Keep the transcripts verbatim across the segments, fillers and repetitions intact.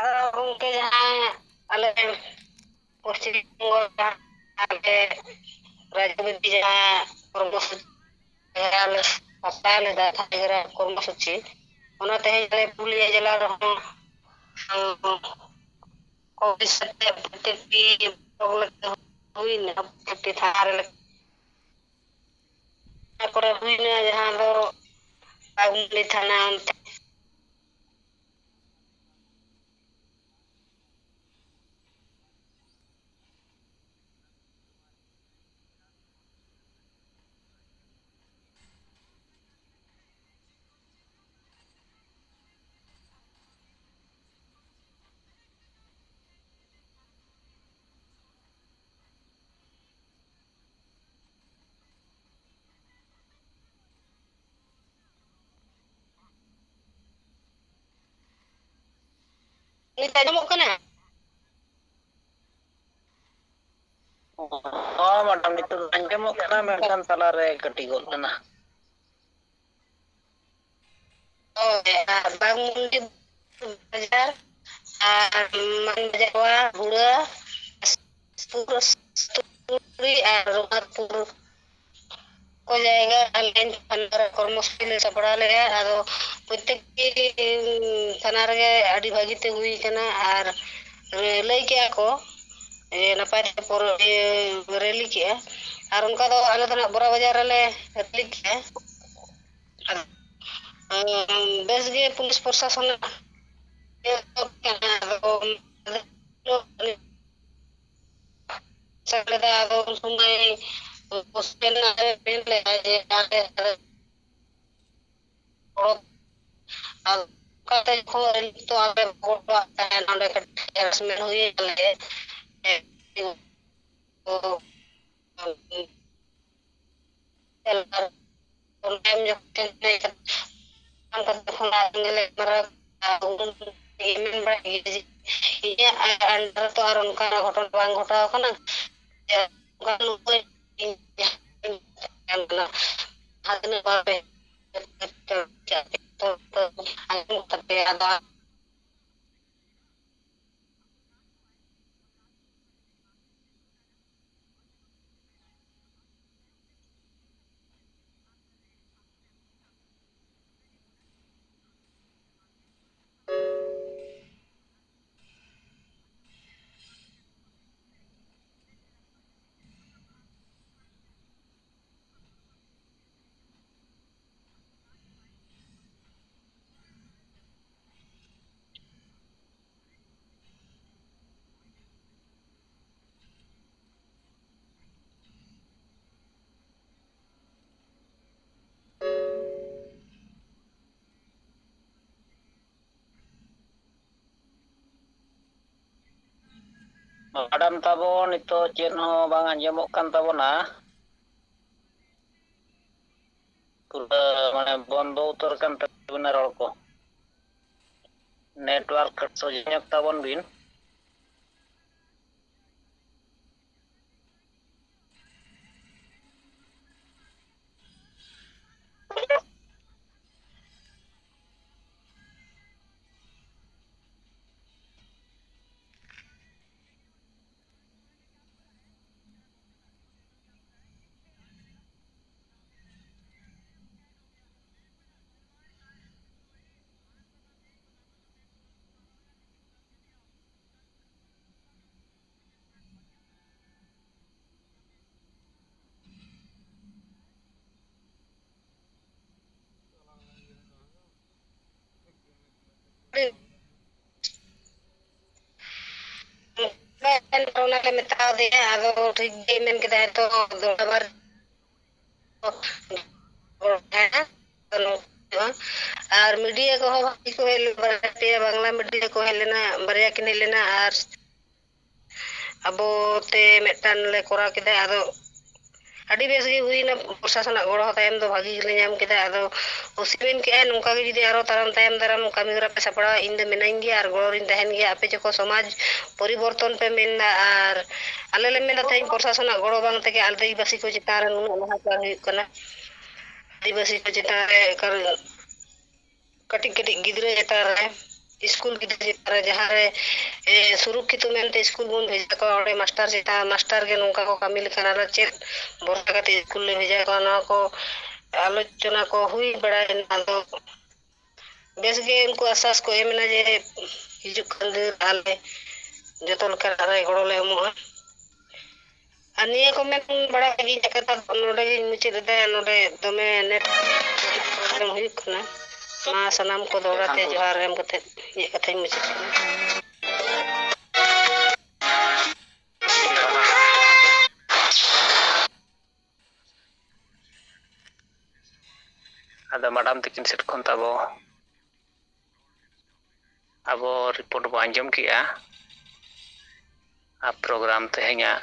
ᱟᱫᱚ ᱜᱚᱢᱠᱮ, ᱡᱟᱦᱟᱸ ᱟᱞᱮ ᱯᱚᱥᱪᱤᱢ ᱵᱚᱝᱜᱚ ᱨᱮ ᱟᱞᱮ ᱨᱟᱡᱽᱱᱤᱛᱤ ᱡᱟᱦᱟᱸ ᱠᱚᱨᱢᱚᱥᱩᱪᱤ ᱟᱞᱮ ᱦᱟᱛᱟᱣ ᱞᱮᱫᱟ, ᱛᱟᱦᱮᱸ ᱠᱟᱱᱟ ᱠᱚᱨᱢᱚᱥᱩᱪᱤ, ᱚᱱᱟ ᱛᱮᱦᱮᱧ ᱟᱞᱮ ᱯᱩᱨᱩᱞᱤᱭᱟᱹ ᱡᱮᱞᱟ ᱨᱮᱦᱚᱸ, ᱩᱸ, ᱠᱚ ᱵᱤᱥᱚᱭ ᱛᱮ ᱯᱨᱚᱛᱮᱠᱴᱤ ᱵᱞᱚᱠ ᱞᱮᱠᱟ ᱦᱩᱭᱱᱟ, ᱯᱨᱚᱛᱮᱠᱴᱤ ᱛᱷᱟᱱᱟ ᱨᱮ ᱞᱮᱠᱟ᱾ ᱚᱱᱟ ᱠᱚᱨᱮ ᱦᱩᱭᱱᱟ, ᱡᱟᱦᱟᱸ ᱫᱚ ᱵᱟᱜᱽᱢᱩᱱᱰᱤ ᱛᱷᱟᱱᱟ ᱚᱱᱛᱮ᱾ ᱱᱤᱛ ᱟᱸᱡᱚᱢᱚᱜ ᱠᱟᱱᱟ? ᱦᱚᱸ ᱢᱮᱰᱟᱢ, ᱱᱤᱛᱚᱜ ᱫᱚ ᱟᱸᱡᱚᱢᱚᱜ ᱠᱟᱱᱟ, ᱢᱮᱱᱠᱷᱟᱱ ᱛᱟᱞᱟᱨᱮ ᱠᱟᱹᱴᱤᱡ ᱜᱚᱫ ᱞᱮᱱᱟ᱾ ᱦᱳᱭ, ᱟᱨ ᱵᱟᱜᱽᱢᱩᱱᱰᱤ ᱵᱟᱡᱟᱨ ᱟᱨ ᱢᱟᱱ ᱵᱟᱡᱟᱨ, ᱦᱩᱲᱟᱹ, ᱥᱩᱨ ᱥᱩᱨ ᱟᱨ ᱨᱚᱜᱷᱩᱱᱟᱛᱷᱯᱩᱨ ᱠᱚ ᱡᱟᱭᱜᱟ ᱟᱞᱮ ᱛᱷᱟᱱᱟ ᱨᱮ ᱠᱚᱨᱢᱚᱥᱩᱪᱤ ᱞᱮ ᱥᱟᱯᱲᱟᱣ ᱞᱮᱫᱼᱟ᱾ ᱟᱫᱚ ᱯᱨᱚᱛᱮᱠᱴᱤ ᱛᱷᱟᱱᱟ ᱨᱮᱜᱮ ᱟᱹᱰᱤ ᱵᱷᱟᱹᱜᱤ ᱛᱮ ᱦᱩᱭ ᱠᱟᱱᱟ᱾ ᱟᱨ ᱞᱟᱹᱭ ᱠᱮᱜᱼᱟ ᱠᱚ ᱡᱮ ᱱᱟᱯᱟᱭ ᱛᱮ ᱯᱚᱨᱚ-, ᱤᱭᱟᱹ, ᱨᱮᱞᱤ ᱠᱮᱜᱼᱟ᱾ ᱟᱨ ᱚᱱᱠᱟ ᱫᱚ ᱟᱞᱮ ᱫᱚ ᱱᱟᱜ ᱵᱚᱨᱟ ᱵᱟᱡᱟᱨ ᱨᱮᱞᱮ ᱨᱮᱞᱤ ᱠᱮᱜᱼᱟ᱾ ᱟᱫᱚ, ᱩᱸ, ᱵᱮᱥ ᱜᱮ ᱯᱩᱞᱤᱥ ᱯᱨᱚᱥᱟᱥᱚᱱ ᱮ ᱠᱟᱱᱟ᱾ ᱟᱫᱚ ᱥᱮᱱ ᱞᱮᱫᱟ᱾ ᱟᱫᱚ ᱩᱱ ᱥᱚᱢᱚᱭ ᱦᱳᱥᱴᱮᱞ ᱨᱮᱱᱟᱜ ᱞᱮ ᱢᱮᱱ ᱞᱮᱫᱟ ᱡᱮ ᱟᱞᱮ, ᱟᱞᱮ ᱜᱚᱲᱚ, ᱟᱨ ᱚᱱᱠᱟᱛᱮ ᱡᱚᱠᱷᱚᱱ ᱱᱤᱛᱚᱜ ᱟᱞᱮ ᱜᱚᱲᱚᱣᱟᱜ ᱛᱟᱦᱮᱸᱱ, ᱚᱸᱰᱮ ᱠᱟᱹᱴᱤᱡ ᱦᱮᱨᱟᱥᱢᱮᱱᱴ ᱦᱩᱭᱮᱱ ᱛᱟᱞᱮ᱾ ᱚᱱᱠᱟᱱ ᱡᱚᱠᱷᱚᱱ ᱜᱮᱞᱮ ᱢᱟᱨᱟᱝ ᱤᱧᱟᱹᱜ ᱟᱱᱰᱟᱨ ᱨᱮᱛᱚ ᱟᱨ ᱚᱱᱠᱟᱱᱟᱜ ᱜᱷᱚᱴᱚᱱᱟ ᱵᱟᱝ ᱜᱷᱚᱴᱟᱣ ᱟᱠᱟᱱᱟ᱾ ᱡᱟᱦᱟᱸ ᱛᱤᱱᱟᱹᱜ ᱵᱟᱨ ᱯᱮ ᱛᱟᱯᱮᱭᱟ ᱫᱟᱜ᱾ ᱢᱮᱰᱟᱢ ᱛᱟᱵᱚ, ᱱᱤᱛᱚᱜ ᱪᱮᱫ ᱦᱚᱸ ᱵᱟᱝ ᱟᱸᱡᱚᱢᱚᱜ ᱠᱟᱱ ᱛᱟᱵᱚᱱᱟ᱾ ᱯᱩᱨᱟᱹ ᱢᱟᱱᱮ ᱵᱚᱱᱫᱚ ᱩᱛᱟᱹᱨ ᱠᱟᱱ ᱛᱟᱵᱤᱱᱟ ᱨᱚᱲ ᱠᱚ᱾ ᱱᱮᱴᱣᱟᱨᱠ ᱥᱚᱡᱷᱮ ᱧᱚᱜ ᱛᱟᱵᱚᱱ ᱵᱤᱱ᱾ ᱚᱱᱟᱞᱮ ᱢᱮᱛᱟᱣ ᱫᱮᱭᱟ, ᱟᱫᱚ ᱴᱷᱤᱠ ᱜᱮ ᱢᱮᱱ ᱠᱮᱫᱟᱭ ᱛᱚ, ᱟᱵᱟᱨ ᱟᱨ ᱢᱤᱰᱤᱭᱟ ᱠᱚᱦᱚᱸ ᱵᱷᱟᱜᱤ ᱠᱚ ᱦᱮᱡ ᱞᱮᱱᱟ, ᱵᱟᱨᱭᱟ ᱯᱮᱭᱟ ᱵᱟᱝᱞᱟ ᱢᱤᱰᱤᱭᱟ ᱠᱚ ᱦᱮᱡ ᱞᱮᱱᱟ, ᱵᱟᱨᱭᱟ ᱠᱤᱱ ᱦᱮᱡ ᱞᱮᱱᱟ, ᱟᱨ ᱟᱵᱚ ᱛᱮ ᱢᱤᱫᱴᱟᱝ ᱞᱮ ᱠᱚᱨᱟᱣ ᱠᱮᱫᱟ᱾ ᱟᱫᱚ ᱟᱹᱰᱤ ᱵᱮᱥ ᱜᱮ ᱦᱩᱭᱱᱟ, ᱯᱨᱚᱥᱟᱥᱚᱱᱟᱜ ᱜᱚᱲᱚ ᱦᱚᱸ ᱛᱟᱭᱚᱢ ᱫᱚ ᱵᱷᱟᱜᱤ ᱜᱮᱞᱮ ᱧᱟᱢ ᱠᱮᱫᱟ᱾ ᱟᱫᱚ ᱳᱥᱤ ᱢᱮᱱ ᱠᱮᱜᱼᱟᱭ, ᱱᱚᱝᱠᱟ ᱜᱮ ᱡᱩᱫᱤ ᱟᱨᱚ ᱛᱟᱭᱚᱢ ᱫᱟᱨᱟᱢ ᱠᱟᱹᱢᱤ ᱦᱚᱨᱟ ᱯᱮ ᱥᱟᱯᱲᱟᱣᱟ, ᱤᱧ ᱫᱚ ᱢᱤᱱᱟᱹᱧ ᱜᱮᱭᱟ ᱟᱨ ᱜᱚᱲᱚ ᱨᱤᱧ ᱛᱟᱦᱮᱱ ᱜᱮᱭᱟ᱾ ᱟᱯᱮ ᱡᱚᱠᱷᱚᱱ ᱥᱚᱢᱟᱡᱽ ᱯᱚᱨᱤᱵᱚᱨᱛᱚᱱ ᱯᱮ ᱢᱮᱱᱫᱟ, ᱟᱨ ᱟᱞᱮ ᱞᱮ ᱢᱮᱱᱫᱟ ᱛᱮᱦᱮᱧ ᱯᱨᱚᱥᱟᱥᱚᱱᱟᱜ ᱜᱚᱲᱚ ᱵᱟᱝ ᱛᱮᱜᱮ ᱟᱹᱫᱤᱵᱟᱹᱥᱤ ᱠᱚ ᱪᱮᱛᱟᱱ ᱨᱮ ᱱᱩᱱᱟᱹᱜ ᱱᱟᱦᱟᱪᱟᱨ ᱦᱩᱭᱩᱜ ᱠᱟᱱᱟ, ᱟᱹᱫᱤᱵᱟᱹᱥᱤ ᱠᱚ ᱪᱮᱛᱟᱱ ᱨᱮ ᱠᱟᱨᱚᱱ ᱠᱟᱹᱴᱤᱡ ᱠᱟᱹᱴᱤᱡ ᱜᱤᱫᱽᱨᱟᱹ ᱪᱮᱛᱟᱱ ᱨᱮ, ᱥᱠᱩᱞ ᱜᱤᱫᱽᱨᱟᱹ ᱪᱮᱛᱟᱱ ᱨᱮ, ᱡᱟᱦᱟᱸ ᱨᱮ, ᱮ, ᱥᱩᱨᱚᱠᱠᱷᱤᱛᱚ ᱢᱮᱱᱛᱮ ᱥᱠᱩᱞ ᱵᱚᱱ ᱵᱷᱮᱡᱟ ᱠᱚᱣᱟ, ᱚᱸᱰᱮ ᱢᱟᱥᱴᱟᱨ ᱪᱮᱛᱟᱱ, ᱢᱟᱥᱴᱟᱨ ᱜᱮ ᱱᱚᱝᱠᱟ ᱠᱚ ᱠᱟᱹᱢᱤ ᱞᱮᱠᱷᱟᱱ ᱟᱞᱮ ᱪᱮᱫ ᱵᱷᱚᱨᱥᱟ ᱠᱟᱛᱮ ᱥᱠᱩᱞ ᱞᱮ ᱵᱷᱮᱡᱟ ᱠᱚᱣᱟ, ᱱᱚᱣᱟ ᱠᱚ ᱟᱞᱳᱪᱚᱱᱟ ᱠᱚ ᱦᱩᱭ ᱵᱟᱲᱟᱭᱮᱱᱟ᱾ ᱟᱫᱚ ᱵᱮᱥ ᱜᱮ ᱩᱱᱠᱩ ᱟᱥᱥᱟᱥ ᱠᱚ ᱮᱢ ᱮᱱᱟ ᱡᱮ ᱦᱤᱡᱩᱜ ᱠᱟᱱ ᱫᱤᱱ ᱟᱞᱮ ᱡᱚᱛᱚ ᱞᱮᱠᱟᱱᱟᱜ ᱨᱮ ᱜᱚᱲᱚ ᱞᱮ ᱮᱢᱚᱜᱼᱟ᱾ ᱟᱨ ᱱᱤᱭᱟᱹ ᱠᱚ ᱢᱮᱱ ᱵᱟᱲᱟ ᱠᱟᱛᱮ ᱤᱧᱟᱹᱜ ᱠᱟᱛᱷᱟ ᱫᱚ ᱱᱚᱰᱮ ᱜᱤᱧ ᱢᱩᱪᱟᱹᱫ ᱮᱫᱟ᱾ ᱱᱚᱰᱮ ᱫᱚᱢᱮ ᱱᱮᱴ ᱯᱨᱚᱵᱞᱮᱢ ᱦᱩᱭᱩᱜ ᱠᱟᱱᱟ᱾ ᱢᱟ ᱥᱟᱱᱟᱢ ᱠᱚ ᱫᱚᱦᱲᱟ ᱛᱮ ᱡᱚᱦᱟᱨ ᱮᱢ ᱠᱟᱛᱮ ᱤᱧᱟᱹᱜ ᱠᱟᱛᱷᱟᱧ ᱢᱩᱪᱟᱹᱫ ᱠᱮᱫᱟ᱾ ᱟᱫᱚ ᱢᱮᱰᱟᱢ ᱛᱟᱹᱠᱤᱱ ᱥᱮᱫ ᱠᱷᱚᱱ ᱛᱟᱵᱚ ᱟᱵᱚ ᱨᱤᱯᱳᱨᱴ ᱵᱚ ᱟᱸᱡᱚᱢ ᱠᱮᱜᱼᱟ᱾ ᱟᱨ ᱯᱨᱳᱜᱨᱟᱢ ᱛᱮᱦᱮᱧᱟᱜ,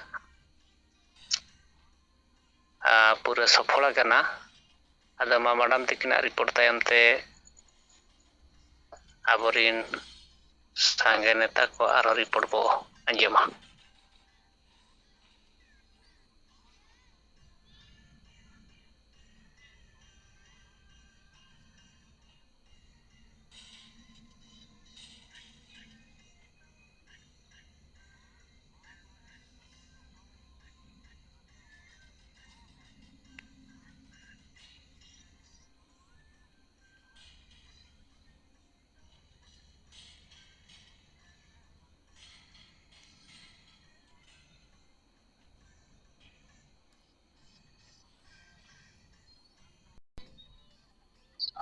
ᱟ, ᱯᱩᱨᱟᱹ ᱥᱚᱯᱷᱚᱞ ᱟᱠᱟᱱᱟ᱾ ᱟᱫᱚ ᱢᱟ ᱢᱮᱰᱟᱢ ᱛᱟᱹᱠᱤᱱᱟᱜ ᱨᱤᱯᱳᱨᱴ ᱛᱟᱭᱚᱢ ᱛᱮ ᱟᱵᱚᱨᱤᱱ ᱥᱟᱸᱜᱮ ᱱᱮᱛᱟ ᱠᱚ ᱟᱨᱦᱚᱸ ᱨᱤᱯᱳᱨᱴ ᱵᱚ ᱟᱸᱡᱚᱢᱟ᱾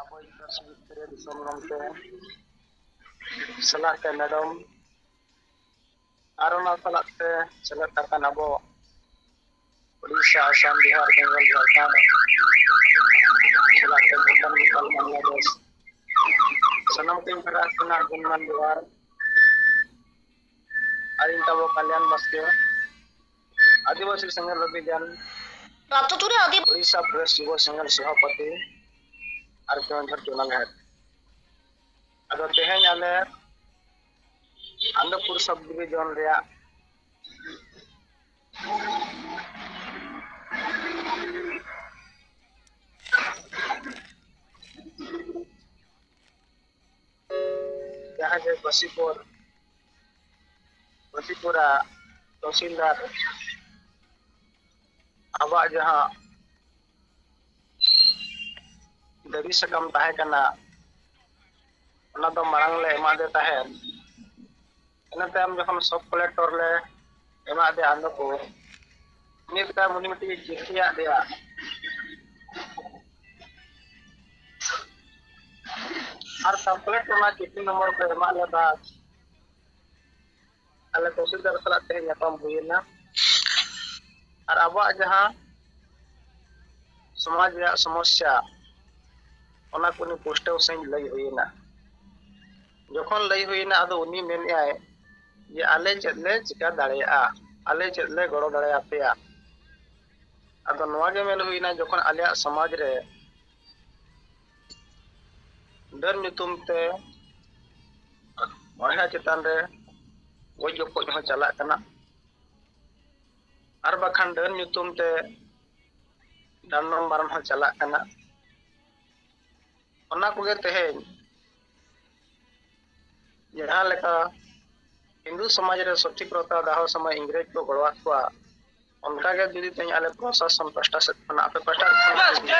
ᱟᱵᱚᱭᱤᱡ ᱯᱟᱹᱨᱥᱤ ᱡᱤᱛᱠᱟᱹᱨᱤᱭᱟᱹ ᱫᱤᱥᱚᱢ ᱜᱚᱢᱠᱮ ᱥᱟᱞᱟᱜ ᱛᱮ ᱢᱮᱰᱚᱢ ᱟᱨ ᱚᱱᱟ ᱥᱟᱞᱟᱜ ᱛᱮ ᱥᱮᱞᱮᱫ ᱟᱠᱟᱱ ᱟᱵᱚ ᱩᱲᱤᱥᱥᱟ, ᱟᱥᱟᱢ, ᱵᱤᱦᱟᱨ, ᱵᱮᱝᱜᱚᱞ, ᱡᱷᱟᱲᱠᱷᱚᱸᱰ, ᱥᱟᱞᱟᱜ ᱛᱮ ᱵᱷᱩᱴᱟᱱ, ᱱᱮᱯᱟᱞ, ᱵᱟᱝᱞᱟᱫᱮᱥ, ᱥᱟᱱᱟᱢ ᱠᱚᱧ ᱯᱮᱲᱟ ᱠᱚ ᱜᱩᱱᱢᱟᱱ ᱡᱚᱦᱟᱨ᱾ ᱟᱨ ᱤᱧ ᱛᱟᱵᱚ ᱠᱟᱞᱭᱟᱱ ᱵᱟᱥᱠᱮ, ᱟᱹᱫᱤᱵᱟᱹᱥᱤ ᱥᱮᱸᱜᱮᱞ ᱚᱵᱷᱤᱡᱟᱱ, ᱯᱨᱟᱯᱛᱚ ᱛᱩᱨᱮ ᱟᱹᱫᱤ- ᱩᱲᱤᱥᱥᱟ ᱯᱨᱮᱥ ᱡᱩᱵᱚ ᱥᱮᱸᱜᱮᱞ ᱥᱚᱵᱷᱟᱯᱚᱛᱤ ᱟᱨ ᱠᱮᱣᱚᱱᱡᱷᱚᱨ ᱡᱳᱱᱟᱞ ᱦᱮᱰ᱾ ᱟᱫᱚ ᱛᱮᱦᱮᱧ ᱟᱞᱮ ᱟᱱᱚᱱᱫᱚᱯᱩᱨ ᱥᱟᱵ ᱰᱤᱵᱷᱤᱡᱚᱱ ᱨᱮᱭᱟᱜ ᱡᱟᱦᱟᱸ ᱡᱮ ᱠᱟᱥᱤᱯᱩᱨ, ᱠᱟᱥᱤᱯᱩᱨᱟ ᱛᱚᱦᱥᱤᱞᱫᱟᱨ ᱟᱵᱚᱣᱟᱜ ᱡᱟᱦᱟᱸ ᱫᱟᱹᱵᱤ ᱥᱟᱠᱟᱢ ᱛᱟᱦᱮᱸ ᱠᱟᱱᱟ, ᱚᱱᱟ ᱫᱚ ᱢᱟᱲᱟᱝ ᱞᱮ ᱮᱢᱟᱫᱮ ᱛᱟᱦᱮᱸᱫ᱾ ᱤᱱᱟᱹ ᱛᱟᱭᱚᱢ ᱡᱚᱠᱷᱚᱱ ᱥᱚᱵ ᱠᱚᱞᱮᱠᱴᱚᱨ ᱞᱮ ᱮᱢᱟᱫ ᱫᱮᱭᱟ ᱟᱱᱫᱚᱯᱩᱨ, ᱤᱱᱟᱹ ᱛᱟᱭᱚᱢ ᱩᱱᱤ ᱢᱤᱫᱴᱤᱡ ᱪᱤᱴᱷᱤᱭᱟᱫ ᱫᱮᱭᱟ᱾ ᱟᱨ ᱥᱟᱵ ᱠᱚᱞᱮᱠᱴᱚᱨ ᱚᱱᱟ ᱪᱤᱴᱷᱤ ᱱᱚᱢᱵᱚᱨ ᱠᱚ ᱮᱢᱟᱫ ᱞᱮ ᱵᱟᱫ ᱟᱞᱮ ᱛᱚᱦᱥᱤᱞᱫᱟᱨ ᱥᱟᱞᱟᱜ ᱛᱮᱦᱮᱧ ᱧᱟᱯᱟᱢ ᱦᱩᱭᱮᱱᱟ᱾ ᱟᱨ ᱟᱵᱚᱣᱟᱜ ᱡᱟᱦᱟᱸ ᱥᱚᱢᱟᱡᱽ ᱨᱮᱭᱟᱜ ᱥᱚᱢᱚᱥᱥᱟ, ᱚᱱᱟ ᱠᱚ ᱩᱱᱤ ᱯᱩᱥᱴᱟᱹᱣ ᱥᱟᱺᱦᱤᱡ ᱞᱟᱹᱭ ᱦᱩᱭᱮᱱᱟ᱾ ᱡᱚᱠᱷᱚᱱ ᱞᱟᱹᱭ ᱦᱩᱭᱮᱱᱟ, ᱟᱫᱚ ᱩᱱᱤ ᱢᱮᱱᱮᱫᱼᱟᱭ ᱡᱮ ᱟᱞᱮ ᱪᱮᱫ ᱞᱮ ᱪᱤᱠᱟ ᱫᱟᱲᱮᱭᱟᱜᱼᱟ, ᱟᱞᱮ ᱪᱮᱫ ᱞᱮ ᱜᱚᱲᱚ ᱫᱟᱲᱮᱭᱟᱯᱮᱭᱟ᱾ ᱟᱫᱚ ᱱᱚᱣᱟ ᱜᱮ ᱢᱮᱱ ᱦᱩᱭᱮᱱᱟ, ᱡᱚᱠᱷᱚᱱ ᱟᱞᱮᱭᱟᱜ ᱥᱚᱢᱟᱡᱽ ᱨᱮ ᱰᱟᱹᱱ ᱧᱩᱛᱩᱢ ᱛᱮ ᱵᱚᱭᱦᱟ ᱪᱮᱛᱟᱱ ᱨᱮ ᱜᱚᱡ ᱜᱚᱯᱚᱡ ᱦᱚᱸ ᱪᱟᱞᱟᱜ ᱠᱟᱱᱟ, ᱟᱨ ᱵᱟᱠᱷᱟᱱ ᱰᱟᱹᱱ ᱧᱩᱛᱩᱢ ᱛᱮ ᱰᱟᱸᱰᱚᱢ ᱵᱟᱨᱚᱱ ᱦᱚᱸ ᱪᱟᱞᱟᱜ ᱠᱟᱱᱟ᱾ ᱚᱱᱟ ᱠᱚᱜᱮ ᱛᱮᱦᱮᱧ ᱡᱟᱦᱟᱸ ᱞᱮᱠᱟ ᱦᱤᱱᱫᱩ ᱥᱚᱢᱟᱡᱽ ᱨᱮ ᱥᱚᱛᱤ ᱯᱨᱚᱛᱷᱟ ᱫᱟᱦᱚ ᱥᱚᱢᱚᱭ ᱤᱝᱨᱮᱡᱽ ᱠᱚ ᱜᱚᱲᱚᱣᱟᱫ ᱠᱚᱣᱟ, ᱚᱱᱠᱟᱜᱮ ᱡᱩᱫᱤ ᱛᱮᱦᱮᱧ ᱟᱞᱮ ᱯᱨᱚᱥᱟᱥᱚᱱ ᱯᱟᱥᱴᱟ ᱥᱮᱫ ᱠᱷᱚᱱᱟᱜ, ᱟᱯᱮ ᱯᱟᱥᱴᱟ ᱥᱮᱫ ᱠᱷᱚᱱᱟᱜ ᱡᱩᱫᱤ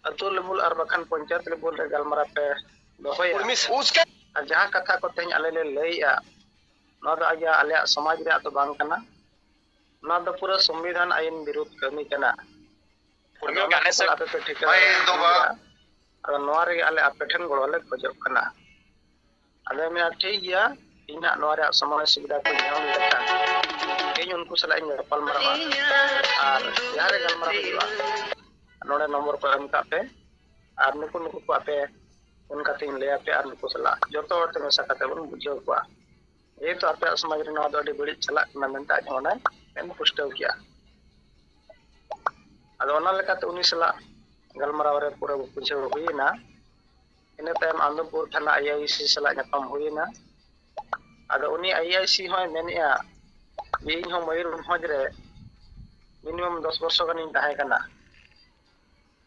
ᱟᱹᱛᱩ ᱞᱮᱵᱩᱞ ᱟᱨ ᱵᱟᱠᱷᱟᱱ ᱯᱚᱧᱪᱟᱭᱮᱛ ᱞᱮᱵᱩᱞ ᱨᱮ ᱜᱟᱞᱢᱟᱨᱟᱣ ᱯᱮ ᱫᱚᱦᱚᱭᱟ, ᱟᱨ ᱡᱟᱦᱟᱸ ᱠᱟᱛᱷᱟ ᱠᱚ ᱛᱮᱦᱮᱧ ᱟᱞᱮ ᱞᱮ ᱞᱟᱹᱭᱮᱜᱼᱟ, ᱱᱚᱣᱟ ᱫᱚ ᱟᱜᱮ ᱟᱞᱮᱭᱟᱜ ᱥᱚᱢᱟᱡᱽ ᱨᱮᱭᱟᱜ ᱫᱚ ᱵᱟᱝ ᱠᱟᱱᱟ, ᱱᱚᱣᱟ ᱫᱚ ᱯᱩᱨᱟᱹ ᱥᱚᱝᱵᱤᱫᱷᱟᱱ ᱟᱹᱭᱤᱱ ᱵᱤᱨᱩᱫᱷ ᱠᱟᱹᱢᱤ ᱠᱟᱱᱟ᱾ ᱟᱫᱚ ᱚᱱᱟ ᱠᱚ ᱟᱯᱮ ᱯᱮ ᱴᱷᱤᱠᱟᱹ ᱫᱟᱲᱮᱭᱟᱜᱼᱟ᱾ ᱟᱫᱚ ᱱᱚᱣᱟ ᱨᱮᱜᱮ ᱟᱞᱮ ᱟᱯᱮ ᱴᱷᱮᱱ ᱜᱚᱲᱚ ᱞᱮ ᱠᱷᱚᱡᱚᱜ ᱠᱟᱱᱟ᱾ ᱟᱫᱚᱭ ᱢᱮᱱᱟ, ᱴᱷᱤᱠ ᱜᱮᱭᱟ, ᱤᱧ ᱦᱟᱸᱜ ᱱᱚᱣᱟ ᱨᱮᱭᱟᱜ ᱥᱚᱢᱚᱭ ᱥᱩᱵᱤᱫᱷᱟ ᱠᱚᱧ ᱧᱟᱢ ᱞᱮᱠᱷᱟᱱ ᱤᱧ ᱩᱱᱠᱩ ᱥᱟᱞᱟᱜ ᱤᱧ ᱜᱟᱯᱟᱞ ᱢᱟᱨᱟᱣᱟ᱾ ᱟᱨ ᱡᱟᱦᱟᱸ ᱨᱮ ᱜᱟᱞᱢᱟᱨᱟᱣ ᱦᱩᱭᱩᱜᱼᱟ, ᱱᱚᱰᱮ ᱱᱚᱢᱵᱚᱨ ᱠᱚ ᱮᱢ ᱠᱟᱜ ᱯᱮ, ᱟᱨ ᱱᱩᱠᱩ ᱱᱩᱠᱩ ᱠᱚ ᱟᱯᱮ ᱯᱷᱳᱱ ᱠᱟᱛᱮ ᱤᱧ ᱞᱟᱹᱭ ᱟᱯᱮᱭᱟ, ᱟᱨ ᱱᱩᱠᱩ ᱥᱟᱞᱟᱜ ᱡᱚᱛᱚ ᱦᱚᱲ ᱛᱮ ᱢᱮᱥᱟ ᱠᱟᱛᱮ ᱵᱚᱱ ᱵᱩᱡᱷᱟᱹᱣ ᱠᱚᱣᱟ, ᱡᱮᱦᱮᱛᱩ ᱟᱯᱮᱭᱟᱜ ᱥᱚᱢᱟᱡᱽ ᱨᱮ ᱱᱚᱣᱟ ᱫᱚ ᱟᱹᱰᱤ ᱵᱟᱹᱲᱤᱡ ᱪᱟᱞᱟᱜ ᱠᱟᱱᱟ ᱢᱮᱱᱛᱮ ᱟᱡ ᱦᱚᱸ ᱚᱸᱰᱮ ᱢᱮᱱ ᱯᱩᱥᱴᱟᱹᱣ ᱠᱮᱜᱼᱟ᱾ ᱟᱫᱚ ᱚᱱᱟ ᱞᱮᱠᱟᱛᱮ ᱩᱱᱤ ᱥᱟᱞᱟᱜ ᱜᱟᱞᱢᱟᱨᱟᱣ ᱨᱮ ᱯᱩᱨᱟᱹ ᱵᱩᱡᱷᱟᱹᱣ ᱦᱩᱭᱮᱱᱟ᱾ ᱤᱱᱟᱹ ᱛᱟᱭᱚᱢ ᱟᱱᱫᱚᱯᱩᱨ ᱛᱷᱟᱱᱟ ᱟᱭ ᱟᱭ ᱥᱤ ᱥᱟᱞᱟᱜ ᱧᱟᱯᱟᱢ ᱦᱩᱭᱮᱱᱟ᱾ ᱟᱫᱚ ᱩᱱᱤ ᱟᱭ ᱟᱭ ᱥᱤ ᱦᱚᱸᱭ ᱢᱮᱱᱮᱜᱼᱟ ᱡᱮ ᱤᱧ ᱦᱚᱸ ᱢᱚᱭᱩᱨᱵᱷᱚᱸᱡᱽ ᱨᱮ ᱢᱤᱱᱤᱢᱟᱢ ᱫᱚᱥ ᱵᱚᱨᱥᱚ ᱜᱟᱱᱤᱧ ᱛᱟᱦᱮᱸ ᱠᱟᱱᱟ᱾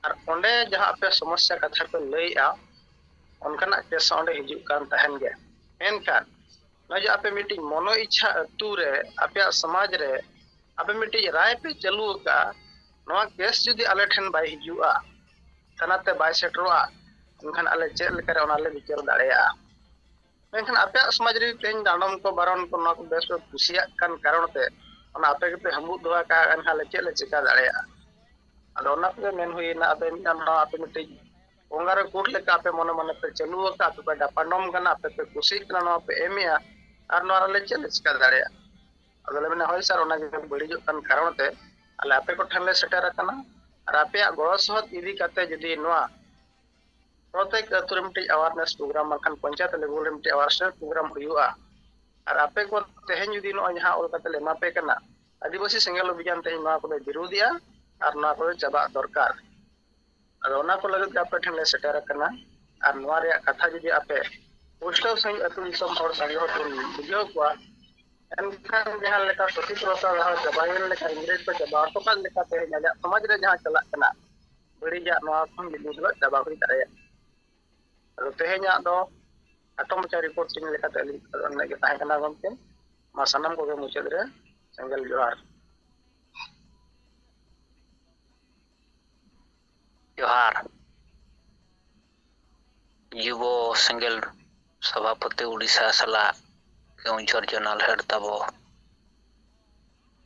ᱟᱨ ᱚᱸᱰᱮ ᱡᱟᱦᱟᱸ ᱟᱯᱮ ᱥᱚᱢᱚᱥᱥᱟ ᱠᱟᱛᱷᱟ ᱯᱮ ᱞᱟᱹᱭᱮᱜᱼᱟ, ᱚᱱᱠᱟᱱᱟᱜ ᱠᱮᱥ ᱦᱚᱸ ᱚᱸᱰᱮ ᱦᱤᱡᱩᱜ ᱠᱟᱱ ᱛᱟᱦᱮᱱ ᱜᱮᱭᱟ᱾ ᱢᱮᱱᱠᱷᱟᱱ ᱱᱚᱜᱼᱚᱭ ᱡᱮ ᱟᱯᱮ ᱢᱤᱫᱴᱤᱡ ᱢᱚᱱᱚ ᱤᱪᱪᱷᱟ ᱟᱹᱛᱩ ᱨᱮ, ᱟᱯᱮᱭᱟᱜ ᱥᱚᱢᱟᱡᱽ ᱨᱮ ᱟᱯᱮ ᱢᱤᱫᱴᱤᱡ ᱨᱟᱭ ᱯᱮ ᱪᱟᱹᱞᱩ ᱟᱠᱟᱫᱼᱟ, ᱱᱚᱣᱟ ᱠᱮᱥ ᱡᱩᱫᱤ ᱟᱞᱮ ᱴᱷᱮᱱ ᱵᱟᱭ ᱦᱤᱡᱩᱜᱼᱟ, ᱛᱷᱟᱱᱟ ᱛᱮ ᱵᱟᱭ ᱥᱮᱴᱮᱨᱚᱜᱼᱟ, ᱮᱱᱠᱷᱟᱱ ᱟᱞᱮ ᱪᱮᱫ ᱞᱮᱠᱟᱨᱮ ᱚᱱᱟ ᱞᱮ ᱵᱤᱪᱟᱹᱨ ᱫᱟᱲᱮᱭᱟᱜᱼᱟ? ᱢᱮᱱᱠᱷᱟᱱ ᱟᱯᱮᱭᱟᱜ ᱥᱚᱢᱟᱡᱽ ᱨᱮ ᱛᱮᱦᱮᱧ ᱰᱟᱸᱰᱚᱢ ᱠᱚ, ᱵᱟᱨᱚᱱ ᱠᱚ, ᱱᱚᱣᱟ ᱠᱚ ᱵᱮᱥ ᱯᱮ ᱠᱩᱥᱤᱭᱟᱜ ᱠᱟᱱ ᱠᱟᱨᱚᱱ ᱛᱮ ᱚᱱᱟ ᱟᱯᱮ ᱜᱮᱯᱮ ᱦᱟᱹᱢᱵᱩᱫ ᱫᱚᱦᱚ ᱠᱟᱜᱼᱟ, ᱮᱱᱠᱷᱟᱱ ᱟᱞᱮ ᱪᱮᱫ ᱞᱮ ᱪᱮᱠᱟ ᱫᱟᱲᱮᱭᱟᱜᱼᱟ? ᱟᱫᱚ ᱚᱱᱟ ᱠᱚᱜᱮ ᱢᱮᱱ ᱦᱩᱭᱱᱟ᱾ ᱟᱫᱚ ᱢᱤᱫᱴᱟᱝ ᱱᱚᱣᱟ ᱟᱯᱮ ᱢᱤᱫᱴᱤᱡ ᱵᱚᱸᱜᱟ ᱨᱮ ᱠᱳᱨᱴ ᱞᱮᱠᱟ ᱟᱯᱮ ᱢᱚᱱᱮ ᱢᱚᱱᱮ ᱯᱮ ᱪᱟᱹᱞᱩ ᱟᱠᱟᱫ, ᱟᱯᱮ ᱯᱮ ᱰᱟᱯᱟᱰᱚᱢ ᱠᱟᱱᱟ, ᱟᱯᱮ ᱯᱮ ᱠᱩᱥᱤᱜ ᱠᱟᱱᱟ, ᱱᱚᱣᱟ ᱯᱮ ᱮᱢᱮᱜᱼᱟ, ᱟᱨ ᱱᱚᱣᱟ ᱨᱮᱞᱮ ᱪᱮᱫ ᱞᱮ ᱪᱤᱠᱟ ᱫᱟᱲᱮᱭᱟᱜᱼᱟ? ᱟᱫᱚ ᱞᱮ ᱢᱮᱱᱟ, ᱦᱳᱭ ᱥᱟᱨ, ᱚᱱᱟ ᱜᱮ ᱵᱟᱹᱲᱤᱡᱚᱜ ᱠᱟᱱ ᱠᱟᱨᱚᱱ ᱛᱮ ᱟᱞᱮ ᱟᱯᱮ ᱠᱚᱴᱷᱮᱱ ᱞᱮ ᱥᱮᱴᱮᱨ ᱟᱠᱟᱱᱟ, ᱟᱨ ᱟᱯᱮᱭᱟᱜ ᱜᱚᱲᱚ ᱥᱚᱦᱚᱫ ᱤᱫᱤ ᱠᱟᱛᱮ ᱡᱩᱫᱤ ᱱᱚᱣᱟ ᱯᱨᱚᱛᱮᱠ ᱟᱹᱛᱩ ᱨᱮ ᱢᱤᱫᱴᱤᱡ awareness program ᱵᱟᱝᱠᱷᱟᱱ ᱯᱚᱧᱪᱟᱭᱮᱛ level ᱨᱮ ᱢᱤᱫᱴᱤᱡ awareness program ᱦᱩᱭᱩᱜᱼᱟ, ᱟᱨ ᱟᱯᱮ ᱠᱚ ᱛᱮᱦᱮᱧ ᱡᱩᱫᱤ ᱱᱚᱜᱼᱚᱭ ᱡᱟᱦᱟᱸ ᱚᱞ ᱠᱟᱛᱮ ᱞᱮ ᱮᱢᱟ ᱯᱮ ᱠᱟᱱᱟ, ᱟᱹᱫᱤᱵᱟᱹᱥᱤ ᱥᱮᱸᱜᱮᱞ ᱚᱵᱷᱤᱡᱟᱱ ᱛᱮᱦᱮᱧ ᱱᱚᱣᱟ ᱠᱚᱞᱮ ᱵᱤᱨᱳᱫᱷᱮᱜᱼᱟ ᱟᱨ ᱱᱚᱣᱟ ᱠᱚᱫᱚ ᱪᱟᱵᱟᱜ ᱫᱚᱨᱠᱟᱨ᱾ ᱟᱫᱚ ᱚᱱᱟ ᱠᱚ ᱞᱟᱹᱜᱤᱫ ᱜᱮ ᱟᱯᱮ ᱴᱷᱮᱱ ᱞᱮ ᱥᱮᱴᱮᱨ ᱟᱠᱟᱱᱟ᱾ ᱟᱨ ᱱᱚᱣᱟ ᱨᱮᱭᱟᱜ ᱠᱟᱛᱷᱟ ᱡᱩᱫᱤ ᱟᱯᱮ ᱯᱩᱥᱴᱟᱹᱣ ᱥᱟᱺᱦᱤᱡ ᱟᱹᱛᱩ ᱫᱤᱥᱚᱢ ᱦᱚᱲ ᱥᱟᱸᱜᱮ ᱦᱚᱲ ᱵᱚᱱ ᱵᱩᱡᱷᱟᱹᱣ ᱠᱚᱣᱟ, ᱮᱱᱠᱷᱟᱱ ᱡᱟᱦᱟᱸ ᱞᱮᱠᱟ ᱥᱚᱛᱤ ᱯᱨᱚᱛᱷᱟ ᱞᱟᱦᱟ ᱪᱟᱵᱟᱭᱮᱱ ᱞᱮᱠᱟ, ᱤᱝᱨᱮᱡᱽ ᱠᱚ ᱪᱟᱵᱟ ᱦᱚᱴᱚ ᱠᱟᱜ ᱞᱮᱠᱟ, ᱛᱮᱦᱮᱧ ᱟᱡᱟᱜ ᱥᱚᱢᱟᱡᱽ ᱨᱮ ᱡᱟᱦᱟᱸ ᱪᱟᱞᱟᱜ ᱠᱟᱱᱟ ᱵᱟᱹᱲᱤᱡᱟᱜ, ᱱᱚᱣᱟ ᱠᱷᱚᱱ ᱢᱤᱫ ᱫᱤᱱ ᱦᱤᱞᱳᱜ ᱪᱟᱵᱟ ᱦᱩᱭ ᱫᱟᱲᱮᱭᱟᱜᱼᱟ᱾ ᱟᱫᱚ ᱛᱮᱦᱮᱧᱟᱜ ᱫᱚ ᱠᱷᱟᱴᱚ ᱢᱟᱪᱷᱟ ᱨᱤᱯᱳᱨᱴ ᱛᱤᱧ ᱞᱮᱠᱟᱛᱮ ᱟᱹᱞᱤᱧ ᱫᱚ ᱱᱤᱱᱟᱹᱜ ᱜᱮ ᱛᱟᱦᱮᱸ ᱠᱟᱱᱟ ᱜᱚᱢᱠᱮ᱾ ᱢᱟ ᱥᱟᱱᱟᱢ ᱠᱚᱜᱮ ᱢᱩᱪᱟᱹᱫ ᱨᱮ ᱥᱮᱸᱜᱮᱞ ᱡᱚᱦᱟᱨ᱾ ᱡᱚᱦᱟᱨ᱾ ᱡᱩᱵᱚ ᱥᱮᱸᱜᱮᱞ ᱥᱚᱵᱷᱟᱯᱚᱛᱤ ᱩᱲᱤᱥᱥᱟ ᱥᱟᱞᱟᱜ ᱠᱮᱣᱚᱱᱡᱷᱚᱨ zonal head ᱛᱟᱵᱚ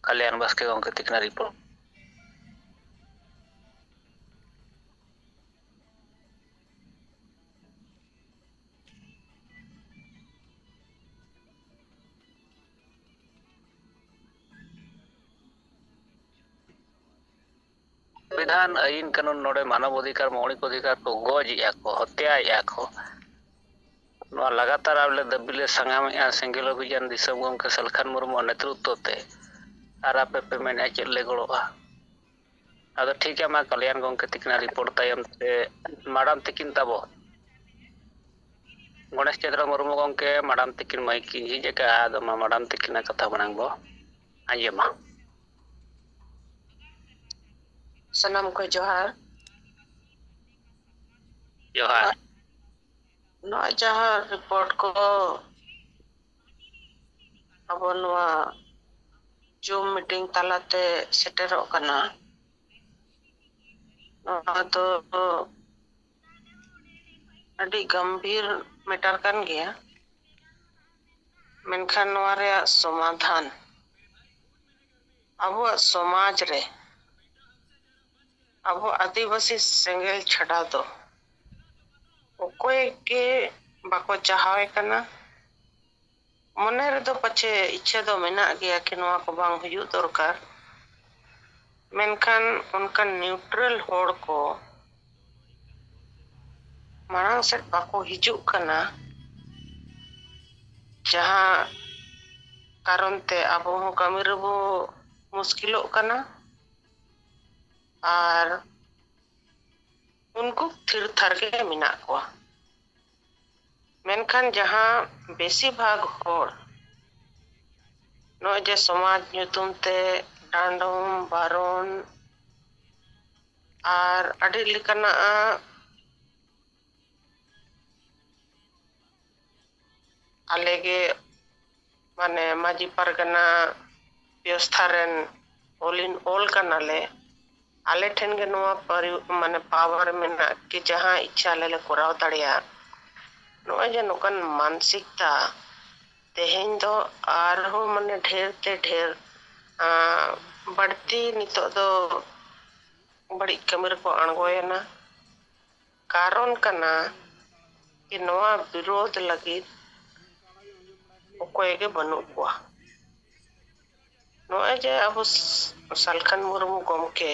ᱠᱟᱞᱭᱟᱱ ᱵᱟᱥᱠᱮ ᱜᱚᱢᱠᱮ ᱛᱤᱠᱤᱱᱟᱜ ᱨᱤᱯᱳᱨᱴ᱾ ᱥᱚᱝᱵᱤᱫᱷᱟᱱ, ᱟᱹᱭᱤᱱ ᱠᱟᱹᱱᱩᱱ, ᱱᱚᱰᱮ ᱢᱟᱱᱚᱵ ᱚᱫᱷᱤᱠᱟᱨ, ᱢᱳᱣᱞᱤᱠ ᱚᱫᱷᱤᱠᱟᱨ ᱠᱚ ᱜᱚᱡ ᱮᱫᱼᱟ ᱠᱚ, ᱦᱚᱛᱭᱟᱭᱮᱫᱼᱟ ᱠᱚ᱾ ᱱᱚᱣᱟ ᱞᱟᱜᱟᱛᱟᱨ ᱟᱞᱮ ᱫᱟᱹᱵᱤ ᱞᱮ ᱥᱟᱢᱟᱝᱮᱫᱼᱟ ᱥᱮᱸᱜᱮᱞ ᱚᱵᱷᱤᱡᱟᱱ ᱫᱤᱥᱚᱢ ᱜᱚᱢᱠᱮ ᱥᱟᱞᱠᱷᱟᱱ ᱢᱩᱨᱢᱩᱣᱟᱜ ᱱᱮᱛᱨᱤᱛᱛᱚ ᱛᱮ᱾ ᱟᱨ ᱟᱯᱮ ᱯᱮ ᱢᱮᱱᱮᱫᱼᱟ ᱪᱮᱫ ᱞᱮ ᱜᱚᱲᱚᱜᱼᱟ? ᱟᱫᱚ ᱴᱷᱤᱠ ᱜᱮᱭᱟ, ᱢᱟ ᱠᱟᱞᱭᱟᱱ ᱜᱚᱢᱠᱮ ᱛᱤᱠᱤᱱᱟᱜ ᱨᱤᱯᱳᱨᱴ ᱛᱟᱭᱚᱢ ᱛᱮ ᱢᱟᱰᱟᱢ ᱛᱤᱠᱤᱱ ᱛᱟᱵᱚ ᱜᱚᱬᱮᱥ ᱪᱚᱸᱫᱽᱨᱚ ᱢᱩᱨᱢᱩ ᱜᱚᱢᱠᱮ, ᱢᱟᱰᱟᱢ ᱛᱤᱠᱤᱱ ᱢᱟᱭᱤᱠ ᱤᱧ ᱡᱷᱤᱡ ᱟᱠᱟᱫᱼᱟ, ᱟᱫᱚ ᱢᱟ ᱢᱟᱰᱟᱢ ᱛᱤᱠᱤᱱᱟᱜ ᱠᱟᱛᱷᱟ ᱢᱟᱲᱟᱝ ᱵᱚ ᱟᱸᱡᱚᱢᱟ᱾ ᱥᱟᱱᱟᱢ ᱠᱚ ᱡᱚᱦᱟᱨ᱾ ᱡᱚᱦᱟᱨ᱾ ᱱᱚᱣᱟ ᱡᱟᱦᱟᱸ ᱨᱤᱯᱳᱨᱴ ᱠᱚ ᱟᱵᱚ ᱱᱚᱣᱟ ᱡᱩᱢ ᱢᱤᱴᱤᱝ ᱛᱟᱞᱟᱛᱮ ᱥᱮᱴᱮᱨᱚᱜ ᱠᱟᱱᱟ, ᱱᱚᱣᱟ ᱫᱚ ᱟᱹᱰᱤ ᱜᱟᱢᱵᱷᱤᱨ ᱢᱮᱴᱟᱨ ᱠᱟᱱ ᱜᱮᱭᱟ᱾ ᱢᱮᱱᱠᱷᱟᱱ ᱱᱚᱣᱟ ᱨᱮᱭᱟᱜ ᱥᱚᱢᱟᱫᱷᱟᱱ ᱟᱵᱚᱣᱟᱜ ᱥᱚᱢᱟᱡᱽ ᱨᱮ ᱟᱵᱚ ᱟᱹᱫᱤᱵᱟᱹᱥᱤ ᱥᱮᱸᱜᱮᱞ ᱪᱷᱟᱰᱟ ᱫᱚ ᱚᱠᱚᱭ ᱜᱮ ᱵᱟᱠᱚ ᱪᱟᱦᱟᱣᱮ ᱠᱟᱱᱟ᱾ ᱢᱚᱱᱮ ᱨᱮᱫᱚ ᱯᱟᱪᱷᱮ ᱤᱪᱪᱷᱟᱹ ᱫᱚ ᱢᱮᱱᱟᱜ ᱜᱮᱭᱟ ᱠᱤ ᱱᱚᱣᱟ ᱠᱚ ᱵᱟᱝ ᱦᱩᱭᱩᱜ ᱫᱚᱨᱠᱟᱨ, ᱢᱮᱱᱠᱷᱟᱱ ᱚᱱᱠᱟᱱ ᱱᱤᱭᱩᱴᱨᱟᱞ ᱦᱚᱲ ᱠᱚ ᱢᱟᱲᱟᱝ ᱥᱮᱫ ᱵᱟᱠᱚ ᱦᱤᱡᱩᱜ ᱠᱟᱱᱟ, ᱡᱟᱦᱟᱸ ᱠᱟᱨᱚᱱ ᱛᱮ ᱟᱵᱚ ᱦᱚᱸ ᱠᱟᱹᱢᱤ ᱨᱮᱵᱚ ᱢᱩᱥᱠᱤᱞᱚᱜ ᱠᱟᱱᱟ ᱟᱨ ᱩᱱᱠᱩ ᱛᱷᱤᱨ ᱛᱷᱟᱨ ᱜᱮ ᱢᱮᱱᱟᱜ ᱠᱚᱣᱟ᱾ ᱢᱮᱱᱠᱷᱟᱱ ᱡᱟᱦᱟᱸ ᱵᱮᱥᱤᱨ ᱵᱷᱟᱜᱽ ᱦᱚᱲ ᱱᱚᱜᱼᱚᱭ ᱡᱮ ᱥᱚᱢᱟᱡᱽ ᱧᱩᱛᱩᱢ ᱛᱮ ᱰᱟᱸᱰᱚᱢ, ᱵᱟᱨᱚᱱ ᱟᱨ ᱟᱹᱰᱤ ᱞᱮᱠᱟᱱᱟᱜ ᱟᱞᱮ ᱜᱮ ᱢᱟᱱᱮ ᱢᱟᱹᱡᱷᱤ ᱯᱟᱨᱜᱟᱱᱟ ᱵᱮᱵᱚᱥᱛᱷᱟ ᱨᱮᱱ all in all ᱠᱟᱱᱟᱞᱮ, ᱟᱞᱮ ᱴᱷᱮᱱ ᱜᱮ ᱱᱚᱣᱟ ᱯᱟᱨᱤ-, ᱢᱟᱱᱮ power ᱢᱮᱱᱟᱜ ᱠᱤ ᱡᱟᱦᱟᱸ ᱤᱪᱪᱷᱟ ᱟᱞᱮ ᱞᱮ ᱠᱚᱨᱟᱣ ᱫᱟᱲᱮᱭᱟᱜ᱾ ᱱᱚᱜᱼᱚᱭ ᱡᱮ ᱱᱚᱝᱠᱟᱱ ᱢᱟᱱᱥᱤᱠᱛᱟ ᱛᱮᱦᱮᱧ ᱫᱚ ᱟᱨᱦᱚᱸ ᱢᱟᱱᱮ ᱰᱷᱮᱨ ᱛᱮ ᱰᱷᱮᱨ, ᱟᱸ, ᱵᱟᱹᱲᱛᱤ ᱱᱤᱛᱚᱜ ᱫᱚ ᱵᱟᱹᱲᱤᱡ ᱠᱟᱹᱢᱤ ᱨᱮᱠᱚ ᱟᱬᱜᱚᱭᱮᱱᱟ᱾ ᱠᱟᱨᱚᱱ ᱠᱟᱱᱟ ᱠᱤ ᱱᱚᱣᱟ ᱵᱤᱨᱳᱫᱷ ᱞᱟᱹᱜᱤᱫ ᱚᱠᱚᱭ ᱜᱮ ᱵᱟᱹᱱᱩᱜ ᱠᱚᱣᱟ᱾ ᱱᱚᱜᱼᱚᱭ ᱡᱮ ᱟᱵᱚ ᱥ-, ᱥᱟᱞᱠᱷᱟᱱ ᱢᱩᱨᱢᱩ ᱜᱚᱢᱠᱮ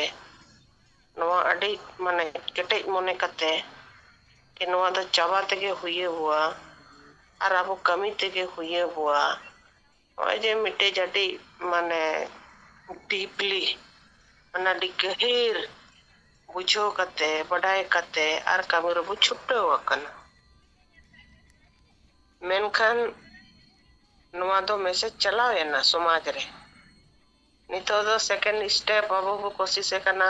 ᱱᱚᱣᱟ ᱟᱹᱰᱤ ᱢᱟᱱᱮ ᱠᱮᱴᱮᱡ ᱢᱚᱱᱮ ᱠᱟᱛᱮ ᱠᱤ ᱱᱚᱣᱟ ᱫᱚ ᱪᱟᱵᱟ ᱛᱮᱜᱮ ᱦᱩᱭᱟᱵᱚᱣᱟ ᱟᱨ ᱟᱵᱚ ᱠᱟᱹᱢᱤ ᱛᱮᱜᱮ ᱦᱩᱭᱟᱵᱚᱣᱟ᱾ ᱱᱚᱜᱼᱚᱭ ᱡᱮ ᱢᱤᱫᱴᱮᱡ ᱟᱹᱰᱤ ᱢᱟᱱᱮ deeply, ᱢᱟᱱᱮ ᱟᱹᱰᱤ ᱜᱟᱹᱦᱤᱨ ᱵᱩᱡᱷᱟᱹᱣ ᱠᱟᱛᱮ, ᱵᱟᱰᱟᱭ ᱠᱟᱛᱮ ᱟᱨ ᱠᱟᱹᱢᱤ ᱨᱮᱵᱚ ᱪᱷᱩᱴᱟᱹᱣ ᱟᱠᱟᱱᱟ᱾ ᱢᱮᱱᱠᱷᱟᱱ ᱱᱚᱣᱟ ᱫᱚ message ᱪᱟᱞᱟᱣ ᱮᱱᱟ ᱥᱚᱢᱟᱡᱽ ᱨᱮ᱾ ᱱᱤᱛᱚᱜ ᱫᱚ second step ᱟᱵᱚ ᱵᱚ ᱠᱳᱥᱤᱥᱮ ᱠᱟᱱᱟ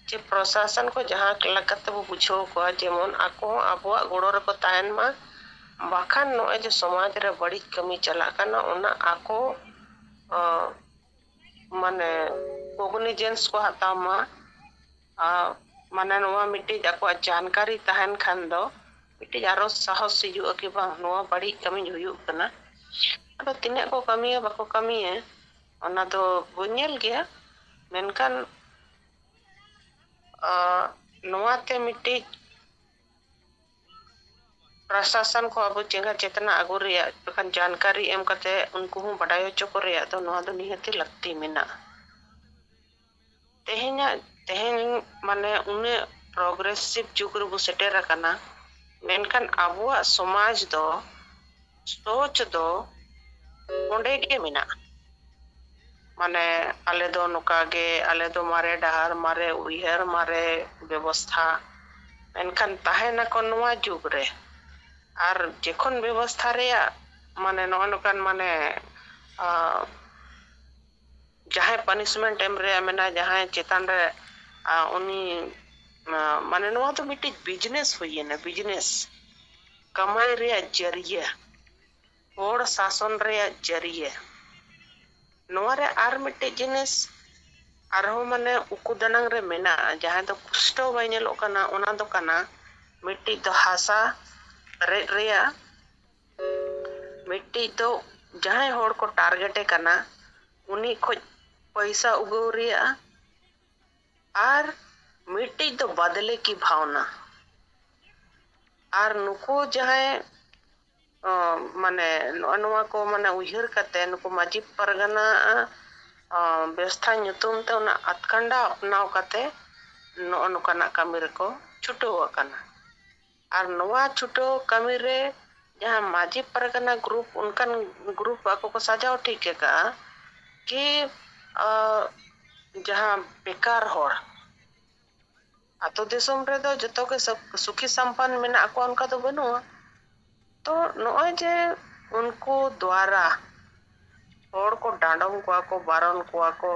ᱡᱮ ᱯᱨᱚᱥᱟᱥᱚᱱ ᱠᱚ ᱡᱟᱦᱟᱸ ᱞᱮᱠᱟᱛᱮ ᱵᱚ ᱵᱩᱡᱷᱟᱹᱣ ᱠᱚᱣᱟ, ᱡᱮᱢᱚᱱ ᱟᱠᱚ ᱦᱚᱸ ᱟᱵᱚᱣᱟᱜ ᱜᱚᱲᱚ ᱨᱮᱠᱚ ᱛᱟᱦᱮᱱ ᱢᱟ, ᱵᱟᱠᱷᱟᱱ ᱱᱚᱜᱼᱚᱭ ᱡᱮ ᱥᱚᱢᱟᱡᱽ ᱨᱮ ᱵᱟᱹᱲᱤᱡ ᱠᱟᱹᱢᱤ ᱪᱟᱞᱟᱜ ᱠᱟᱱᱟ, ᱚᱱᱟ ᱟᱠᱚ, ᱟᱸ, ᱢᱟᱱᱮ, ᱠᱚᱜᱱᱤᱡᱮᱱᱥ ᱠᱚ ᱦᱟᱛᱟᱣ ᱢᱟ᱾ ᱟᱨ ᱢᱟᱱᱮ, ᱱᱚᱣᱟ ᱢᱤᱫᱴᱤᱡ ᱟᱠᱚᱣᱟᱜ ᱡᱟᱱᱠᱟᱨᱤ ᱛᱟᱦᱮᱱ ᱠᱷᱟᱱ ᱫᱚ ᱢᱤᱫᱴᱤᱡ ᱟᱨᱚ ᱥᱟᱦᱚᱥ ᱦᱤᱡᱩᱜᱼᱟ ᱠᱤ ᱵᱟᱝ, ᱱᱚᱣᱟ ᱵᱟᱹᱲᱤᱡ ᱠᱟᱹᱢᱤ ᱦᱩᱭᱩᱜ ᱠᱟᱱᱟ᱾ ᱟᱫᱚ ᱛᱤᱱᱟᱹᱜ ᱠᱚ ᱠᱟᱹᱢᱤᱭᱟ ᱵᱟᱠᱚ ᱠᱟᱹᱢᱤᱭᱟ, ᱚᱱᱟ ᱫᱚ ᱵᱚᱱ ᱧᱮᱞ ᱜᱮᱭᱟ᱾ ᱢᱮᱱᱠᱷᱟᱱ, ᱟᱸ, ᱱᱚᱣᱟᱛᱮ ᱢᱤᱫᱴᱤᱡ ᱯᱨᱚᱥᱟᱥᱚᱱ ᱠᱚ ᱟᱵᱚ ᱪᱮᱸᱜᱷᱟ ᱪᱮᱛᱱᱟ ᱟᱹᱜᱩ ᱨᱮᱭᱟᱜ, ᱵᱟᱠᱷᱟᱱ ᱡᱟᱱᱠᱟᱨᱤ ᱮᱢ ᱠᱟᱛᱮ ᱩᱱᱠᱩ ᱦᱚᱸ ᱵᱟᱰᱟᱭ ᱦᱚᱪᱚ ᱠᱚ ᱨᱮᱭᱟᱜ ᱫᱚ ᱱᱚᱣᱟ ᱫᱚ ᱱᱤᱦᱟᱹᱛᱤ ᱞᱟᱹᱠᱛᱤ ᱢᱮᱱᱟᱜᱼᱟ᱾ ᱛᱮᱦᱮᱧᱟᱜ, ᱛᱮᱦᱮᱧ ᱢᱟᱱᱮ ᱩᱱᱟᱹᱜ ᱯᱨᱚᱜᱨᱮᱥᱤᱵᱷ ᱡᱩᱜᱽ ᱨᱮᱵᱚ ᱥᱮᱴᱮᱨ ᱟᱠᱟᱱᱟ, ᱢᱮᱱᱠᱷᱟᱱ ᱟᱵᱚᱣᱟᱜ ᱥᱚᱢᱟᱡᱽ ᱫᱚ, ᱥᱚᱪ ᱫᱚ ᱚᱸᱰᱮ ᱜᱮ ᱢᱮᱱᱟᱜᱼᱟ᱾ ᱢᱟᱱᱮ, ᱟᱞᱮ ᱫᱚ ᱱᱚᱝᱠᱟ ᱜᱮ, ᱟᱞᱮ ᱫᱚ ᱢᱟᱨᱮ ᱰᱟᱦᱟᱨ, ᱢᱟᱨᱮ ᱩᱭᱦᱟᱹᱨ, ᱢᱟᱨᱮ ᱵᱮᱵᱚᱥᱛᱷᱟ, ᱢᱮᱱᱠᱷᱟᱱ ᱛᱟᱦᱮᱱᱟᱠᱚ ᱱᱚᱣᱟ ᱡᱩᱜᱽ ᱨᱮ᱾ ᱟᱨ ᱡᱚᱠᱷᱚᱱ ᱵᱮᱵᱚᱥᱛᱷᱟ ᱨᱮᱭᱟᱜ, ᱢᱟᱱᱮ, ᱱᱚᱜᱼᱚ ᱱᱚᱝᱠᱟᱱ, ᱢᱟᱱᱮ, ᱟᱸ, ᱡᱟᱦᱟᱸᱭ ᱯᱟᱱᱤᱥᱢᱮᱱᱴ ᱮᱢ ᱨᱮᱭᱟᱜ ᱢᱮᱱᱟᱜᱼᱟ, ᱡᱟᱦᱟᱸᱭ ᱪᱮᱛᱟᱱ ᱨᱮ, ᱟᱸ, ᱩᱱᱤ, ᱟᱸ, ᱢᱟᱱᱮ, ᱱᱚᱣᱟ ᱫᱚ ᱢᱤᱫᱴᱤᱡ ᱵᱤᱡᱽᱱᱮᱥ ᱦᱩᱭᱮᱱᱟ, ᱵᱤᱡᱽᱱᱮᱥ, ᱠᱟᱢᱟᱭ ᱨᱮᱭᱟᱜ ᱡᱟᱹᱨᱤᱭᱟᱹ, ᱦᱚᱲ ᱥᱟᱥᱚᱱ ᱨᱮᱭᱟᱜ ᱡᱟᱹᱨᱤᱭᱟᱹ᱾ ᱱᱚᱣᱟ ᱨᱮ ᱟᱨ ᱢᱤᱫᱴᱤᱡ ᱡᱤᱱᱤᱥ ᱟᱨᱦᱚᱸ, ᱢᱟᱱᱮ, ᱩᱠᱩ ᱫᱟᱱᱟᱝ ᱨᱮ ᱢᱮᱱᱟᱜᱼᱟ, ᱡᱟᱦᱟᱸ ᱫᱚ ᱯᱩᱥᱴᱟᱹᱣ ᱵᱟᱭ ᱧᱮᱞᱚᱜ ᱠᱟᱱᱟ, ᱚᱱᱟ ᱫᱚ ᱠᱟᱱᱟ, ᱢᱤᱫᱴᱤᱡ ᱫᱚ ᱦᱟᱥᱟ ᱨᱮᱡ ᱨᱮᱭᱟᱜ, ᱢᱤᱫᱴᱤᱡ ᱫᱚ ᱡᱟᱦᱟᱸᱭ ᱦᱚᱲ ᱠᱚ ᱴᱟᱨᱜᱮᱴᱮ ᱠᱟᱱᱟ, ᱩᱱᱤ ᱠᱷᱚᱡ ᱯᱚᱭᱥᱟ ᱩᱜᱟᱹᱣ ᱨᱮᱭᱟᱜ, ᱟᱨ ᱢᱤᱫᱴᱤᱡ ᱫᱚ ᱵᱟᱫᱞᱮ ᱠᱤ ᱵᱷᱟᱣᱱᱟ᱾ ᱟᱨ ᱱᱩᱠᱩ ᱡᱟᱦᱟᱸᱭ, ᱚ, ᱢᱟᱱᱮ, ᱱᱚᱜᱼᱚ ᱱᱚᱣᱟ ᱠᱚ, ᱢᱟᱱᱮ, ᱩᱭᱦᱟᱹᱨ ᱠᱟᱛᱮ ᱱᱩᱠᱩ ᱢᱟᱹᱡᱷᱤ ᱯᱟᱨᱜᱟᱱᱟ, ᱚ, ᱵᱮᱵᱚᱥᱛᱷᱟ ᱧᱩᱛᱩᱢ ᱛᱮ ᱚᱱᱟ ᱟᱛᱠᱟᱱᱰᱟ ᱟᱯᱱᱟᱣ ᱠᱟᱛᱮ ᱱᱚᱜᱼᱚ ᱱᱚᱝᱠᱟᱱᱟᱜ ᱠᱟᱹᱢᱤ ᱨᱮᱠᱚ ᱪᱷᱩᱴᱟᱹᱣ ᱟᱠᱟᱱᱟ᱾ ᱟᱨ ᱱᱚᱣᱟ ᱪᱷᱩᱴᱟᱹᱣ ᱠᱟᱹᱢᱤ ᱨᱮ ᱡᱟᱦᱟᱸ ᱢᱟᱹᱡᱷᱤ ᱯᱟᱨᱜᱟᱱᱟ ᱜᱨᱩᱯ, ᱚᱱᱠᱟᱱ ᱜᱨᱩᱯ ᱟᱠᱚ ᱠᱚ ᱥᱟᱡᱟᱣ ᱴᱷᱤᱠ ᱟᱠᱟᱫᱼᱟ ᱠᱤ, ᱟᱸ, ᱡᱟᱦᱟᱸ ᱵᱮᱠᱟᱨ ᱦᱚᱲ, ᱟᱛᱳ ᱫᱤᱥᱚᱢ ᱨᱮᱫᱚ ᱡᱚᱛᱚ ᱜᱮ ᱥᱩᱠ-, ᱥᱩᱠᱷᱤ ᱥᱟᱢᱯᱟᱱ ᱢᱮᱱᱟᱜ ᱠᱚᱣᱟ, ᱚᱱᱠᱟ ᱫᱚ ᱵᱟᱹᱱᱩᱜᱼᱟ᱾ ᱛᱚ ᱱᱚᱜᱼᱚᱭ ᱡᱮ ᱩᱱᱠᱩ ᱫᱣᱟᱨᱟ ᱦᱚᱲ ᱠᱚ ᱰᱟᱸᱰᱚᱢ ᱠᱚᱣᱟ ᱠᱚ, ᱵᱟᱨᱚᱱ ᱠᱚᱣᱟ ᱠᱚ,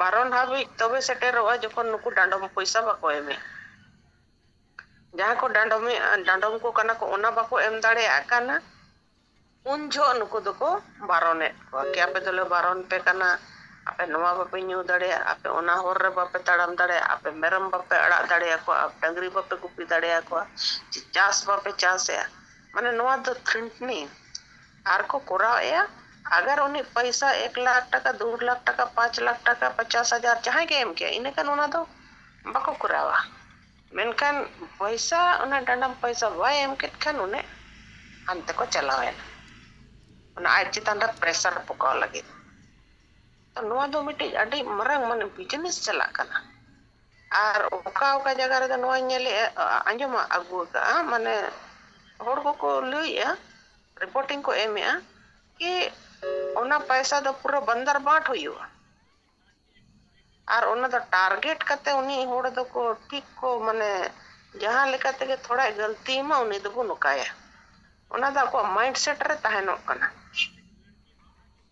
ᱵᱟᱨᱚᱱ ᱦᱟᱹᱵᱤᱡ ᱛᱚᱵᱮ ᱥᱮᱴᱮᱨᱚᱜᱼᱟ, ᱡᱚᱠᱷᱚᱱ ᱱᱩᱠᱩ ᱰᱟᱸᱰᱚᱢ ᱯᱚᱭᱥᱟ ᱵᱟᱠᱚ ᱮᱢᱮᱫ᱾ ᱡᱟᱦᱟᱸ ᱠᱚ ᱰᱟᱸᱰᱚᱢᱮᱫ, ᱰᱟᱸᱰᱚᱢ ᱠᱚ ᱠᱟᱱᱟ ᱠᱚ, ᱚᱱᱟ ᱵᱟᱠᱚ ᱮᱢ ᱫᱟᱲᱮᱭᱟᱜ ᱠᱟᱱᱟ, ᱩᱱ ᱡᱚᱦᱚᱜ ᱱᱩᱠᱩ ᱫᱚᱠᱚ ᱵᱟᱨᱚᱱᱮᱫ ᱠᱚᱣᱟ ᱠᱤ, "ᱟᱯᱮ ᱫᱚᱞᱮ ᱵᱟᱨᱚᱱ ᱯᱮ ᱠᱟᱱᱟ, ᱟᱯᱮ ᱱᱚᱣᱟ ᱵᱟᱯᱮ ᱧᱩ ᱫᱟᱲᱮᱭᱟᱜᱼᱟ, ᱟᱯᱮ ᱚᱱᱟ ᱦᱚᱨ ᱨᱮ ᱵᱟᱯᱮ ᱛᱟᱲᱟᱢ ᱫᱟᱲᱮᱭᱟᱜᱼᱟ, ᱟᱯᱮ ᱢᱮᱨᱚᱢ ᱵᱟᱯᱮ ᱟᱲᱟᱜ ᱫᱟᱲᱮᱭᱟᱠᱚᱣᱟ, ᱟᱯᱮ ᱰᱟᱹᱝᱨᱤ ᱵᱟᱯᱮ ᱜᱩᱯᱤ ᱫᱟᱲᱮᱭᱟᱠᱚᱣᱟ, ᱪᱟᱥ ᱵᱟᱯᱮ ᱪᱟᱥᱮᱜᱼᱟ᱾" ᱢᱟᱱᱮ ᱱᱚᱣᱟ ᱫᱚ ᱛᱷᱨᱮᱴᱱᱤᱝ ᱟᱨ ᱠᱚ ᱠᱚᱨᱟᱣᱮᱜᱼᱟ᱾ ᱟᱜᱟᱨ ᱩᱱᱤ ᱯᱚᱭᱥᱟ ᱮᱠ ᱞᱟᱠᱷ ᱴᱟᱠᱟ, ᱫᱩ ᱞᱟᱠᱷ ᱴᱟᱠᱟ, ᱯᱟᱸᱪ ᱞᱟᱠᱷ ᱴᱟᱠᱟ, ᱯᱚᱪᱟᱥ ᱦᱟᱡᱟᱨ, ᱡᱟᱦᱟᱸᱭ ᱜᱮ ᱮᱢ ᱠᱮᱭᱟ, ᱤᱱᱟᱹ ᱠᱷᱟᱱ ᱚᱱᱟ ᱫᱚ ᱵᱟᱠᱚ ᱠᱚᱨᱟᱣᱟ᱾ ᱢᱮᱱᱠᱷᱟᱱ ᱯᱚᱭᱥᱟ, ᱚᱱᱟ ᱰᱟᱸᱰᱟᱢ ᱯᱚᱭᱥᱟ ᱵᱟᱭ ᱮᱢ ᱠᱮᱫ ᱠᱷᱟᱱ ᱚᱱᱮ ᱦᱟᱱᱛᱮ ᱠᱚ ᱪᱟᱞᱟᱣᱮᱱᱟ, ᱚᱱᱟ ᱟᱡ ᱪᱮᱛᱟᱱ ᱨᱮ ᱯᱨᱮᱥᱟᱨ ᱯᱚᱠᱟᱣ ᱞᱟᱹᱜᱤᱫ᱾ ᱛᱚ ᱱᱚᱣᱟ ᱫᱚ ᱢᱤᱫᱴᱤᱡ ᱟᱹᱰᱤ ᱢᱟᱨᱟᱝ ᱢᱟᱱᱮ ᱵᱤᱡᱽᱱᱮᱥ ᱪᱟᱞᱟᱜ ᱠᱟᱱᱟ᱾ ᱟᱨ ᱚᱠᱟ ᱚᱠᱟ ᱡᱟᱭᱜᱟ ᱨᱮᱫᱚ ᱱᱚᱣᱟᱧ ᱧᱮᱞᱮᱜᱼᱟ, ᱟᱸᱡᱚᱢ ᱟᱹᱜᱩ ᱟᱠᱟᱫᱼᱟ, ᱢᱟᱱᱮ ᱦᱚᱲ ᱠᱚᱠᱚ ᱞᱟᱹᱭᱮᱜᱼᱟ, ᱨᱤᱯᱳᱨᱴᱤᱝ ᱠᱚ ᱮᱢᱮᱜᱼᱟ ᱠᱤ ᱚᱱᱟ ᱯᱚᱭᱥᱟ ᱫᱚ ᱯᱩᱨᱟᱹ ᱵᱟᱱᱫᱟᱨ ᱵᱟᱸᱴ ᱦᱩᱭᱩᱜᱼᱟ᱾ ᱟᱨ ᱚᱱᱟ ᱫᱚ ᱴᱟᱨᱜᱮᱴ ᱠᱟᱛᱮ ᱩᱱᱤ ᱦᱚᱲ ᱫᱚᱠᱚ ᱴᱷᱤᱠ ᱠᱚ, ᱢᱟᱱᱮ ᱡᱟᱦᱟᱸ ᱞᱮᱠᱟ ᱛᱮᱜᱮ ᱛᱷᱚᱲᱟᱭ ᱜᱟᱹᱞᱛᱤᱭ ᱢᱟ, ᱩᱱᱤ ᱫᱚᱵᱚ ᱱᱚᱝᱠᱟᱭᱟ᱾ ᱚᱱᱟ ᱫᱚ ᱟᱠᱚᱣᱟᱜ ᱢᱟᱭᱤᱱᱰ ᱥᱮᱴ ᱨᱮ ᱛᱟᱦᱮᱱᱚᱜ ᱠᱟᱱᱟ᱾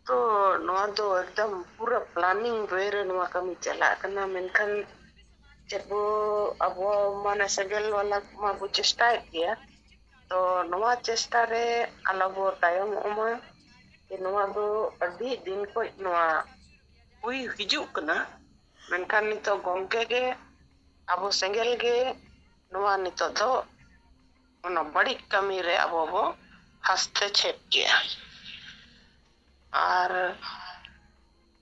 ᱛᱚ ᱱᱚᱣᱟ ᱫᱚ ᱮᱠᱫᱚᱢ ᱯᱩᱨᱟᱹ ᱯᱞᱟᱱᱤᱝ ᱣᱮ ᱨᱮ ᱱᱚᱣᱟ ᱠᱟᱹᱢᱤ ᱪᱟᱞᱟᱜ ᱠᱟᱱᱟ᱾ ᱢᱮᱱᱠᱷᱟᱱ ᱪᱮᱫ ᱵᱚ, ᱟᱵᱚ ᱢᱟᱱᱮ ᱥᱮᱸᱜᱮᱞ ᱵᱟᱞᱟ ᱢᱟᱵᱚ ᱪᱮᱥᱴᱟᱭᱮᱫ ᱜᱮᱭᱟ, ᱛᱚ ᱱᱚᱣᱟ ᱪᱮᱥᱴᱟ ᱨᱮ ᱟᱞᱚ ᱵᱚ ᱛᱟᱭᱚᱢᱚᱜ ᱢᱟ᱾ ᱡᱮ ᱱᱚᱣᱟ ᱫᱚ ᱟᱹᱰᱤ ᱫᱤᱱ ᱠᱷᱚᱱ ᱱᱚᱣᱟ ᱦᱩᱭ ᱦᱤᱡᱩᱜ ᱠᱟᱱᱟ, ᱢᱮᱱᱠᱷᱟᱱ ᱱᱤᱛᱚᱜ ᱜᱚᱢᱠᱮ ᱜᱮ, ᱟᱵᱚ ᱥᱮᱸᱜᱮᱞ ᱜᱮ ᱱᱚᱣᱟ ᱱᱤᱛᱚᱜ ᱫᱚ ᱚᱱᱟ ᱵᱟᱹᱲᱤᱡ ᱠᱟᱹᱢᱤ ᱨᱮ ᱟᱵᱚ ᱵᱚ ᱦᱟᱥᱛᱮᱠᱷᱮᱯ ᱠᱮᱜᱼᱟ᱾ ᱟᱨ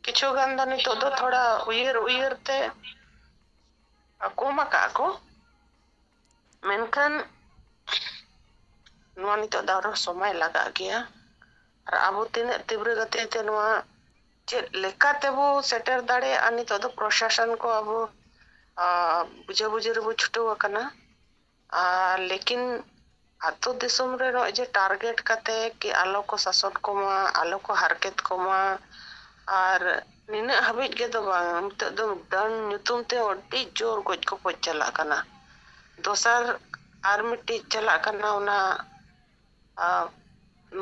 ᱠᱤᱪᱷᱩ ᱜᱟᱱ ᱫᱚ ᱱᱤᱛᱚᱜ ᱫᱚ ᱛᱷᱚᱲᱟ ᱩᱭᱦᱟᱹᱨ ᱩᱭᱦᱟᱹᱨ ᱛᱮ ᱠᱚᱢ ᱟᱠᱟᱜᱼᱟ ᱠᱚ, ᱢᱮᱱᱠᱷᱟᱱ ᱱᱚᱣᱟ ᱱᱤᱛᱚᱜ ᱫᱚ ᱟᱨᱦᱚᱸ ᱥᱚᱢᱚᱭ ᱞᱟᱜᱟᱜ ᱜᱮᱭᱟ᱾ ᱟᱨ ᱟᱵᱚ ᱛᱤᱱᱟᱹᱜ ᱛᱤᱵᱨᱟᱹ ᱜᱟᱛᱮ ᱛᱮ ᱱᱚᱣᱟ ᱪᱮᱫ ᱞᱮᱠᱟ ᱛᱮᱵᱚ ᱥᱮᱴᱮᱨ ᱫᱟᱲᱮᱭᱟᱜᱼᱟ, ᱱᱤᱛᱚᱜ ᱫᱚ ᱯᱨᱚᱥᱟᱥᱚᱱ ᱠᱚ ᱟᱵᱚ, ᱟ, ᱵᱩᱡᱷᱟᱹ ᱵᱩᱡᱷᱟᱹ ᱨᱮᱵᱚ ᱪᱷᱩᱴᱟᱹᱣ ᱟᱠᱟᱱᱟ᱾ ᱟᱨ ᱞᱮᱠᱤᱱ ᱟᱛᱳ ᱫᱤᱥᱚᱢ ᱨᱮ ᱱᱚᱜᱼᱚᱭ ᱡᱮ ᱴᱟᱨᱜᱮᱴ ᱠᱟᱛᱮ ᱠᱤ ᱟᱞᱚ ᱠᱚ ᱥᱟᱥᱚᱱ ᱠᱚᱢᱟ, ᱟᱞᱚ ᱠᱚ ᱦᱟᱨᱠᱮᱛ ᱠᱚᱢᱟ, ᱟᱨ ᱱᱤᱱᱟᱹᱜ ᱦᱟᱹᱵᱤᱡ ᱜᱮ ᱫᱚ ᱵᱟᱝ, ᱱᱤᱛᱚᱜ ᱫᱚ ᱰᱟᱹᱱ ᱧᱩᱛᱩᱢ ᱛᱮ ᱟᱹᱰᱤ ᱡᱳᱨ ᱜᱚᱡ ᱜᱚᱯᱚᱡ ᱪᱟᱞᱟᱜ ᱠᱟᱱᱟ᱾ ᱫᱚᱥᱟᱨ ᱟᱨ ᱢᱤᱫᱴᱤᱡ ᱪᱟᱞᱟᱜ ᱠᱟᱱᱟ ᱚᱱᱟ, ᱟ,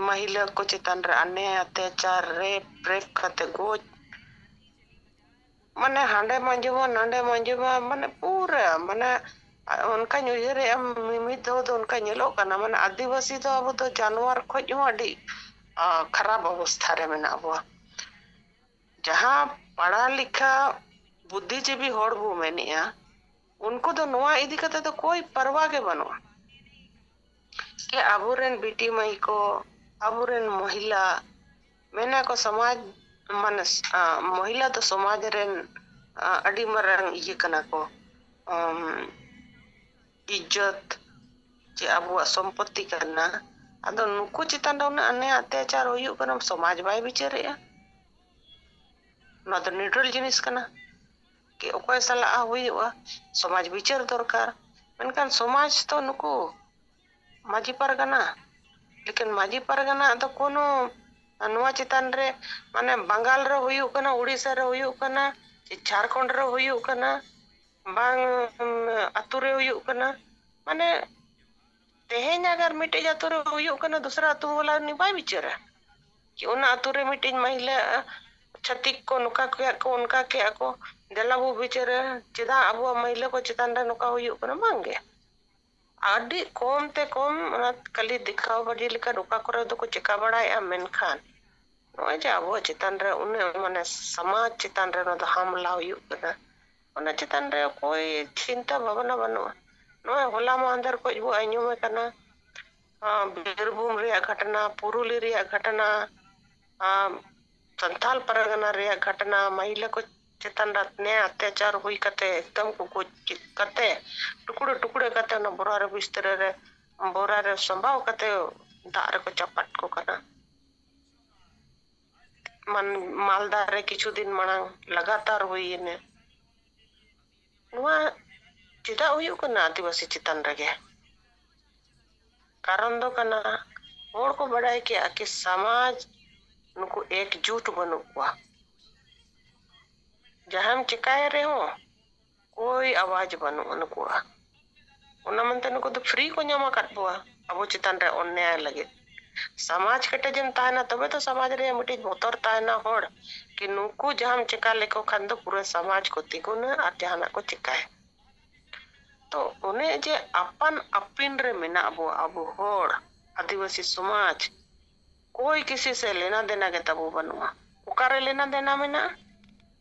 ᱢᱟᱹᱦᱤᱞᱟᱹ ᱠᱚ ᱪᱮᱛᱟᱱ ᱨᱮ ᱟᱱᱮ ᱚᱛᱛᱟᱪᱟᱨ, ᱨᱮᱯ, ᱨᱮᱯ ᱠᱟᱛᱮ ᱜᱚᱡ᱾ ᱢᱟᱱᱮ ᱦᱟᱸᱰᱮᱢ ᱟᱸᱡᱚᱢᱟ, ᱱᱟᱸᱰᱮᱢ ᱟᱸᱡᱚᱢᱟ, ᱢᱟᱱᱮ ᱯᱩᱨᱟᱹ, ᱢᱟᱱᱮ ᱚᱱᱠᱟᱧ ᱩᱭᱦᱟᱹᱨᱮᱜᱼᱟ, ᱢᱤᱢᱤᱫ ᱫᱷᱟᱣ ᱫᱚ ᱚᱱᱠᱟ ᱧᱮᱞᱚᱜ ᱠᱟᱱᱟ, ᱢᱟᱱᱮ ᱟᱹᱫᱤᱵᱟᱹᱥᱤ ᱫᱚ ᱟᱵᱚ ᱫᱚ ᱡᱟᱱᱣᱟᱨ ᱠᱷᱚᱡ ᱦᱚᱸ ᱟᱹᱰᱤ, ᱟ, ᱠᱷᱟᱨᱟᱯ ᱚᱵᱚᱥᱛᱷᱟ ᱨᱮ ᱢᱮᱱᱟᱜ ᱵᱚᱣᱟ᱾ ᱡᱟᱦᱟᱸ ᱯᱟᱲᱦᱟ ᱞᱮᱠᱷᱟ ᱵᱩᱫᱽᱫᱷᱤᱡᱤᱵᱤ ᱦᱚᱲ ᱵᱚ ᱢᱮᱱᱮᱜᱼᱟ, ᱩᱱᱠᱩ ᱫᱚ ᱱᱚᱣᱟ ᱤᱫᱤ ᱠᱟᱛᱮ ᱫᱚ ᱠᱳᱭ ᱯᱟᱨᱣᱟ ᱜᱮ ᱵᱟᱹᱱᱩᱜᱼᱟ᱾ ᱠᱤ ᱟᱵᱚᱨᱮᱱ ᱵᱤᱴᱤ ᱢᱟᱹᱭ ᱠᱚ, ᱟᱵᱚᱨᱮᱱ ᱢᱚᱦᱤᱞᱟ, ᱢᱮᱱᱟ ᱠᱚ ᱥᱚᱢᱟᱡᱽ, ᱢᱟᱱᱮ, ᱟ, ᱢᱚᱦᱤᱞᱟ ᱫᱚ ᱥᱚᱢᱟᱡᱽ ᱨᱮᱱ, ᱟ, ᱟᱹᱰᱤ ᱢᱟᱨᱟᱝ ᱤᱭᱟᱹ ᱠᱟᱱᱟ ᱠᱚ, ᱟᱢ, ᱤᱡᱽᱡᱚᱛ ᱪᱮ ᱟᱵᱚᱣᱟᱜ ᱥᱚᱢᱯᱚᱛᱛᱤ ᱠᱟᱱᱟ᱾ ᱟᱫᱚ ᱱᱩᱠᱩ ᱪᱮᱛᱟᱱ ᱨᱮ ᱩᱱᱟᱹᱜ ᱚᱱᱭᱟᱭ ᱚᱛᱛᱟᱪᱟᱨ ᱦᱩᱭᱩᱜ ᱠᱟᱱᱟ, ᱥᱚᱢᱟᱡᱽ ᱵᱟᱭ ᱵᱤᱪᱟᱹᱨᱮᱜᱼᱟ᱾ ᱱᱚᱣᱟ ᱫᱚ neutral ᱡᱤᱱᱤᱥ ᱠᱟᱱᱟ᱾ ᱠᱤ ᱚᱠᱚᱭ ᱥᱟᱞᱟᱜ ᱦᱩᱭᱩᱜᱼᱟ, ᱥᱚᱢᱟᱡᱽ ᱵᱤᱪᱟᱹᱨ ᱫᱚᱨᱠᱟᱨ᱾ ᱢᱮᱱᱠᱷᱟᱱ ᱥᱚᱢᱟᱡᱽ ᱛᱚ ᱱᱩᱠᱩ ᱢᱟᱹᱡᱷᱤ ᱯᱟᱨᱜᱟᱱᱟ, ᱞᱮᱠᱤᱱ ᱢᱟᱹᱡᱷᱤ ᱯᱟᱨᱜᱟᱱᱟ ᱫᱚ ᱠᱳᱱᱳ ᱱᱚᱣᱟ ᱪᱮᱛᱟᱱ ᱨᱮ, ᱢᱟᱱᱮ ᱵᱟᱝᱜᱟᱞ ᱨᱮ ᱦᱩᱭᱩᱜ ᱠᱟᱱᱟ, ᱩᱲᱤᱥᱥᱟ ᱨᱮ ᱦᱩᱭᱩᱜ ᱠᱟᱱᱟ, ᱪᱮ ᱡᱷᱟᱲᱠᱷᱚᱸᱰ ᱨᱮ ᱦᱩᱭᱩᱜ ᱠᱟᱱᱟ, ᱵᱟᱝ, ᱩᱢ, ᱟᱛᱳ ᱨᱮ ᱦᱩᱭᱩᱜ ᱠᱟᱱᱟ, ᱢᱟᱱᱮ ᱛᱮᱦᱮᱧ ᱟᱜᱟᱨ ᱢᱤᱫᱴᱮᱡ ᱟᱛᱳ ᱨᱮ ᱦᱩᱭᱩᱜ ᱠᱟᱱᱟ, ᱫᱚᱥᱨᱟ ᱟᱛᱳ ᱵᱟᱞᱟ ᱩᱱᱤ ᱵᱟᱭ ᱵᱤᱪᱟᱹᱨᱟ᱾ ᱠᱤ ᱚᱱᱟ ᱟᱛᱳ ᱨᱮ ᱢᱤᱫᱴᱮᱡ ᱢᱟᱹᱦᱤᱞᱟᱹ, ᱟ, ᱪᱷᱟᱹᱛᱤᱠ ᱠᱚ ᱱᱚᱝᱠᱟ ᱠᱮᱜᱼᱟ ᱠᱚ, ᱚᱱᱠᱟ ᱠᱮᱜᱼᱟ ᱠᱚ, ᱫᱮᱞᱟ ᱵᱚ ᱵᱤᱪᱟᱹᱨᱟ, ᱪᱮᱫᱟᱜ ᱟᱵᱚᱣᱟᱜ ᱢᱟᱹᱦᱤᱞᱟᱹ ᱠᱚ ᱪᱮᱛᱟᱱ ᱨᱮ ᱱᱚᱝᱠᱟ ᱦᱩᱭᱩᱜ ᱠᱟᱱᱟ? ᱵᱟᱝᱜᱮ᱾ ᱟᱹᱰᱤ ᱠᱚᱢ ᱛᱮ ᱠᱚᱢ ᱚᱱᱟ ᱠᱷᱟᱹᱞᱤ ᱫᱮᱠᱷᱟᱣ ᱵᱟᱡᱤ ᱞᱮᱠᱟ ᱚᱠᱟ ᱠᱚᱨᱮ ᱫᱚᱠᱚ ᱪᱮᱠᱟ ᱵᱟᱲᱟᱭᱮᱜᱼᱟ, ᱢᱮᱱᱠᱷᱟᱱ ᱱᱚᱜᱼᱚᱭ ᱡᱮ ᱟᱵᱚᱣᱟᱜ ᱪᱮᱛᱟᱱ ᱨᱮ ᱩᱱᱟᱹᱜ, ᱢᱟᱱᱮ, ᱥᱚᱢᱟᱡᱽ ᱪᱮᱛᱟᱱ ᱨᱮ ᱱᱚᱣᱟ ᱫᱚ ᱦᱟᱢᱞᱟ ᱦᱩᱭᱩᱜ ᱠᱟᱱᱟ, ᱚᱱᱟ ᱪᱮᱛᱟᱱ ᱨᱮ ᱚᱠᱚᱭ ᱪᱤᱱᱛᱟᱹ ᱵᱷᱟᱵᱽᱱᱟ ᱵᱟᱹᱱᱩᱜᱼᱟ᱾ ᱱᱚᱜᱼᱚᱭ ᱦᱚᱞᱟ ᱢᱟᱦᱫᱮᱨ ᱠᱷᱚᱡ ᱵᱚ ᱟᱸᱡᱚᱢᱮ ᱠᱟᱱᱟ, ᱟᱸ, ᱵᱤᱨᱵᱷᱩᱢ ᱨᱮᱭᱟᱜ ᱜᱷᱚᱴᱚᱱᱟ, ᱯᱩᱨᱩᱞᱤᱭᱟᱹ ᱨᱮᱭᱟᱜ ᱜᱷᱚᱴᱚᱱᱟ, ᱟᱸ, ᱥᱟᱱᱛᱟᱞ ᱯᱟᱨᱜᱟᱱᱟ ᱨᱮᱭᱟᱜ ᱜᱷᱚᱴᱚᱱᱟ, ᱢᱟᱹᱦᱤᱞᱟᱹ ᱠᱚ ᱪᱮᱛᱟᱱ ᱨᱮ ᱱᱮᱭᱟ ᱚᱛᱛᱟᱪᱟᱨ ᱦᱩᱭ ᱠᱟᱛᱮ ᱮᱠᱫᱚᱢ ᱠᱚ ᱜᱚᱡ ᱠᱮᱫ ᱠᱟᱛᱮ ᱴᱩᱠᱲᱟᱹ ᱴᱩᱠᱲᱟᱹ ᱠᱟᱛᱮ ᱚᱱᱟ ᱵᱚᱨᱟ ᱨᱮ ᱵᱤᱥᱛᱨᱟᱹ ᱨᱮ, ᱵᱚᱨᱟ ᱨᱮ ᱥᱟᱢᱵᱟᱣ ᱠᱟᱛᱮ ᱫᱟᱜ ᱨᱮᱠᱚ ᱪᱟᱯᱟᱫ ᱠᱚ ᱠᱟᱱᱟ᱾ ᱢᱟᱱ-, ᱢᱟᱞᱫᱟ ᱨᱮ ᱠᱤᱪᱷᱩ ᱫᱤᱱ ᱢᱟᱲᱟᱝ ᱞᱟᱜᱟᱛᱟᱨ ᱦᱩᱭᱮᱱᱟ᱾ ᱱᱚᱣᱟ ᱪᱮᱫᱟᱜ ᱦᱩᱭᱩᱜ ᱠᱟᱱᱟ ᱟᱹᱫᱤᱵᱟᱹᱥᱤ ᱪᱮᱛᱟᱱ ᱨᱮᱜᱮ? ᱠᱟᱨᱚᱱ ᱫᱚ ᱠᱟᱱᱟ, ᱦᱚᱲ ᱠᱚ ᱵᱟᱲᱟᱭ ᱠᱮᱜᱼᱟ ᱠᱤ ᱥᱚᱢᱟᱡᱽ ᱱᱩᱠᱩ ᱮᱠᱡᱩᱴ ᱵᱟᱹᱱᱩᱜ ᱠᱚᱣᱟ᱾ ᱡᱟᱦᱟᱸᱢ ᱪᱮᱠᱟᱭ ᱨᱮᱦᱚᱸ ᱠᱳᱭ ᱟᱣᱟᱡᱽ ᱵᱟᱹᱱᱩᱜᱼᱟ ᱱᱩᱠᱩᱣᱟᱜ᱾ ᱚᱱᱟ ᱢᱮᱱᱛᱮ ᱱᱩᱠᱩ ᱫᱚ free ᱠᱚ ᱧᱟᱢ ᱟᱠᱟᱫ ᱵᱚᱣᱟ ᱟᱵᱚ ᱪᱮᱛᱟᱱ ᱨᱮ ᱚᱱᱱᱭᱟᱭ ᱞᱟᱹᱜᱤᱫ᱾ ᱥᱚᱢᱟᱡᱽ ᱠᱮᱴᱮᱡᱮᱢ ᱛᱟᱦᱮᱱᱟ, ᱛᱚᱵᱮ ᱛᱚ ᱥᱚᱢᱟᱡᱽ ᱨᱮᱭᱟᱜ ᱢᱤᱫᱴᱤᱡ ᱵᱚᱛᱚᱨ ᱛᱟᱦᱮᱱᱟ ᱦᱚᱲ, ᱠᱤ ᱱᱩᱠᱩ ᱡᱟᱦᱟᱸᱢ ᱪᱮᱠᱟ ᱞᱮᱠᱚ ᱠᱷᱟᱱ ᱫᱚ ᱯᱩᱨᱟᱹ ᱥᱚᱢᱟᱡᱽ ᱠᱚ ᱛᱤᱸᱜᱩᱱᱟ ᱟᱨ ᱡᱟᱦᱟᱱᱟᱜ ᱠᱚ ᱪᱮᱠᱟᱭᱟ᱾ ᱛᱚ ᱚᱱᱮ ᱡᱮ ᱟᱯᱟᱱ ᱟᱹᱯᱤᱱ ᱨᱮ ᱢᱮᱱᱟᱜ ᱵᱚ ᱟᱵᱚ ᱦᱚᱲ, ᱟᱹᱫᱤᱵᱟᱹᱥᱤ ᱥᱚᱢᱟᱡᱽ, ᱠᱳᱭ ᱠᱤᱥᱤ ᱥᱮ ᱞᱮᱱᱟ ᱫᱮᱱᱟ ᱜᱮ ᱛᱟᱵᱚ ᱵᱟᱹᱱᱩᱜᱼᱟ᱾ ᱚᱠᱟᱨᱮ ᱞᱮᱱᱟ ᱫᱮᱱᱟ ᱢᱮᱱᱟᱜᱼᱟ?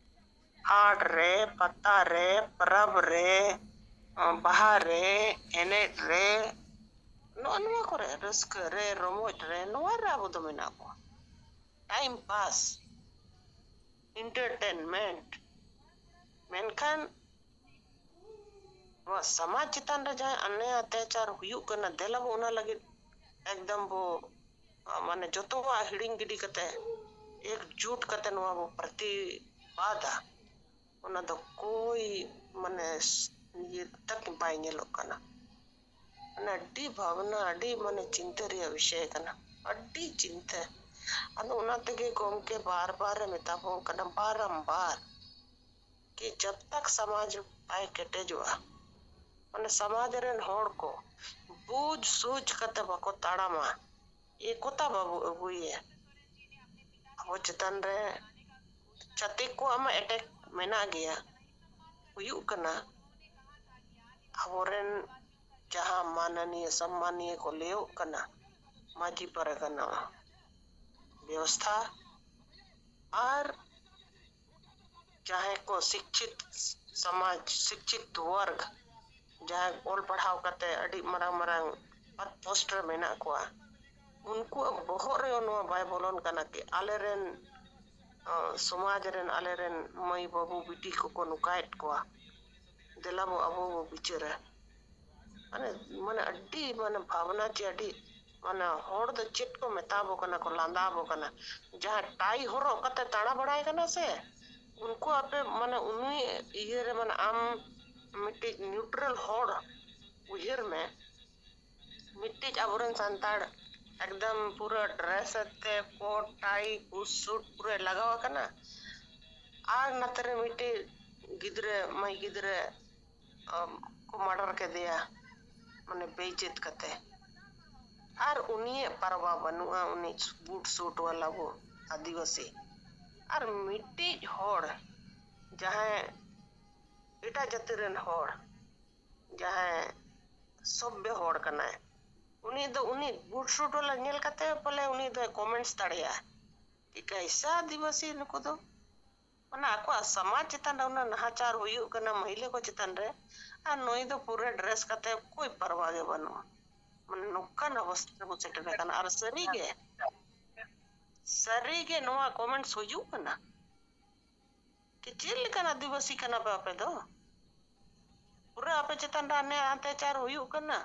ᱦᱟᱴ ᱨᱮ, ᱯᱟᱛᱟ ᱨᱮ, ᱯᱚᱨᱚᱵᱽ ᱨᱮ, ᱵᱟᱦᱟ ᱨᱮ, ᱮᱱᱮᱡ ᱨᱮ, ᱱᱚᱜᱼᱚ ᱱᱚᱣᱟ ᱠᱚᱨᱮ, ᱨᱟᱹᱥᱠᱟᱹ ᱨᱮ, ᱨᱚᱢᱚᱡᱽ ᱨᱮ, ᱱᱚᱣᱟ ᱨᱮ ᱟᱵᱚ ᱫᱚ ᱢᱮᱱᱟᱜ ᱵᱚᱱᱟ᱾ Time pass, entertainment. ᱢᱮᱱᱠᱷᱟᱱ ᱱᱚᱣᱟ ᱥᱚᱢᱟᱡᱽ ᱪᱮᱛᱟᱱ ᱨᱮ ᱡᱟᱦᱟᱸ ᱚᱱᱱᱭᱟᱭ ᱚᱛᱛᱟᱪᱟᱨ ᱦᱩᱭᱩᱜ ᱠᱟᱱᱟ, ᱫᱮᱞᱟ ᱵᱚ ᱚᱱᱟ ᱞᱟᱹᱜᱤᱫ ᱮᱠᱫᱚᱢ ᱵᱚ, ᱢᱟᱱᱮ, ᱡᱚᱛᱚᱣᱟᱜ ᱦᱤᱲᱤᱧ ᱜᱤᱰᱤ ᱠᱟᱛᱮ, ᱮᱠᱡᱩᱴ ᱠᱟᱛᱮ ᱱᱚᱣᱟ ᱵᱚ ᱯᱨᱚᱛᱤᱵᱟᱫᱟ᱾ ᱚᱱᱟ ᱫᱚ ᱠᱳᱭ, ᱢᱟᱱᱮ, ᱤᱭᱟᱹ ᱛᱟᱠ ᱵᱟᱭ ᱧᱮᱞᱚᱜ ᱠᱟᱱᱟ᱾ ᱢᱟᱱᱮ, ᱟᱹᱰᱤ ᱵᱷᱟᱵᱽᱱᱟ, ᱟᱹᱰᱤ, ᱢᱟᱱᱮ, ᱪᱤᱱᱛᱟᱹ ᱨᱮᱭᱟᱜ ᱵᱤᱥᱚᱭ ᱠᱟᱱᱟ, ᱟᱹᱰᱤ ᱪᱤᱱᱛᱟᱹ᱾ ᱟᱫᱚ ᱚᱱᱟ ᱛᱮᱜᱮ ᱜᱚᱢᱠᱮ ᱵᱟᱨ ᱵᱟᱨ ᱮ ᱢᱮᱛᱟ ᱵᱚᱱ ᱠᱟᱱᱟ, ᱵᱟᱨᱟᱢᱵᱟᱨ, ᱠᱤ ᱡᱟᱵ ᱛᱟᱠ ᱥᱚᱢᱟᱡᱽ ᱵᱟᱭ ᱠᱮᱴᱮᱡᱚᱜᱼᱟ, ᱢᱟᱱᱮ, ᱥᱚᱢᱟᱡᱽ ᱨᱮᱱ ᱦᱚᱲ ᱠᱚ ᱵᱩᱡᱽ ᱥᱩᱡᱽ ᱠᱟᱛᱮ ᱵᱟᱠᱚ ᱛᱟᱲᱟᱢᱟ, ᱮᱠᱚᱛᱟ ᱵᱟᱵᱚ ᱟᱹᱜᱩᱭᱟ᱾ ᱟᱵᱚ ᱪᱮᱛᱟᱱ ᱨᱮ ᱪᱷᱟᱹᱛᱤᱠ ᱠᱚᱣᱟᱜ ᱢᱟ ᱮᱴᱮᱠ ᱢᱮᱱᱟᱜ ᱜᱮᱭᱟ, ᱦᱩᱭᱩᱜ ᱠᱟᱱᱟ᱾ ᱟᱵᱚᱨᱮᱱ ᱡᱟᱦᱟᱸ ᱢᱟᱱᱚᱱᱤᱭᱟᱹ ᱥᱚᱢᱢᱟᱱᱤᱭᱟᱹ ᱠᱚ ᱞᱟᱹᱭᱚᱜ ᱠᱟᱱᱟ, ᱢᱟᱹᱡᱷᱤ ᱯᱟᱨᱜᱟᱱᱟ ᱵᱮᱵᱚᱥᱛᱷᱟ, ᱟᱨ ᱡᱟᱦᱟᱸᱭ ᱠᱚ ᱥᱤᱠᱪᱷᱤᱛ ᱥᱚᱢᱟᱡᱽ, ᱥᱤᱠᱪᱷᱤᱛ ᱣᱟᱨᱜᱽ, ᱡᱟᱦᱟᱸᱭ ᱚᱞ ᱯᱟᱲᱦᱟᱣ ᱠᱟᱛᱮ ᱟᱹᱰᱤ ᱢᱟᱨᱟᱝ ᱢᱟᱨᱟᱝ ᱯᱚᱫ ᱯᱳᱥᱴ ᱨᱮ ᱢᱮᱱᱟᱜ ᱠᱚᱣᱟ, ᱩᱱᱠᱩᱣᱟᱜ ᱵᱚᱦᱚᱜ ᱨᱮ ᱱᱚᱣᱟ ᱵᱟᱭ ᱵᱚᱞᱚᱱ ᱠᱟᱱᱟ ᱠᱤ ᱟᱞᱮᱨᱮᱱ, ᱟᱸ, ᱥᱚᱢᱟᱡᱽ ᱨᱮᱱ ᱟᱞᱮᱨᱮᱱ ᱢᱟᱹᱭ ᱵᱟᱹᱵᱩ ᱵᱤᱴᱤ ᱠᱚᱠᱚ ᱱᱚᱝᱠᱟᱭᱮᱫ ᱠᱚᱣᱟ, ᱫᱮᱞᱟ ᱵᱚ ᱟᱵᱚ ᱵᱚ ᱵᱤᱪᱟᱹᱨᱟ᱾ ᱢᱟᱱᱮ, ᱢᱟᱱᱮ ᱟᱹᱰᱤ, ᱢᱟᱱᱮ, ᱵᱷᱟᱵᱽᱱᱟ ᱪᱮ ᱟᱹᱰᱤ, ᱢᱟᱱᱮ, ᱦᱚᱲ ᱫᱚ ᱪᱮᱫ ᱠᱚ ᱢᱮᱛᱟ ᱵᱚ ᱠᱟᱱᱟ, ᱠᱚ ᱞᱟᱸᱫᱟ ᱟᱵᱚ ᱠᱟᱱᱟ᱾ ᱡᱟᱦᱟᱸ ᱴᱟᱭ ᱦᱚᱨᱚᱜ ᱠᱟᱛᱮ ᱫᱟᱬᱟ ᱵᱟᱲᱟᱭ ᱠᱟᱱᱟ ᱥᱮ, ᱩᱱᱠᱩ ᱟᱯᱮ, ᱢᱟᱱᱮ, ᱩᱱᱤ ᱤᱭᱟᱹ ᱨᱮ, ᱢᱟᱱᱮ, ᱟᱢ ᱢᱤᱫᱴᱤᱡ ᱱᱤᱭᱩᱴᱨᱟᱞ ᱦᱚᱲ ᱩᱭᱦᱟᱹᱨ ᱢᱮ, ᱢᱤᱫᱴᱤᱡ ᱟᱵᱚᱨᱮᱱ ᱥᱟᱱᱛᱟᱲ ᱮᱠᱫᱚᱢ ᱯᱩᱨᱟᱹ ᱰᱨᱮᱥ ᱟᱛᱮ, ᱠᱳᱴ, ᱴᱟᱭ, ᱠᱳᱴ ᱥᱩᱴ ᱯᱩᱨᱟᱹ ᱞᱟᱜᱟᱣ ᱟᱠᱟᱱᱟ, ᱟᱨ ᱱᱟᱛᱮ ᱨᱮ ᱢᱤᱫᱴᱤᱡ ᱜᱤᱫᱽᱨᱟᱹ, ᱢᱟᱹᱭ ᱜᱤᱫᱽᱨᱟᱹ, ᱟᱢ, ᱠᱚ ᱢᱟᱨᱰᱟᱨ ᱠᱮᱫᱮᱭᱟ, ᱢᱟᱱᱮ, ᱵᱮᱤᱡᱽᱡᱚᱛ ᱠᱟᱛᱮ᱾ ᱟᱨ ᱩᱱᱤᱭᱟᱜ ᱯᱟᱨᱣᱟ ᱵᱟᱹᱱᱩᱜᱼᱟ, ᱩᱱᱤ ᱵᱩᱴ ᱥᱩᱴ ᱣᱟᱞᱟ ᱵᱚ ᱟᱹᱫᱤᱵᱟᱹᱥᱤ᱾ ᱟᱨ ᱢᱤᱫᱴᱤᱡ ᱦᱚᱲ ᱡᱟᱦᱟᱸᱭ ᱮᱴᱟᱜ ᱡᱟᱹᱛᱤ ᱨᱮᱱ ᱦᱚᱲ, ᱡᱟᱦᱟᱸᱭ ᱥᱚᱵᱵᱷᱚ ᱦᱚᱲ ᱠᱟᱱᱟᱭ, ᱩᱱᱤ ᱫᱚ ᱩᱱᱤ ᱵᱩᱴ ᱥᱩᱴ ᱣᱟᱞᱟ ᱧᱮᱞ ᱠᱟᱛᱮ ᱵᱚᱞᱮ ᱩᱱᱤ ᱫᱚᱭ ᱠᱚᱢᱮᱱᱴᱥ ᱫᱟᱲᱮᱭᱟᱜᱼᱟ ᱠᱤ ᱠᱟᱭᱥᱟ ᱟᱹᱫᱤᱵᱟᱹᱥᱤ ᱱᱩᱠᱩ ᱫᱚ᱾ ᱢᱟᱱᱮ ᱟᱠᱚᱣᱟᱜ ᱥᱚᱢᱟᱡᱽ ᱪᱮᱛᱟᱱ ᱨᱮ ᱩᱱᱟᱹᱜ ᱱᱟᱦᱟᱪᱟᱨ ᱦᱩᱭᱩᱜ ᱠᱟᱱᱟ ᱢᱟᱹᱦᱤᱞᱟᱹ ᱠᱚ ᱪᱮᱛᱟᱱ ᱨᱮ, ᱟᱨ ᱱᱩᱭ ᱫᱚ ᱯᱩᱨᱟᱹ ᱰᱨᱮᱥ ᱠᱟᱛᱮ ᱠᱳᱭ ᱯᱟᱨᱣᱟ ᱜᱮ ᱵᱟᱹᱱᱩᱜᱼᱟ᱾ ᱢᱟᱱᱮ ᱱᱚᱝᱠᱟᱱ ᱚᱵᱚᱥᱛᱟ ᱨᱮᱵᱚ ᱥᱮᱴᱮᱨ ᱟᱠᱟᱱᱟ᱾ ᱟᱨ ᱥᱟᱹᱨᱤ ᱜᱮ, ᱥᱟᱹᱨᱤ ᱜᱮ ᱱᱚᱣᱟ ᱠᱚᱢᱮᱱᱴᱥ ᱦᱩᱭᱩᱜ ᱠᱟᱱᱟ ᱠᱤ ᱪᱮᱫ ᱞᱮᱠᱟᱱ ᱟᱹᱫᱤᱵᱟᱹᱥᱤ ᱠᱟᱱᱟ ᱯᱮ ᱟᱯᱮ ᱫᱚ? ᱯᱩᱨᱟᱹ ᱟᱯᱮ ᱪᱮᱛᱟᱱ ᱨᱮ ᱦᱟᱱᱮ ᱚᱛᱛᱟᱪᱟᱨ ᱦᱩᱭᱩᱜ ᱠᱟᱱᱟ,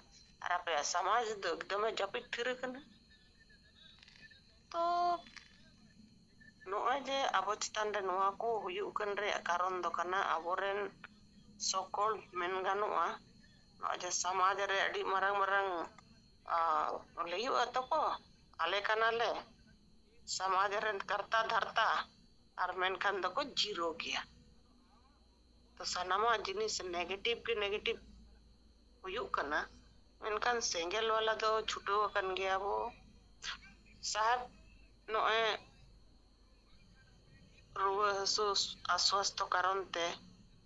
ᱟᱨ ᱟᱯᱮᱭᱟᱜ ᱥᱚᱢᱟᱡᱽ ᱫᱚ ᱮᱠᱫᱚᱢᱮ ᱡᱟᱹᱯᱤᱫ ᱛᱷᱤᱨ ᱠᱟᱱᱟ᱾ ᱛᱚ ᱱᱚᱜᱼᱚᱭ ᱡᱮ ᱟᱵᱚ ᱪᱮᱛᱟᱱ ᱨᱮ ᱱᱚᱣᱟ ᱠᱚ ᱦᱩᱭᱩᱜ ᱠᱟᱱ ᱨᱮᱭᱟᱜ ᱠᱟᱨᱚᱱ ᱫᱚ ᱠᱟᱱᱟ ᱟᱵᱚᱨᱮᱱ ᱥᱚᱠᱚᱞ ᱢᱮᱱ ᱜᱟᱱᱚᱜᱼᱟ, ᱱᱚᱜᱼᱚᱭ ᱡᱮ ᱥᱚᱢᱟᱡᱽ ᱨᱮ ᱟᱹᱰᱤ ᱢᱟᱨᱟᱝ ᱢᱟᱨᱟᱝ, ᱟ, ᱞᱟᱹᱭᱩᱜᱼᱟ ᱛᱚᱠᱚ, ᱟᱞᱮ ᱠᱟᱱᱟᱞᱮ ᱥᱚᱢᱟᱡᱽ ᱨᱮᱱ ᱠᱟᱨᱛᱟ ᱫᱷᱟᱨᱛᱟ, ᱟᱨ ᱢᱮᱱᱠᱷᱟᱱ ᱫᱚᱠᱚ ᱡᱤᱨᱳ ᱜᱮᱭᱟ᱾ ᱛᱚ ᱥᱟᱱᱟᱢᱟᱜ ᱡᱤᱱᱤᱥ ᱱᱮᱜᱮᱴᱤᱵᱷ ᱜᱮ ᱱᱮᱜᱮᱴᱤᱵᱷ ᱦᱩᱭᱩᱜ ᱠᱟᱱᱟ, ᱢᱮᱱᱠᱷᱟᱱ ᱥᱮᱸᱜᱮᱞ ᱣᱟᱞᱟ ᱫᱚ ᱪᱷᱩᱴᱟᱹᱣ ᱟᱠᱟᱱ ᱜᱮᱭᱟ ᱵᱚ᱾ ᱥᱟᱦᱮᱵᱽ, ᱱᱚᱜᱼᱚᱭ ᱨᱩᱣᱟᱹ ᱦᱟᱹᱥᱩ ᱚᱥᱣᱟᱥᱛᱷᱚ ᱠᱟᱨᱚᱱ ᱛᱮ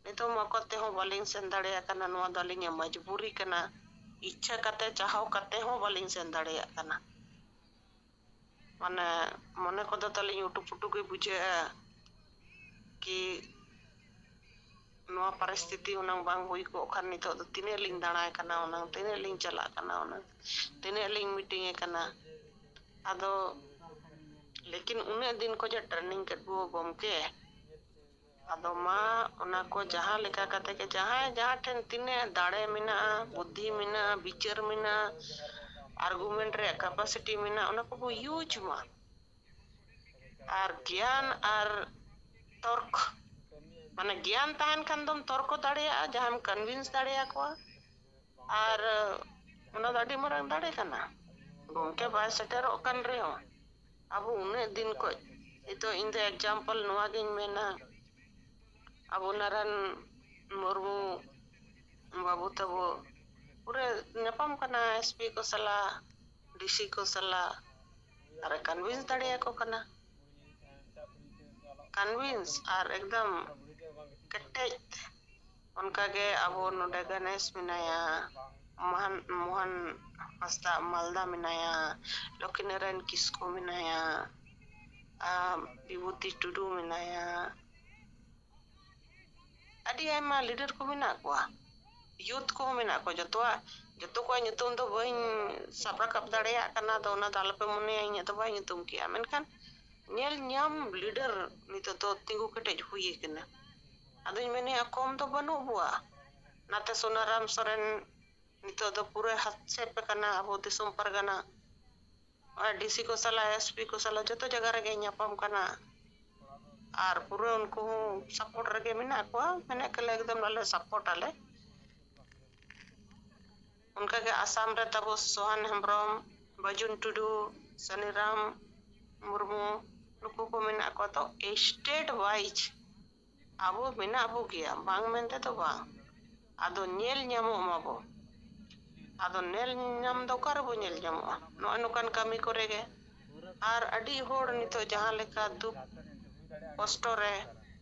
ᱱᱤᱛᱚᱜ ᱢᱟ ᱚᱠᱟ ᱛᱮᱦᱚᱸ ᱵᱟᱹᱞᱤᱧ ᱥᱮᱱ ᱫᱟᱲᱮᱭᱟᱜ ᱠᱟᱱᱟ, ᱱᱚᱣᱟ ᱫᱚ ᱟᱹᱞᱤᱧᱟᱜ ᱢᱚᱡᱽᱵᱩᱨᱤ ᱠᱟᱱᱟ, ᱤᱪᱪᱷᱟ ᱠᱟᱛᱮ ᱪᱟᱦᱟᱣ ᱠᱟᱛᱮ ᱦᱚᱸ ᱵᱟᱹᱞᱤᱧ ᱥᱮᱱ ᱫᱟᱲᱮᱭᱟᱜ ᱠᱟᱱᱟ᱾ ᱢᱟᱱᱮ ᱢᱚᱱᱮ ᱠᱚᱫᱚ ᱛᱟᱹᱞᱤᱧ ᱩᱴᱩ ᱯᱩᱴᱩ ᱜᱮ ᱵᱩᱡᱷᱟᱹᱜᱼᱟ ᱠᱤ ᱱᱚᱣᱟ ᱯᱚᱨᱤᱥᱛᱷᱤᱛᱤ ᱦᱩᱱᱟᱹᱝ ᱵᱟᱝ ᱦᱩᱭ ᱠᱚᱜ ᱠᱷᱟᱱ ᱱᱤᱛᱚᱜ ᱫᱚ ᱛᱤᱱᱟᱹᱜ ᱞᱤᱧ ᱫᱟᱬᱟᱭ ᱠᱟᱱᱟ ᱦᱩᱱᱟᱹᱝ, ᱛᱤᱱᱟᱹᱜ ᱞᱤᱧ ᱪᱟᱞᱟᱜ ᱠᱟᱱᱟ ᱦᱩᱱᱟᱹᱝ, ᱛᱤᱱᱟᱹᱜ ᱞᱤᱧ ᱢᱤᱴᱤᱝ ᱮ ᱠᱟᱱᱟ᱾ ᱟᱫᱚ ᱞᱮᱠᱤᱱ ᱩᱱᱟᱹᱜ ᱫᱤᱱ ᱠᱷᱚᱱ ᱡᱮ ᱴᱨᱮᱱᱤᱝ ᱠᱮᱫ ᱵᱚ ᱜᱚᱢᱠᱮ, ᱟᱫᱚ ᱢᱟ ᱚᱱᱟ ᱠᱚ ᱡᱟᱦᱟᱸ ᱞᱮᱠᱟ ᱠᱟᱛᱮ ᱜᱮ ᱡᱟᱦᱟᱸᱭ ᱡᱟᱦᱟᱸ ᱴᱷᱮᱱ ᱛᱤᱱᱟᱹᱜ ᱫᱟᱲᱮ ᱢᱮᱱᱟᱜᱼᱟ, ᱵᱩᱫᱽᱫᱷᱤ ᱢᱮᱱᱟᱜᱼᱟ, ᱵᱤᱪᱟᱹᱨ ᱢᱮᱱᱟᱜᱼᱟ, ᱟᱨᱜᱩᱢᱮᱱᱴ ᱨᱮᱭᱟᱜ ᱠᱮᱯᱟᱥᱤᱴᱤ ᱢᱮᱱᱟᱜᱼᱟ, ᱚᱱᱟ ᱠᱚᱵᱚ ᱤᱭᱩᱡᱽ ᱢᱟ᱾ ᱟᱨ ᱜᱮᱭᱟᱱ ᱟᱨ ᱛᱚᱨᱠ, ᱢᱟᱱᱮ ᱜᱮᱭᱟᱱ ᱛᱟᱦᱮᱱ ᱠᱷᱟᱱ ᱫᱚᱢ ᱛᱚᱨᱠᱚ ᱫᱟᱲᱮᱭᱟᱜᱼᱟ, ᱡᱟᱦᱟᱸᱭᱮᱢ ᱠᱚᱱᱵᱷᱤᱱᱥ ᱫᱟᱲᱮᱭᱟᱠᱚᱣᱟ᱾ ᱟᱨ ᱚᱱᱟ ᱫᱚ ᱟᱹᱰᱤ ᱢᱟᱨᱟᱝ ᱫᱟᱲᱮ ᱠᱟᱱᱟ᱾ ᱜᱚᱢᱠᱮ ᱵᱟᱭ ᱥᱮᱴᱮᱨᱚᱜ ᱠᱟᱱ ᱨᱮᱦᱚᱸ, ᱟᱵᱚ ᱩᱱᱟᱹᱜ ᱫᱤᱱ ᱠᱷᱚᱡ, ᱱᱤᱛᱚᱜ ᱤᱧ ᱫᱚ ᱮᱠᱡᱟᱢᱯᱚᱞ ᱱᱚᱣᱟ ᱜᱤᱧ ᱢᱮᱱᱟ, ᱟᱵᱚ ᱱᱟᱨᱟᱱ ᱢᱩᱨᱢᱩ ᱵᱟᱹᱵᱩ ᱛᱟᱵᱚ ᱯᱩᱨᱟᱹ ᱧᱟᱯᱟᱢ ᱠᱟᱱᱟ ᱮᱥ ᱯᱤ ᱠᱚ ᱥᱟᱞᱟᱜ, ᱰᱤᱥᱤ ᱠᱚ ᱥᱟᱞᱟᱜ ᱟᱨᱮ ᱠᱚᱱᱵᱷᱤᱱᱥ ᱫᱟᱲᱮᱭᱟᱠᱚ ᱠᱟᱱᱟ᱾ ᱠᱚᱱᱵᱷᱤᱱᱥ ᱟᱨ ᱮᱠᱫᱚᱢ ᱠᱮᱴᱮᱡ᱾ ᱚᱱᱠᱟᱜᱮ ᱟᱵᱚ ᱱᱚᱰᱮ ᱜᱚᱱᱮᱥ ᱢᱮᱱᱟᱭᱟ, ᱢᱳᱦᱚᱱ, ᱢᱳᱦᱚᱱ ᱦᱟᱸᱥᱫᱟ ᱢᱟᱞᱫᱟ ᱢᱮᱱᱟᱭᱟ, ᱞᱚᱠᱠᱷᱤᱱᱟᱨᱟᱭᱚᱱ ᱠᱤᱥᱠᱩ ᱢᱮᱱᱟᱭᱟ, ᱟᱨ ᱵᱤᱵᱷᱩᱛᱤ ᱴᱩᱰᱩ ᱢᱮᱱᱟᱭᱟ᱾ ᱟᱹᱰᱤ ᱟᱭᱢᱟ ᱞᱤᱰᱟᱨ ᱠᱚ ᱢᱮᱱᱟᱜ ᱠᱚᱣᱟ, ᱭᱩᱛᱷ ᱠᱚᱦᱚᱸ ᱢᱮᱱᱟᱜ ᱠᱚᱣᱟ᱾ ᱡᱚᱛᱚᱣᱟᱜ, ᱡᱚᱛᱚ ᱠᱚᱣᱟᱜ ᱧᱩᱛᱩᱢ ᱫᱚ ᱵᱟᱹᱧ ᱥᱟᱵ ᱨᱟᱠᱟᱵ ᱫᱟᱲᱮᱭᱟᱜ ᱠᱟᱱᱟ, ᱟᱫᱚ ᱚᱱᱟ ᱫᱚ ᱟᱞᱚᱯᱮ ᱢᱚᱱᱮᱭᱟ ᱤᱧᱟᱹᱜ ᱫᱚ ᱵᱟᱭ ᱧᱩᱛᱩᱢ ᱠᱮᱜᱼᱟ, ᱢᱮᱱᱠᱷᱟᱱ ᱧᱮᱞ ᱧᱟᱢ ᱞᱤᱰᱟᱨ ᱱᱤᱛᱚᱜ ᱫᱚ ᱛᱤᱸᱜᱩ ᱠᱮᱴᱮᱡ ᱦᱩᱭ ᱟᱠᱟᱱᱟ᱾ ᱟᱫᱚᱧ ᱢᱮᱱᱮᱜᱼᱟ, ᱠᱚᱢ ᱫᱚ ᱵᱟᱹᱱᱩᱜ ᱵᱚᱣᱟ᱾ ᱱᱟᱛᱮ ᱥᱳᱱᱟᱨᱟᱢ ᱥᱚᱨᱮᱱ ᱱᱤᱛᱚᱜ ᱫᱚ ᱯᱩᱨᱟᱹ ᱦᱟᱛᱥᱮᱯ ᱟᱠᱟᱱᱟ ᱟᱵᱚ ᱫᱤᱥᱚᱢ ᱯᱟᱨᱜᱟᱱᱟ᱾ ᱟᱨ ᱰᱤᱥᱤ ᱠᱚ ᱥᱟᱞᱟᱜ, ᱮᱥᱯᱤ ᱠᱚ ᱥᱟᱞᱟᱜ ᱡᱚᱛᱚ ᱡᱟᱭᱜᱟ ᱨᱮᱜᱮ ᱧᱟᱯᱟᱢ ᱠᱟᱱᱟ᱾ ᱟᱨ ᱯᱩᱨᱟᱹ ᱩᱱᱠᱩ ᱦᱚᱸ ᱥᱟᱯᱳᱨᱴ ᱨᱮᱜᱮ ᱢᱮᱱᱟᱜ ᱠᱚᱣᱟ, ᱢᱮᱱᱮᱫ ᱠᱟᱱᱟ ᱮᱠᱫᱚᱢ ᱟᱞᱮ ᱥᱟᱯᱳᱨᱴ ᱟᱞᱮ᱾ ᱚᱱᱠᱟᱜᱮ ᱟᱥᱟᱢ ᱨᱮ ᱛᱟᱵᱚ ᱥᱳᱦᱟᱱ ᱦᱮᱢᱵᱨᱚᱢ, ᱵᱟᱹᱡᱩᱱ ᱴᱩᱰᱩ, ᱥᱟᱱᱤᱨᱟᱢ ᱢᱩᱨᱢᱩ, ᱱᱩᱠᱩ ᱠᱚ ᱢᱮᱱᱟᱜ ᱠᱚᱣᱟ᱾ ᱛᱚ ᱥᱴᱮᱴ ᱣᱟᱭᱤᱡ ᱟᱵᱚ ᱢᱮᱱᱟᱜ ᱵᱚ ᱜᱮᱭᱟ, ᱵᱟᱝ ᱢᱮᱱᱛᱮ ᱫᱚ ᱵᱟᱝ᱾ ᱟᱫᱚ ᱧᱮᱞ ᱧᱟᱢᱚᱜ ᱢᱟᱵᱚ᱾ ᱟᱫᱚ ᱧᱮᱞ ᱧᱟᱢ ᱫᱚ ᱚᱠᱟ ᱨᱮᱵᱚ ᱧᱮᱞ ᱧᱟᱢᱚᱜᱼᱟ? ᱱᱚᱜᱼᱚᱭ ᱱᱚᱝᱠᱟᱱ ᱠᱟᱹᱢᱤ ᱠᱚᱨᱮ ᱜᱮ᱾ ᱟᱨ ᱟᱹᱰᱤ ᱦᱚᱲ ᱱᱤᱛᱚᱜ ᱡᱟᱦᱟᱸ ᱞᱮᱠᱟ ᱫᱩᱠ ᱠᱚᱥᱴᱚ ᱨᱮ,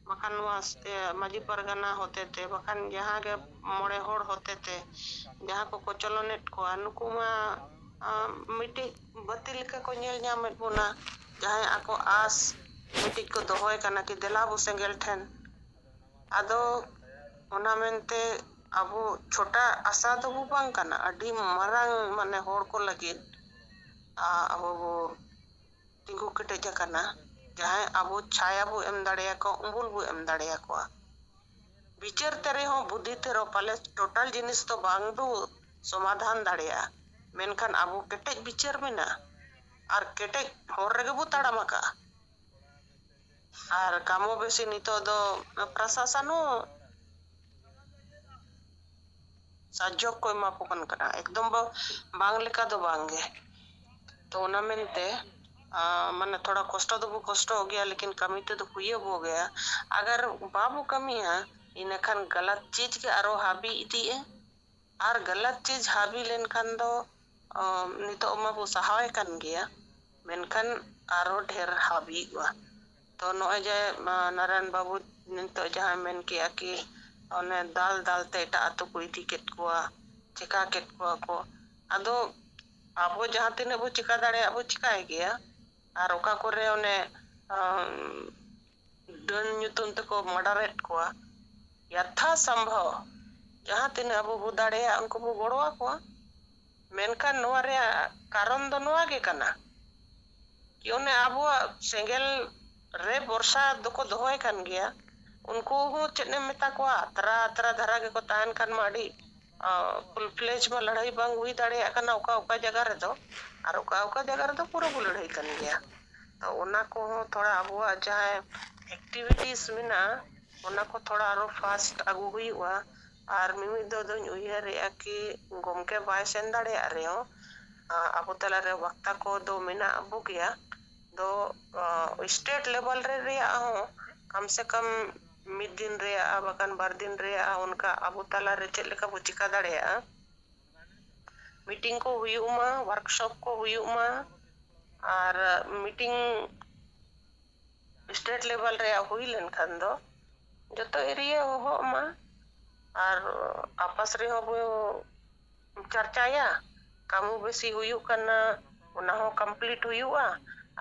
ᱵᱟᱠᱷᱟᱱ ᱱᱚᱣᱟ, ᱮ, ᱢᱟᱹᱡᱷᱤ ᱯᱟᱨᱜᱟᱱᱟ ᱦᱚᱛᱮᱛᱮ, ᱵᱟᱠᱷᱟᱱ ᱡᱟᱦᱟᱸ ᱜᱮ ᱢᱚᱬᱮ ᱦᱚᱲ ᱦᱚᱛᱮᱛᱮ ᱡᱟᱦᱟᱸ ᱠᱚ ᱠᱚᱪᱚᱞᱚᱱᱮᱫ ᱠᱚᱣᱟ, ᱱᱩᱠᱩ ᱢᱟ, ᱟ, ᱢᱤᱫᱴᱤᱡ ᱵᱟᱹᱛᱤ ᱞᱮᱠᱟ ᱠᱚ ᱧᱮᱞ ᱧᱟᱢᱮᱫ ᱵᱚᱱᱟ᱾ ᱡᱟᱦᱟᱸᱭ ᱟᱠᱚ ᱟᱥ ᱢᱤᱫᱴᱤᱡ ᱠᱚ ᱫᱚᱦᱚᱭ ᱠᱟᱱᱟ ᱠᱤ ᱫᱮᱞᱟ ᱵᱚ ᱥᱮᱸᱜᱮᱞ ᱴᱷᱮᱱ᱾ ᱟᱫᱚ ᱚᱱᱟ ᱢᱮᱱᱛᱮ ᱟᱵᱚ ᱪᱷᱳᱴᱟ ᱟᱥᱟ ᱫᱚᱵᱚ ᱵᱟᱝ ᱠᱟᱱᱟ, ᱟᱹᱰᱤ ᱢᱟᱨᱟᱝ ᱢᱟᱱᱮ ᱦᱚᱲ ᱠᱚ ᱞᱟᱹᱜᱤᱫ, ᱟ, ᱟᱵᱚ ᱵᱚ ᱛᱤᱸᱜᱩ ᱠᱮᱴᱮᱡ ᱟᱠᱟᱱᱟ᱾ ᱡᱟᱦᱟᱸᱭ ᱟᱵᱚ ᱪᱷᱟᱭᱟ ᱵᱚ ᱮᱢ ᱫᱟᱲᱮᱭᱟᱠᱚᱣᱟ, ᱩᱢᱩᱞ ᱵᱚ ᱮᱢ ᱫᱟᱲᱮᱭᱟᱠᱚᱣᱟ᱾ ᱵᱤᱪᱟᱹᱨ ᱛᱮ ᱨᱮᱦᱚᱸ ᱵᱩᱫᱷᱤ ᱛᱮ ᱨᱮᱦᱚᱸ ᱯᱟᱞᱮ ᱴᱳᱴᱟᱞ ᱡᱤᱱᱤᱥ ᱫᱚ ᱵᱟᱝ ᱵᱚ ᱥᱚᱢᱟᱫᱷᱟᱱ ᱫᱟᱲᱮᱭᱟᱜᱼᱟ, ᱢᱮᱱᱠᱷᱟᱱ ᱟᱵᱚ ᱠᱮᱴᱮᱡ ᱵᱤᱪᱟᱹᱨ ᱢᱮᱱᱟᱜᱼᱟ ᱟᱨ ᱠᱮᱴᱮᱡ ᱦᱚᱨ ᱨᱮᱜᱮ ᱵᱚ ᱛᱟᱲᱟᱢ ᱟᱠᱟᱜᱼᱟ᱾ ᱟᱨ ᱠᱟᱢᱚ ᱵᱮᱥᱤ ᱱᱤᱛᱚᱜ ᱫᱚ ᱯᱨᱚᱥᱟᱥᱚᱱ ᱦᱚᱸ ᱥᱟᱦᱟᱡᱽᱡᱚ ᱠᱚ ᱮᱢᱟ ᱠᱚ ᱠᱟᱱ ᱠᱟᱱᱟ, ᱮᱠᱫᱚᱢ ᱵᱟ-, ᱵᱟᱝ ᱞᱮᱠᱟ ᱫᱚ ᱵᱟᱝ ᱜᱮ᱾ ᱛᱚ ᱚᱱᱟ ᱢᱮᱱᱛᱮ, ᱟ, ᱢᱟᱱᱮ ᱛᱷᱚᱲᱟ ᱠᱚᱥᱴᱚ ᱫᱚᱵᱚ ᱠᱚᱥᱴᱚᱜ ᱜᱮᱭᱟ, ᱞᱮᱠᱤᱱ ᱠᱟᱹᱢᱤ ᱛᱮᱫᱚ ᱦᱩᱭᱩᱜᱚᱜ ᱜᱮᱭᱟ᱾ ᱟᱜᱟᱨ ᱵᱟᱵᱚ ᱠᱟᱹᱢᱤᱭᱟ, ᱤᱱᱟᱹᱠᱷᱟᱱ ᱜᱟᱞᱟᱛ ᱪᱤᱡᱽ ᱜᱮ ᱟᱨᱚ ᱦᱟᱵᱤ ᱤᱫᱤᱜᱼᱟ᱾ ᱟᱨ ᱜᱟᱞᱟᱛ ᱪᱤᱡᱽ ᱦᱟᱵᱤ ᱞᱮᱱᱠᱷᱟᱱ ᱫᱚ ᱱᱤᱛᱚᱜ ᱢᱟᱵᱚ ᱥᱟᱦᱟᱣᱮ ᱠᱟᱱ ᱜᱮᱭᱟ, ᱢᱮᱱᱠᱷᱟᱱ ᱟᱨᱚ ᱰᱷᱮᱨ ᱦᱟᱵᱤᱜᱼᱟ᱾ ᱛᱚ ᱱᱚᱜᱼᱚᱭ ᱡᱮ ᱱᱟᱨᱟᱭᱚᱱ ᱵᱟᱹᱵᱩ ᱱᱤᱛᱚᱜ ᱡᱟᱦᱟᱸᱭ ᱢᱮᱱ ᱠᱮᱜᱼᱟ ᱠᱤ ᱚᱱᱮ ᱫᱟᱞ ᱫᱟᱞ ᱛᱮ ᱮᱴᱟᱜ ᱟᱹᱛᱩ ᱠᱚ ᱤᱫᱤ ᱠᱮᱫ ᱠᱚᱣᱟ, ᱪᱮᱠᱟ ᱠᱮᱫ ᱠᱚᱣᱟ ᱠᱚ᱾ ᱟᱫᱚ ᱟᱵᱚ ᱡᱟᱦᱟᱸ ᱛᱤᱱᱟᱹᱜ ᱵᱚ ᱪᱮᱠᱟ ᱫᱟᱲᱮᱭᱟᱜ ᱵᱚ ᱪᱮᱠᱟᱭ ᱜᱮᱭᱟ᱾ ᱟᱨ ᱚᱠᱟ ᱠᱚᱨᱮ ᱚᱱᱮ ᱰᱟᱹᱱ ᱧᱩᱛᱩᱢ ᱛᱮᱠᱚ ᱢᱟᱰᱟᱨᱮᱫ ᱠᱚᱣᱟ, ᱭᱟᱛᱷᱟ ᱥᱚᱢᱵᱷᱚᱵ ᱡᱟᱦᱟᱸ ᱛᱤᱱᱟᱹᱜ ᱟᱵᱚ ᱵᱚ ᱫᱟᱲᱮᱭᱟᱜ ᱩᱱᱠᱩ ᱵᱚ ᱜᱚᱲᱚ ᱟᱠᱚᱣᱟ᱾ ᱢᱮᱱᱠᱷᱟᱱ ᱱᱚᱣᱟ ᱨᱮᱭᱟᱜ ᱠᱟᱨᱚᱱ ᱫᱚ ᱱᱚᱣᱟ ᱜᱮ ᱠᱟᱱᱟ ᱠᱤ ᱚᱱᱮ ᱟᱵᱚᱣᱟᱜ ᱥᱮᱸᱜᱮᱞ ᱨᱮ ᱵᱷᱚᱨᱥᱟ ᱫᱚᱠᱚ ᱫᱚᱦᱚᱭ ᱠᱟᱱ ᱜᱮᱭᱟ᱾ ᱩᱱᱠᱩ ᱦᱚᱸ ᱪᱮᱫ ᱮᱢ ᱢᱮᱛᱟ ᱠᱚᱣᱟ, ᱟᱛᱨᱟ ᱟᱛᱨᱟ ᱫᱷᱟᱨᱟ ᱜᱮᱠᱚ ᱛᱟᱦᱮᱱ ᱠᱷᱟᱱ ᱢᱟ ᱟᱹᱰᱤ ᱯᱷᱩᱞ ᱯᱷᱞᱮᱡᱽ ᱢᱟ ᱞᱟᱹᱲᱦᱟᱹᱭ ᱵᱟᱝ ᱦᱩᱭ ᱫᱟᱲᱮᱭᱟᱜ ᱠᱟᱱᱟ ᱚᱠᱟ ᱚᱠᱟ ᱡᱟᱭᱜᱟ ᱨᱮᱫᱚ, ᱟᱨ ᱚᱠᱟ ᱚᱠᱟ ᱡᱟᱭᱜᱟ ᱨᱮᱫᱚ ᱯᱩᱨᱟᱹ ᱵᱚ ᱞᱟᱹᱲᱦᱟᱹᱭ ᱠᱟᱱ ᱜᱮᱭᱟ᱾ ᱛᱚ ᱚᱱᱟ ᱠᱚᱦᱚᱸ ᱛᱷᱚᱲᱟ ᱟᱵᱚᱣᱟᱜ ᱡᱟᱦᱟᱸ ᱮᱠᱴᱤᱵᱷᱤᱴᱤᱥ ᱢᱮᱱᱟᱜᱼᱟ ᱚᱱᱟ ᱠᱚ ᱛᱷᱚᱲᱟ ᱟᱨᱚ ᱯᱷᱟᱥᱴ ᱟᱹᱜᱩ ᱦᱩᱭᱩᱜᱼᱟ᱾ ᱟᱨ ᱢᱤᱢᱤᱫ ᱫᱚ ᱫᱚᱧ ᱩᱭᱦᱟᱹᱨᱮᱜᱼᱟ ᱠᱤ ᱜᱚᱢᱠᱮ ᱵᱟᱭ ᱥᱮᱱ ᱫᱟᱲᱮᱭᱟᱜ ᱨᱮᱦᱚᱸ ᱟᱵᱚ ᱛᱟᱞᱟᱨᱮ ᱵᱟᱠᱛᱟ ᱠᱚᱫᱚ ᱢᱮᱱᱟᱜ ᱵᱚ ᱜᱮᱭᱟ᱾ ᱫᱚ ᱥᱴᱮᱴ ᱞᱮᱵᱮᱞ ᱨᱮ ᱨᱮᱭᱟᱜ ᱦᱚᱸ ᱠᱟᱢ ᱥᱮ ᱠᱟᱢ ᱢᱤᱫ ᱫᱤᱱ ᱨᱮᱭᱟᱜ ᱵᱟᱠᱷᱟᱱ ᱵᱟᱨ ᱫᱤᱱ ᱨᱮᱭᱟᱜ ᱚᱱᱠᱟ ᱟᱵᱚ ᱛᱟᱞᱟᱨᱮ ᱪᱮᱫ ᱞᱮᱠᱟ ᱵᱚ ᱪᱮᱠᱟ ᱫᱟᱲᱮᱭᱟᱜᱼᱟ᱾ ᱢᱤᱴᱤᱝ ᱠᱚ ᱦᱩᱭᱩᱜ ᱢᱟ, ᱣᱟᱨᱠᱥᱚᱯ ᱠᱚ ᱦᱩᱭᱩᱜ ᱢᱟ᱾ ᱟᱨ ᱢᱤᱴᱤᱝ ᱥᱴᱮᱴ ᱞᱮᱵᱮᱞ ᱨᱮᱭᱟᱜ ᱦᱩᱭ ᱞᱮᱱᱠᱷᱟᱱ ᱫᱚ ᱡᱚᱛᱚ ᱮᱨᱤᱭᱟ ᱦᱚᱦᱚᱜ ᱢᱟ᱾ ᱟᱨ ᱟᱯᱟᱥ ᱨᱮᱦᱚᱸ ᱵᱚ ᱪᱟᱨᱪᱟᱭᱟ, ᱠᱟᱹᱢᱤ ᱵᱮᱥᱤ ᱦᱩᱭᱩᱜ ᱠᱟᱱᱟ, ᱚᱱᱟ ᱦᱚᱸ ᱠᱚᱢᱯᱞᱤᱴ ᱦᱩᱭᱩᱜᱼᱟ᱾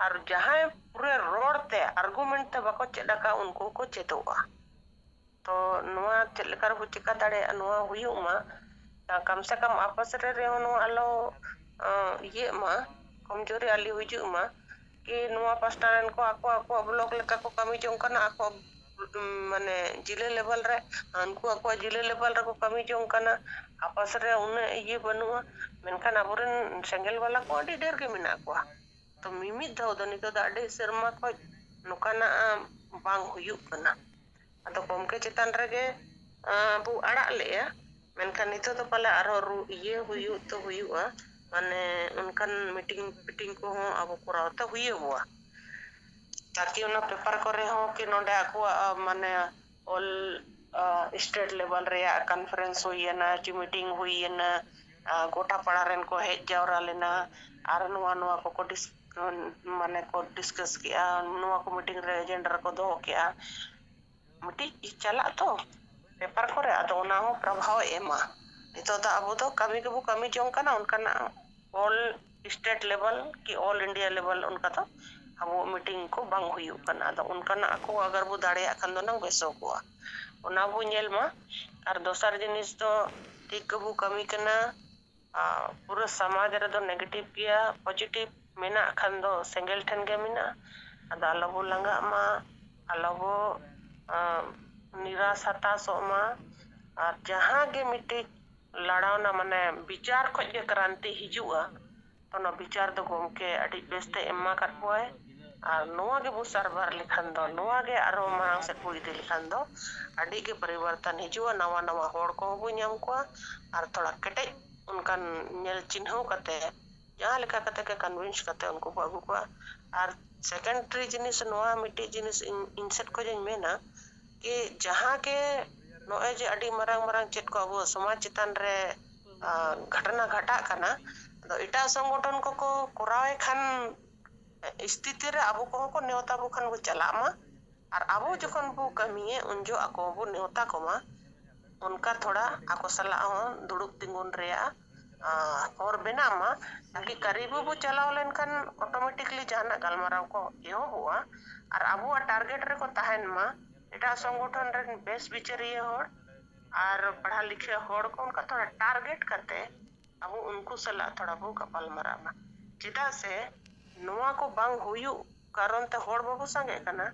ᱟᱨ ᱡᱟᱦᱟᱸᱭ ᱯᱩᱨᱟᱹ ᱨᱚᱲ ᱛᱮ ᱟᱨᱜᱩᱢᱮᱱᱴ ᱛᱮ ᱵᱟᱠᱚ ᱪᱮᱫ ᱟᱠᱟᱫ ᱩᱱᱠᱩ ᱠᱚ ᱪᱮᱫᱚᱜᱼᱟ᱾ ᱛᱚ ᱱᱚᱣᱟ ᱪᱮᱫ ᱞᱮᱠᱟ ᱨᱮᱵᱚ ᱪᱮᱠᱟ ᱫᱟᱲᱮᱭᱟᱜᱼᱟ ᱱᱚᱣᱟ ᱦᱩᱭᱩᱜ ᱢᱟ, ᱠᱟᱢ ᱥᱮ ᱠᱟᱢ ᱟᱯᱟᱥ ᱨᱮ ᱨᱮᱦᱚᱸ ᱱᱚᱣᱟ ᱟᱞᱚ ᱤᱭᱟᱹᱜ ᱢᱟ, ᱠᱚᱢᱡᱳᱨᱤ ᱟᱞᱚ ᱦᱤᱡᱩᱜ ᱢᱟ᱾ ᱠᱤ ᱱᱚᱣᱟ ᱯᱟᱥᱴᱟ ᱨᱮᱱ ᱠᱚ ᱟᱠᱚ ᱟᱠᱚᱣᱟᱜ ᱵᱞᱚᱠ ᱞᱮᱠᱟ ᱠᱚ ᱠᱟᱹᱢᱤ ᱡᱚᱝ ᱠᱟᱱᱟ, ᱟᱠᱚᱣᱟᱜ ᱢᱟᱱᱮ ᱡᱮᱞᱟ ᱞᱮᱵᱮᱞ ᱨᱮ, ᱦᱟᱱᱠᱩ ᱟᱠᱚᱣᱟᱜ ᱡᱮᱞᱟ ᱞᱮᱵᱮᱞ ᱨᱮᱠᱚ ᱠᱟᱹᱢᱤ ᱡᱚᱝ ᱠᱟᱱᱟ᱾ ᱟᱯᱟᱥ ᱨᱮ ᱩᱱᱟᱹᱜ ᱤᱭᱟᱹ ᱵᱟᱹᱱᱩᱜᱼᱟ, ᱢᱮᱱᱠᱷᱟᱱ ᱟᱵᱚᱨᱮᱱ ᱥᱮᱸᱜᱮᱞ ᱵᱟᱞᱟ ᱠᱚ ᱟᱹᱰᱤ ᱰᱷᱮᱨ ᱜᱮ ᱢᱮᱱᱟᱜ ᱠᱚᱣᱟ᱾ ᱛᱚ ᱢᱤᱢᱤᱫ ᱫᱷᱟᱣ ᱫᱚ ᱱᱤᱛᱚᱜ ᱫᱚ ᱟᱹᱰᱤ ᱥᱮᱨᱢᱟ ᱠᱷᱚᱡ ᱱᱚᱝᱠᱟᱱᱟᱜ ᱵᱟᱝ ᱦᱩᱭᱩᱜ ᱠᱟᱱᱟ᱾ ᱟᱫᱚ ᱜᱚᱢᱠᱮ ᱪᱮᱛᱟᱱ ᱨᱮᱜᱮ ᱵᱚ ᱟᱲᱟᱜ ᱞᱮᱜᱼᱟ, ᱢᱮᱱᱠᱷᱟᱱ ᱱᱤᱛᱚᱜ ᱫᱚ ᱯᱟᱞᱮ ᱟᱨᱦᱚᱸ ᱤᱭᱟᱹ ᱦᱩᱭᱩᱜ ᱛᱚ ᱦᱩᱭᱩᱜᱼᱟ, ᱢᱟᱱᱮ ᱚᱱᱠᱟᱱ ᱢᱤᱴᱤᱝ ᱯᱷᱤᱴᱤᱝ ᱠᱚᱦᱚᱸ ᱟᱵᱚ ᱠᱚᱨᱟᱣ ᱛᱮ ᱦᱩᱭᱩᱜᱚᱜᱼᱟ, ᱛᱟᱠᱤ ᱚᱱᱟ ᱯᱮᱯᱟᱨ ᱠᱚᱨᱮ ᱦᱚᱸ ᱠᱤ ᱱᱚᱰᱮ ᱟᱠᱚᱣᱟᱜ ᱢᱟᱱᱮ ᱚᱞ ᱥᱴᱮᱴ ᱞᱮᱵᱮᱞ ᱨᱮᱭᱟᱜ ᱠᱚᱱᱯᱷᱟᱨᱮᱱᱥ ᱦᱩᱭᱮᱱᱟ ᱠᱤ ᱢᱤᱴᱤᱝ ᱦᱩᱭᱮᱱᱟ, ᱟᱨ ᱜᱚᱴᱟ ᱯᱟᱲᱟ ᱨᱮᱱ ᱠᱚ ᱦᱮᱡ ᱡᱟᱣᱨᱟ ᱞᱮᱱᱟ᱾ ᱟᱨ ᱱᱚᱣᱟ ᱱᱚᱣᱟ ᱠᱚᱠᱚ ᱰᱤᱥ ᱢᱟᱱᱮ ᱠᱚ ᱰᱤᱥᱠᱟᱥ ᱠᱮᱜᱼᱟ, ᱱᱚᱣᱟ ᱠᱚ ᱢᱤᱴᱤᱝ ᱨᱮ ᱮᱡᱮᱱᱰᱟ ᱨᱮᱠᱚ ᱫᱚᱦᱚ ᱠᱮᱜᱼᱟ᱾ ᱢᱤᱫᱴᱤᱡ ᱪᱟᱞᱟᱜ ᱛᱚ ᱯᱮᱯᱟᱨ ᱠᱚᱨᱮ, ᱟᱫᱚ ᱚᱱᱟ ᱦᱚᱸ ᱯᱨᱚᱵᱷᱟᱣ ᱮ ᱮᱢᱟ᱾ ᱱᱤᱛᱚᱜ ᱫᱚ ᱟᱵᱚ ᱫᱚ ᱠᱟᱹᱢᱤ ᱜᱮᱵᱚ ᱠᱟᱹᱢᱤ ᱡᱚᱝ ᱠᱟᱱᱟ, ᱚᱱᱠᱟᱱᱟᱜ ᱚᱞ ᱥᱴᱮᱴ ᱞᱮᱵᱮᱞ ᱠᱤ ᱚᱞ ᱤᱱᱰᱤᱭᱟ ᱞᱮᱵᱮᱞ ᱚᱱᱠᱟ ᱫᱚ ᱟᱵᱚ ᱢᱤᱴᱤᱝ ᱠᱚ ᱵᱟᱝ ᱦᱩᱭᱩᱜ ᱠᱟᱱᱟ᱾ ᱟᱫᱚ ᱚᱱᱠᱟᱱᱟᱜ ᱠᱚ ᱟᱜᱟᱨ ᱵᱚ ᱫᱟᱲᱮᱭᱟᱜ ᱠᱷᱟᱱ ᱫᱚ ᱱᱟᱝ ᱵᱮᱥᱚᱜᱚᱜᱼᱟ, ᱚᱱᱟ ᱵᱚ ᱧᱮᱞ ᱢᱟ᱾ ᱟᱨ ᱫᱚᱥᱟᱨ ᱡᱤᱱᱤᱥ ᱫᱚ ᱴᱷᱤᱠ ᱜᱮᱵᱚ ᱠᱟᱹᱢᱤ ᱠᱟᱱᱟ᱾ ᱟᱨ ᱯᱩᱨᱟᱹ ᱥᱚᱢᱟᱡᱽ ᱨᱮᱫᱚ ᱱᱮᱜᱮᱴᱤᱵᱷ ᱜᱮᱭᱟ, ᱯᱚᱡᱤᱴᱤᱵᱷ ᱢᱮᱱᱟᱜ ᱠᱷᱟᱱ ᱫᱚ ᱥᱮᱸᱜᱮᱞ ᱴᱷᱮᱱ ᱜᱮ ᱢᱮᱱᱟᱜᱼᱟ᱾ ᱟᱫᱚ ᱟᱞᱚ ᱵᱚ ᱞᱟᱸᱜᱟᱜ ᱢᱟ, ᱟᱞᱚ ᱵᱚ ᱟᱸ, ᱱᱤᱨᱟᱥ ᱦᱟᱛᱟᱥᱚᱜ ᱢᱟ᱾ ᱟᱨ ᱡᱟᱦᱟᱸ ᱜᱮ ᱢᱤᱫᱴᱤᱡ ᱞᱟᱲᱟᱣᱱᱟ, ᱢᱟᱱᱮ ᱵᱤᱪᱟᱨ ᱠᱷᱚᱡ ᱜᱮ ᱠᱨᱟᱱᱛᱤ ᱦᱤᱡᱩᱜᱼᱟ, ᱛᱚ ᱚᱱᱟ ᱵᱤᱪᱟᱨ ᱫᱚ ᱜᱚᱢᱠᱮ ᱟᱹᱰᱤ ᱵᱮᱥᱛᱮ ᱮᱢ ᱟᱠᱟᱫ ᱠᱚᱣᱟᱭ᱾ ᱟᱨ ᱱᱚᱣᱟ ᱜᱮᱵᱚ ᱥᱟᱨᱵᱷᱟᱨ ᱞᱮᱠᱷᱟᱱ ᱫᱚ, ᱱᱚᱣᱟ ᱜᱮ ᱟᱨᱦᱚᱸ ᱢᱟᱲᱟᱝ ᱥᱮᱫ ᱵᱚ ᱤᱫᱤ ᱞᱮᱠᱷᱟᱱ ᱫᱚ ᱟᱹᱰᱤ ᱜᱮ ᱯᱚᱨᱤᱵᱚᱨᱛᱚᱱ ᱦᱤᱡᱩᱜᱼᱟ᱾ ᱱᱟᱣᱟ ᱱᱟᱣᱟ ᱦᱚᱲ ᱠᱚᱦᱚᱸ ᱵᱚ ᱧᱟᱢ ᱠᱚᱣᱟ ᱟᱨ ᱛᱷᱚᱲᱟ ᱠᱮᱴᱮᱡ ᱚᱱᱠᱟᱱ ᱧᱮᱞ ᱪᱤᱱᱦᱟᱹᱣ ᱠᱟᱛᱮ, ᱡᱟᱦᱟᱸ ᱞᱮᱠᱟ ᱠᱟᱛᱮ ᱜᱮ ᱠᱚᱱᱵᱷᱤᱱᱥ ᱠᱟᱛᱮ ᱩᱱᱠᱩ ᱵᱚ ᱟᱹᱜᱩ ᱠᱚᱣᱟ᱾ ᱟᱨ ᱥᱮᱠᱮᱱᱰᱟᱨᱤ ᱡᱤᱱᱤᱥ, ᱱᱚᱣᱟ ᱢᱤᱫᱴᱤᱡ ᱡᱤᱱᱤᱥ ᱤᱧ, ᱤᱧ ᱥᱮᱫ ᱠᱷᱚᱱ ᱤᱧ ᱢᱮᱱᱟ ᱠᱤ ᱡᱟᱦᱟᱸ ᱜᱮ ᱱᱚᱜᱼᱚᱭ ᱡᱮ ᱟᱹᱰᱤ ᱢᱟᱨᱟᱝ ᱢᱟᱨᱟᱝ ᱪᱮᱫ ᱠᱚ ᱟᱵᱚ ᱥᱚᱢᱟᱡᱽ ᱪᱮᱛᱟᱱ ᱨᱮ, ᱟ, ᱜᱷᱚᱴᱚᱱᱟ ᱜᱷᱟᱴᱟᱜ ᱠᱟᱱᱟ, ᱟᱫᱚ ᱮᱴᱟᱜ ᱥᱚᱝᱜᱚᱴᱷᱚᱱ ᱠᱚᱠᱚ ᱠᱚᱨᱟᱣᱮᱫ ᱠᱷᱟᱱ ᱥᱛᱷᱤᱛᱤ ᱨᱮ ᱟᱵᱚ ᱠᱚᱦᱚᱸ ᱠᱚ ᱱᱮᱣᱛᱟ ᱵᱚ ᱠᱷᱟᱱ ᱵᱚ ᱪᱟᱞᱟᱜ ᱢᱟ᱾ ᱟᱨ ᱟᱵᱚ ᱡᱚᱠᱷᱚᱱ ᱵᱚ ᱠᱟᱹᱢᱤᱭᱮᱫ, ᱩᱱ ᱡᱚᱦᱚᱜ ᱟᱠᱚ ᱦᱚᱸ ᱵᱚ ᱱᱮᱣᱛᱟ ᱠᱚᱢᱟ᱾ ᱚᱱᱠᱟ ᱛᱷᱚᱲᱟ ᱟᱠᱚ ᱥᱟᱞᱟᱜ ᱦᱚᱸ ᱫᱩᱲᱩᱵ ᱛᱤᱸᱜᱩᱱ ᱨᱮᱭᱟᱜ, ᱟ, ᱦᱚᱨ ᱵᱮᱱᱟᱜ ᱢᱟ, ᱛᱟᱠᱤ ᱠᱟᱹᱨᱤᱵᱩ ᱵᱚ ᱪᱟᱞᱟᱣ ᱞᱮᱱᱠᱷᱟᱱ ᱚᱴᱳᱢᱮᱴᱤᱠᱞᱤ ᱡᱟᱦᱟᱱᱟᱜ ᱜᱟᱞᱢᱟᱨᱟᱣ ᱠᱚ ᱮᱦᱚᱵᱚᱜᱼᱟ᱾ ᱟᱨ ᱟᱵᱚᱣᱟᱜ ᱴᱟᱨᱜᱮᱴ ᱨᱮᱠᱚ ᱛᱟᱦᱮᱱ ᱢᱟ, ᱮᱴᱟᱜ ᱥᱚᱝᱜᱚᱴᱷᱚᱱ ᱨᱮᱱ ᱵᱮᱥ ᱵᱤᱪᱟᱹᱨᱤᱭᱟᱹ ᱦᱚᱲ ᱟᱨ ᱯᱟᱲᱦᱟᱣ ᱞᱤᱠᱷᱟᱹ ᱦᱚᱲ ᱠᱚ ᱚᱱᱠᱟ ᱛᱷᱚᱲᱟ ᱴᱟᱨᱜᱮᱴ ᱠᱟᱛᱮ ᱟᱵᱚ ᱩᱱᱠᱩ ᱥᱟᱞᱟᱜ ᱛᱷᱚᱲᱟ ᱵᱚ ᱜᱟᱯᱟᱞ ᱢᱟᱨᱟᱜ ᱢᱟ᱾ ᱪᱮᱫᱟᱜ ᱥᱮ ᱱᱚᱣᱟ ᱠᱚ ᱵᱟᱝ ᱦᱩᱭᱩᱜ ᱠᱟᱨᱚᱱ ᱛᱮ ᱦᱚᱲ ᱵᱟᱵᱚ ᱥᱟᱸᱜᱮᱜ ᱠᱟᱱᱟ,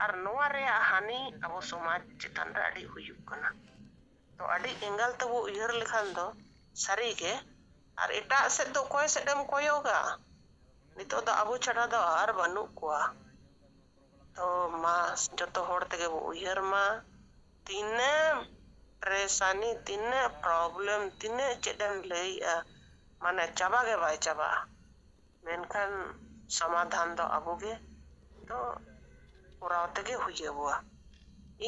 ᱟᱨ ᱱᱚᱣᱟ ᱨᱮᱭᱟᱜ ᱦᱟᱹᱱᱤ ᱟᱵᱚ ᱥᱚᱢᱟᱡᱽ ᱪᱮᱛᱟᱱ ᱨᱮ ᱟᱹᱰᱤ ᱦᱩᱭᱩᱜ ᱠᱟᱱᱟ᱾ ᱛᱚ ᱟᱹᱰᱤ ᱮᱸᱜᱟᱞ ᱛᱮᱵᱚ ᱩᱭᱦᱟᱹᱨ ᱞᱮᱠᱷᱟᱱ ᱫᱚ ᱥᱟᱹᱨᱤ ᱜᱮ, ᱟᱨ ᱮᱴᱟᱜ ᱥᱮᱫ ᱫᱚ ᱚᱠᱚᱭ ᱥᱮᱫ ᱮᱢ ᱠᱚᱭᱚᱜᱟ? ᱱᱤᱛᱚᱜ ᱫᱚ ᱟᱵᱚ ᱪᱷᱟᱰᱟ ᱫᱚ ᱟᱨ ᱵᱟᱹᱱᱩᱜ ᱠᱚᱣᱟ᱾ ᱛᱚ ᱢᱟ ᱡᱚᱛᱚ ᱦᱚᱲ ᱛᱮᱜᱮ ᱵᱚ ᱩᱭᱦᱟᱹᱨ ᱢᱟ, ᱛᱤᱱᱟᱹᱜ ᱯᱨᱮᱥᱟᱱᱤ, ᱛᱤᱱᱟᱹᱜ ᱯᱨᱚᱵᱞᱮᱢ, ᱛᱤᱱᱟᱹᱜ ᱪᱮᱫ ᱮᱢ ᱞᱟᱹᱭᱮᱜᱼᱟ, ᱢᱟᱱᱮ ᱪᱟᱵᱟ ᱜᱮ ᱵᱟᱭ ᱪᱟᱵᱟᱜᱼᱟ᱾ ᱢᱮᱱᱠᱷᱟᱱ ᱥᱚᱢᱟᱫᱷᱟᱱ ᱫᱚ ᱟᱵᱚ ᱜᱮ ᱛᱚ ᱠᱚᱨᱟᱣ ᱛᱮᱜᱮ ᱦᱩᱭ ᱟᱵᱚᱣᱟ᱾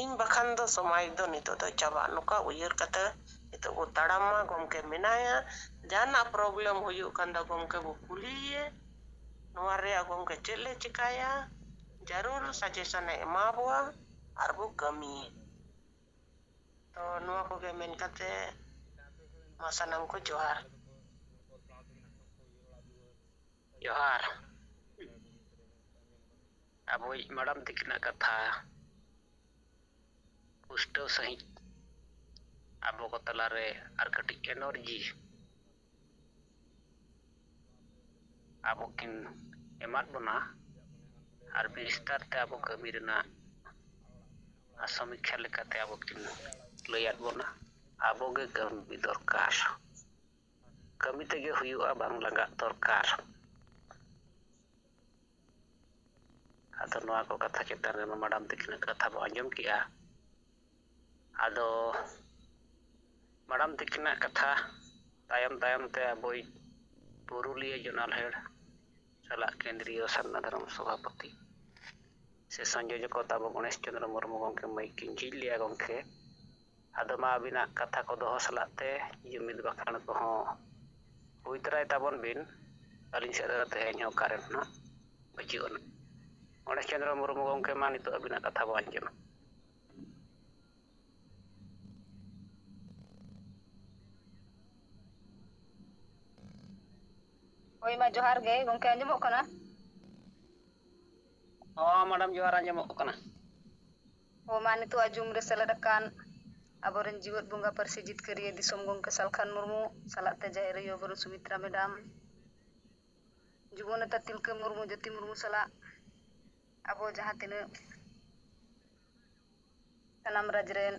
ᱤᱧ ᱵᱟᱠᱷᱟᱱ ᱫᱚ ᱥᱚᱢᱟᱡᱽ ᱫᱚ ᱱᱤᱛᱚᱜ ᱫᱚ ᱪᱟᱵᱟᱜ, ᱱᱚᱝᱠᱟ ᱩᱭᱦᱟᱹᱨ ᱠᱟᱛᱮ ᱱᱤᱛᱚᱜ ᱵᱚ ᱛᱟᱲᱟᱢ ᱢᱟ, ᱜᱚᱢᱠᱮ ᱢᱮᱱᱟᱭᱟ᱾ ᱡᱟᱦᱟᱱᱟᱜ problem ᱦᱩᱭᱩᱜ ᱠᱷᱟᱱ ᱫᱚ ᱜᱚᱢᱠᱮ ᱵᱚ ᱠᱩᱞᱤᱭᱮ, ᱱᱚᱣᱟ ᱨᱮᱭᱟᱜ ᱜᱚᱢᱠᱮ ᱪᱮᱫ ᱞᱮ ᱪᱮᱠᱟᱭᱟ, ᱡᱟᱹᱨᱩᱲ suggestion ᱮ ᱮᱢᱟ ᱵᱚᱣᱟ ᱟᱨ ᱵᱚ ᱠᱟᱹᱢᱤᱭᱮ᱾ ᱛᱚ ᱱᱚᱣᱟ ᱠᱚᱜᱮ ᱢᱮᱱ ᱠᱟᱛᱮ ᱢᱟ ᱥᱟᱱᱟᱢ ᱠᱚ ᱡᱚᱦᱟᱨ᱾ ᱡᱚᱦᱟᱨ᱾ ᱟᱵᱚᱭᱤᱡ madam ᱛᱤᱠᱤᱱᱟᱜ ᱠᱟᱛᱷᱟ ᱯᱩᱥᱴᱟᱹᱣ ᱥᱟᱺᱦᱤᱡ ᱟᱵᱚ ᱠᱚ ᱛᱟᱞᱟᱨᱮ ᱟᱨ ᱠᱟᱹᱴᱤᱡ energy ᱟᱵᱚ ᱠᱤᱱ ᱮᱢᱟᱫ ᱵᱚᱱᱟ ᱟᱨ ᱵᱤᱥᱛᱟᱨ ᱛᱮ ᱟᱵᱚ ᱠᱟᱹᱢᱤ ᱨᱮᱱᱟᱜ ᱥᱚᱢᱤᱠᱠᱷᱟ ᱞᱮᱠᱟᱛᱮ ᱟᱵᱚ ᱠᱤᱱ ᱞᱟᱹᱭᱟᱫ ᱵᱚᱱᱟ᱾ ᱟᱵᱚ ᱜᱮ ᱠᱟᱹᱢᱤ ᱫᱚᱨᱠᱟᱨ, ᱠᱟᱹᱢᱤ ᱛᱮᱜᱮ ᱦᱩᱭᱩᱜᱼᱟ, ᱵᱟᱝ ᱞᱟᱸᱜᱟᱜ ᱫᱚᱨᱠᱟᱨ᱾ ᱟᱫᱚ ᱱᱚᱣᱟ ᱠᱚ ᱠᱟᱛᱷᱟ ᱪᱮᱛᱟᱱ ᱨᱮᱢᱟ madam ᱛᱤᱠᱤᱱᱟᱜ ᱠᱟᱛᱷᱟ ᱵᱚ ᱟᱸᱡᱚᱢ ᱠᱮᱜᱼᱟ᱾ ᱟᱫᱚ madam ᱛᱤᱠᱤᱱᱟᱜ ᱠᱟᱛᱷᱟ ᱛᱟᱭᱚᱢ ᱛᱟᱭᱚᱢ ᱛᱮ ᱟᱵᱚᱭᱤᱡ ᱯᱩᱨᱩᱞᱤᱭᱟᱹ zonal head ᱥᱟᱞᱟᱜ ᱠᱮᱱᱫᱨᱤᱭᱚ ᱥᱟᱨᱱᱟ ᱫᱷᱚᱨᱚᱢ ᱥᱚᱵᱷᱟᱯᱚᱛᱤ ᱥᱮ ᱥᱚᱝᱡᱳᱡᱚᱠ ᱛᱟᱵᱚ ᱜᱚᱬᱮᱥ ᱪᱚᱸᱫᱽᱨᱚ ᱢᱩᱨᱢᱩ ᱜᱚᱢᱠᱮ ᱢᱟᱹᱭᱤᱠ ᱠᱤᱱ ᱡᱷᱤᱡ ᱞᱮᱭᱟ ᱜᱚᱢᱠᱮ᱾ ᱟᱫᱚ ᱢᱟ ᱟᱹᱵᱤᱱᱟᱜ ᱠᱟᱛᱷᱟ ᱠᱚ ᱫᱚᱦᱚ ᱥᱟᱞᱟᱜ ᱛᱮ ᱡᱩᱢᱤᱫ ᱵᱟᱠᱷᱟᱬ ᱠᱚᱦᱚᱸ ᱦᱩᱭ ᱛᱚᱨᱟᱭ ᱛᱟᱵᱚᱱ ᱵᱤᱱ᱾ ᱟᱹᱞᱤᱧ ᱥᱮᱫ ᱨᱮ ᱛᱮᱦᱮᱧ ᱦᱚᱸ current ᱱᱟᱜ ᱵᱟᱹᱪᱩᱜ ᱟᱹᱱᱤᱡ᱾ ᱜᱚᱬᱮᱥ ᱪᱚᱸᱫᱽᱨᱚ ᱢᱩᱨᱢᱩ ᱜᱚᱢᱠᱮ, ᱢᱟ ᱱᱤᱛᱚᱜ ᱟᱹᱵᱤᱱᱟᱜ ᱠᱟᱛᱷᱟ ᱵᱚ ᱟᱸᱡᱚᱢᱟ᱾ ᱦᱳᱭ ᱢᱟ, ᱡᱚᱦᱟᱨ ᱜᱮ ᱜᱚᱢᱠᱮ, ᱟᱸᱡᱚᱢᱚᱜ ᱠᱟᱱᱟ? ᱦᱚᱸ madam, ᱡᱚᱦᱟᱨ, ᱟᱸᱡᱚᱢᱚᱜ ᱠᱟᱱᱟ᱾ ᱦᱳᱭ ᱢᱟ, ᱱᱤᱛᱚᱜ ᱟᱜ ᱡᱩᱢ ᱨᱮ ᱥᱮᱞᱮᱫ ᱟᱠᱟᱱ ᱟᱵᱚᱨᱮᱱ ᱡᱤᱣᱮᱫ ᱵᱚᱸᱜᱟ ᱯᱟᱹᱨᱥᱤ ᱡᱤᱛᱠᱟᱹᱨᱤᱭᱟᱹ ᱫᱤᱥᱚᱢ ᱜᱚᱢᱠᱮ ᱥᱟᱞᱠᱷᱟᱱ ᱢᱩᱨᱢᱩ ᱥᱟᱞᱟᱜ ᱛᱮ ᱡᱟᱦᱮᱨ ᱟᱭᱳ ᱵᱩᱨᱩ ᱥᱩᱢᱤᱛᱨᱟ madam, ᱡᱩᱵᱚ ᱱᱮᱛᱟ ᱛᱤᱞᱠᱟᱹ ᱢᱩᱨᱢᱩ, ᱡᱳᱛᱤ ᱢᱩᱨᱢᱩ ᱥᱟᱞᱟᱜ ᱟᱵᱚ ᱡᱟᱦᱟᱸ ᱛᱤᱱᱟᱹᱜ ᱥᱟᱱᱟᱢ ᱨᱟᱡᱽ ᱨᱮᱱ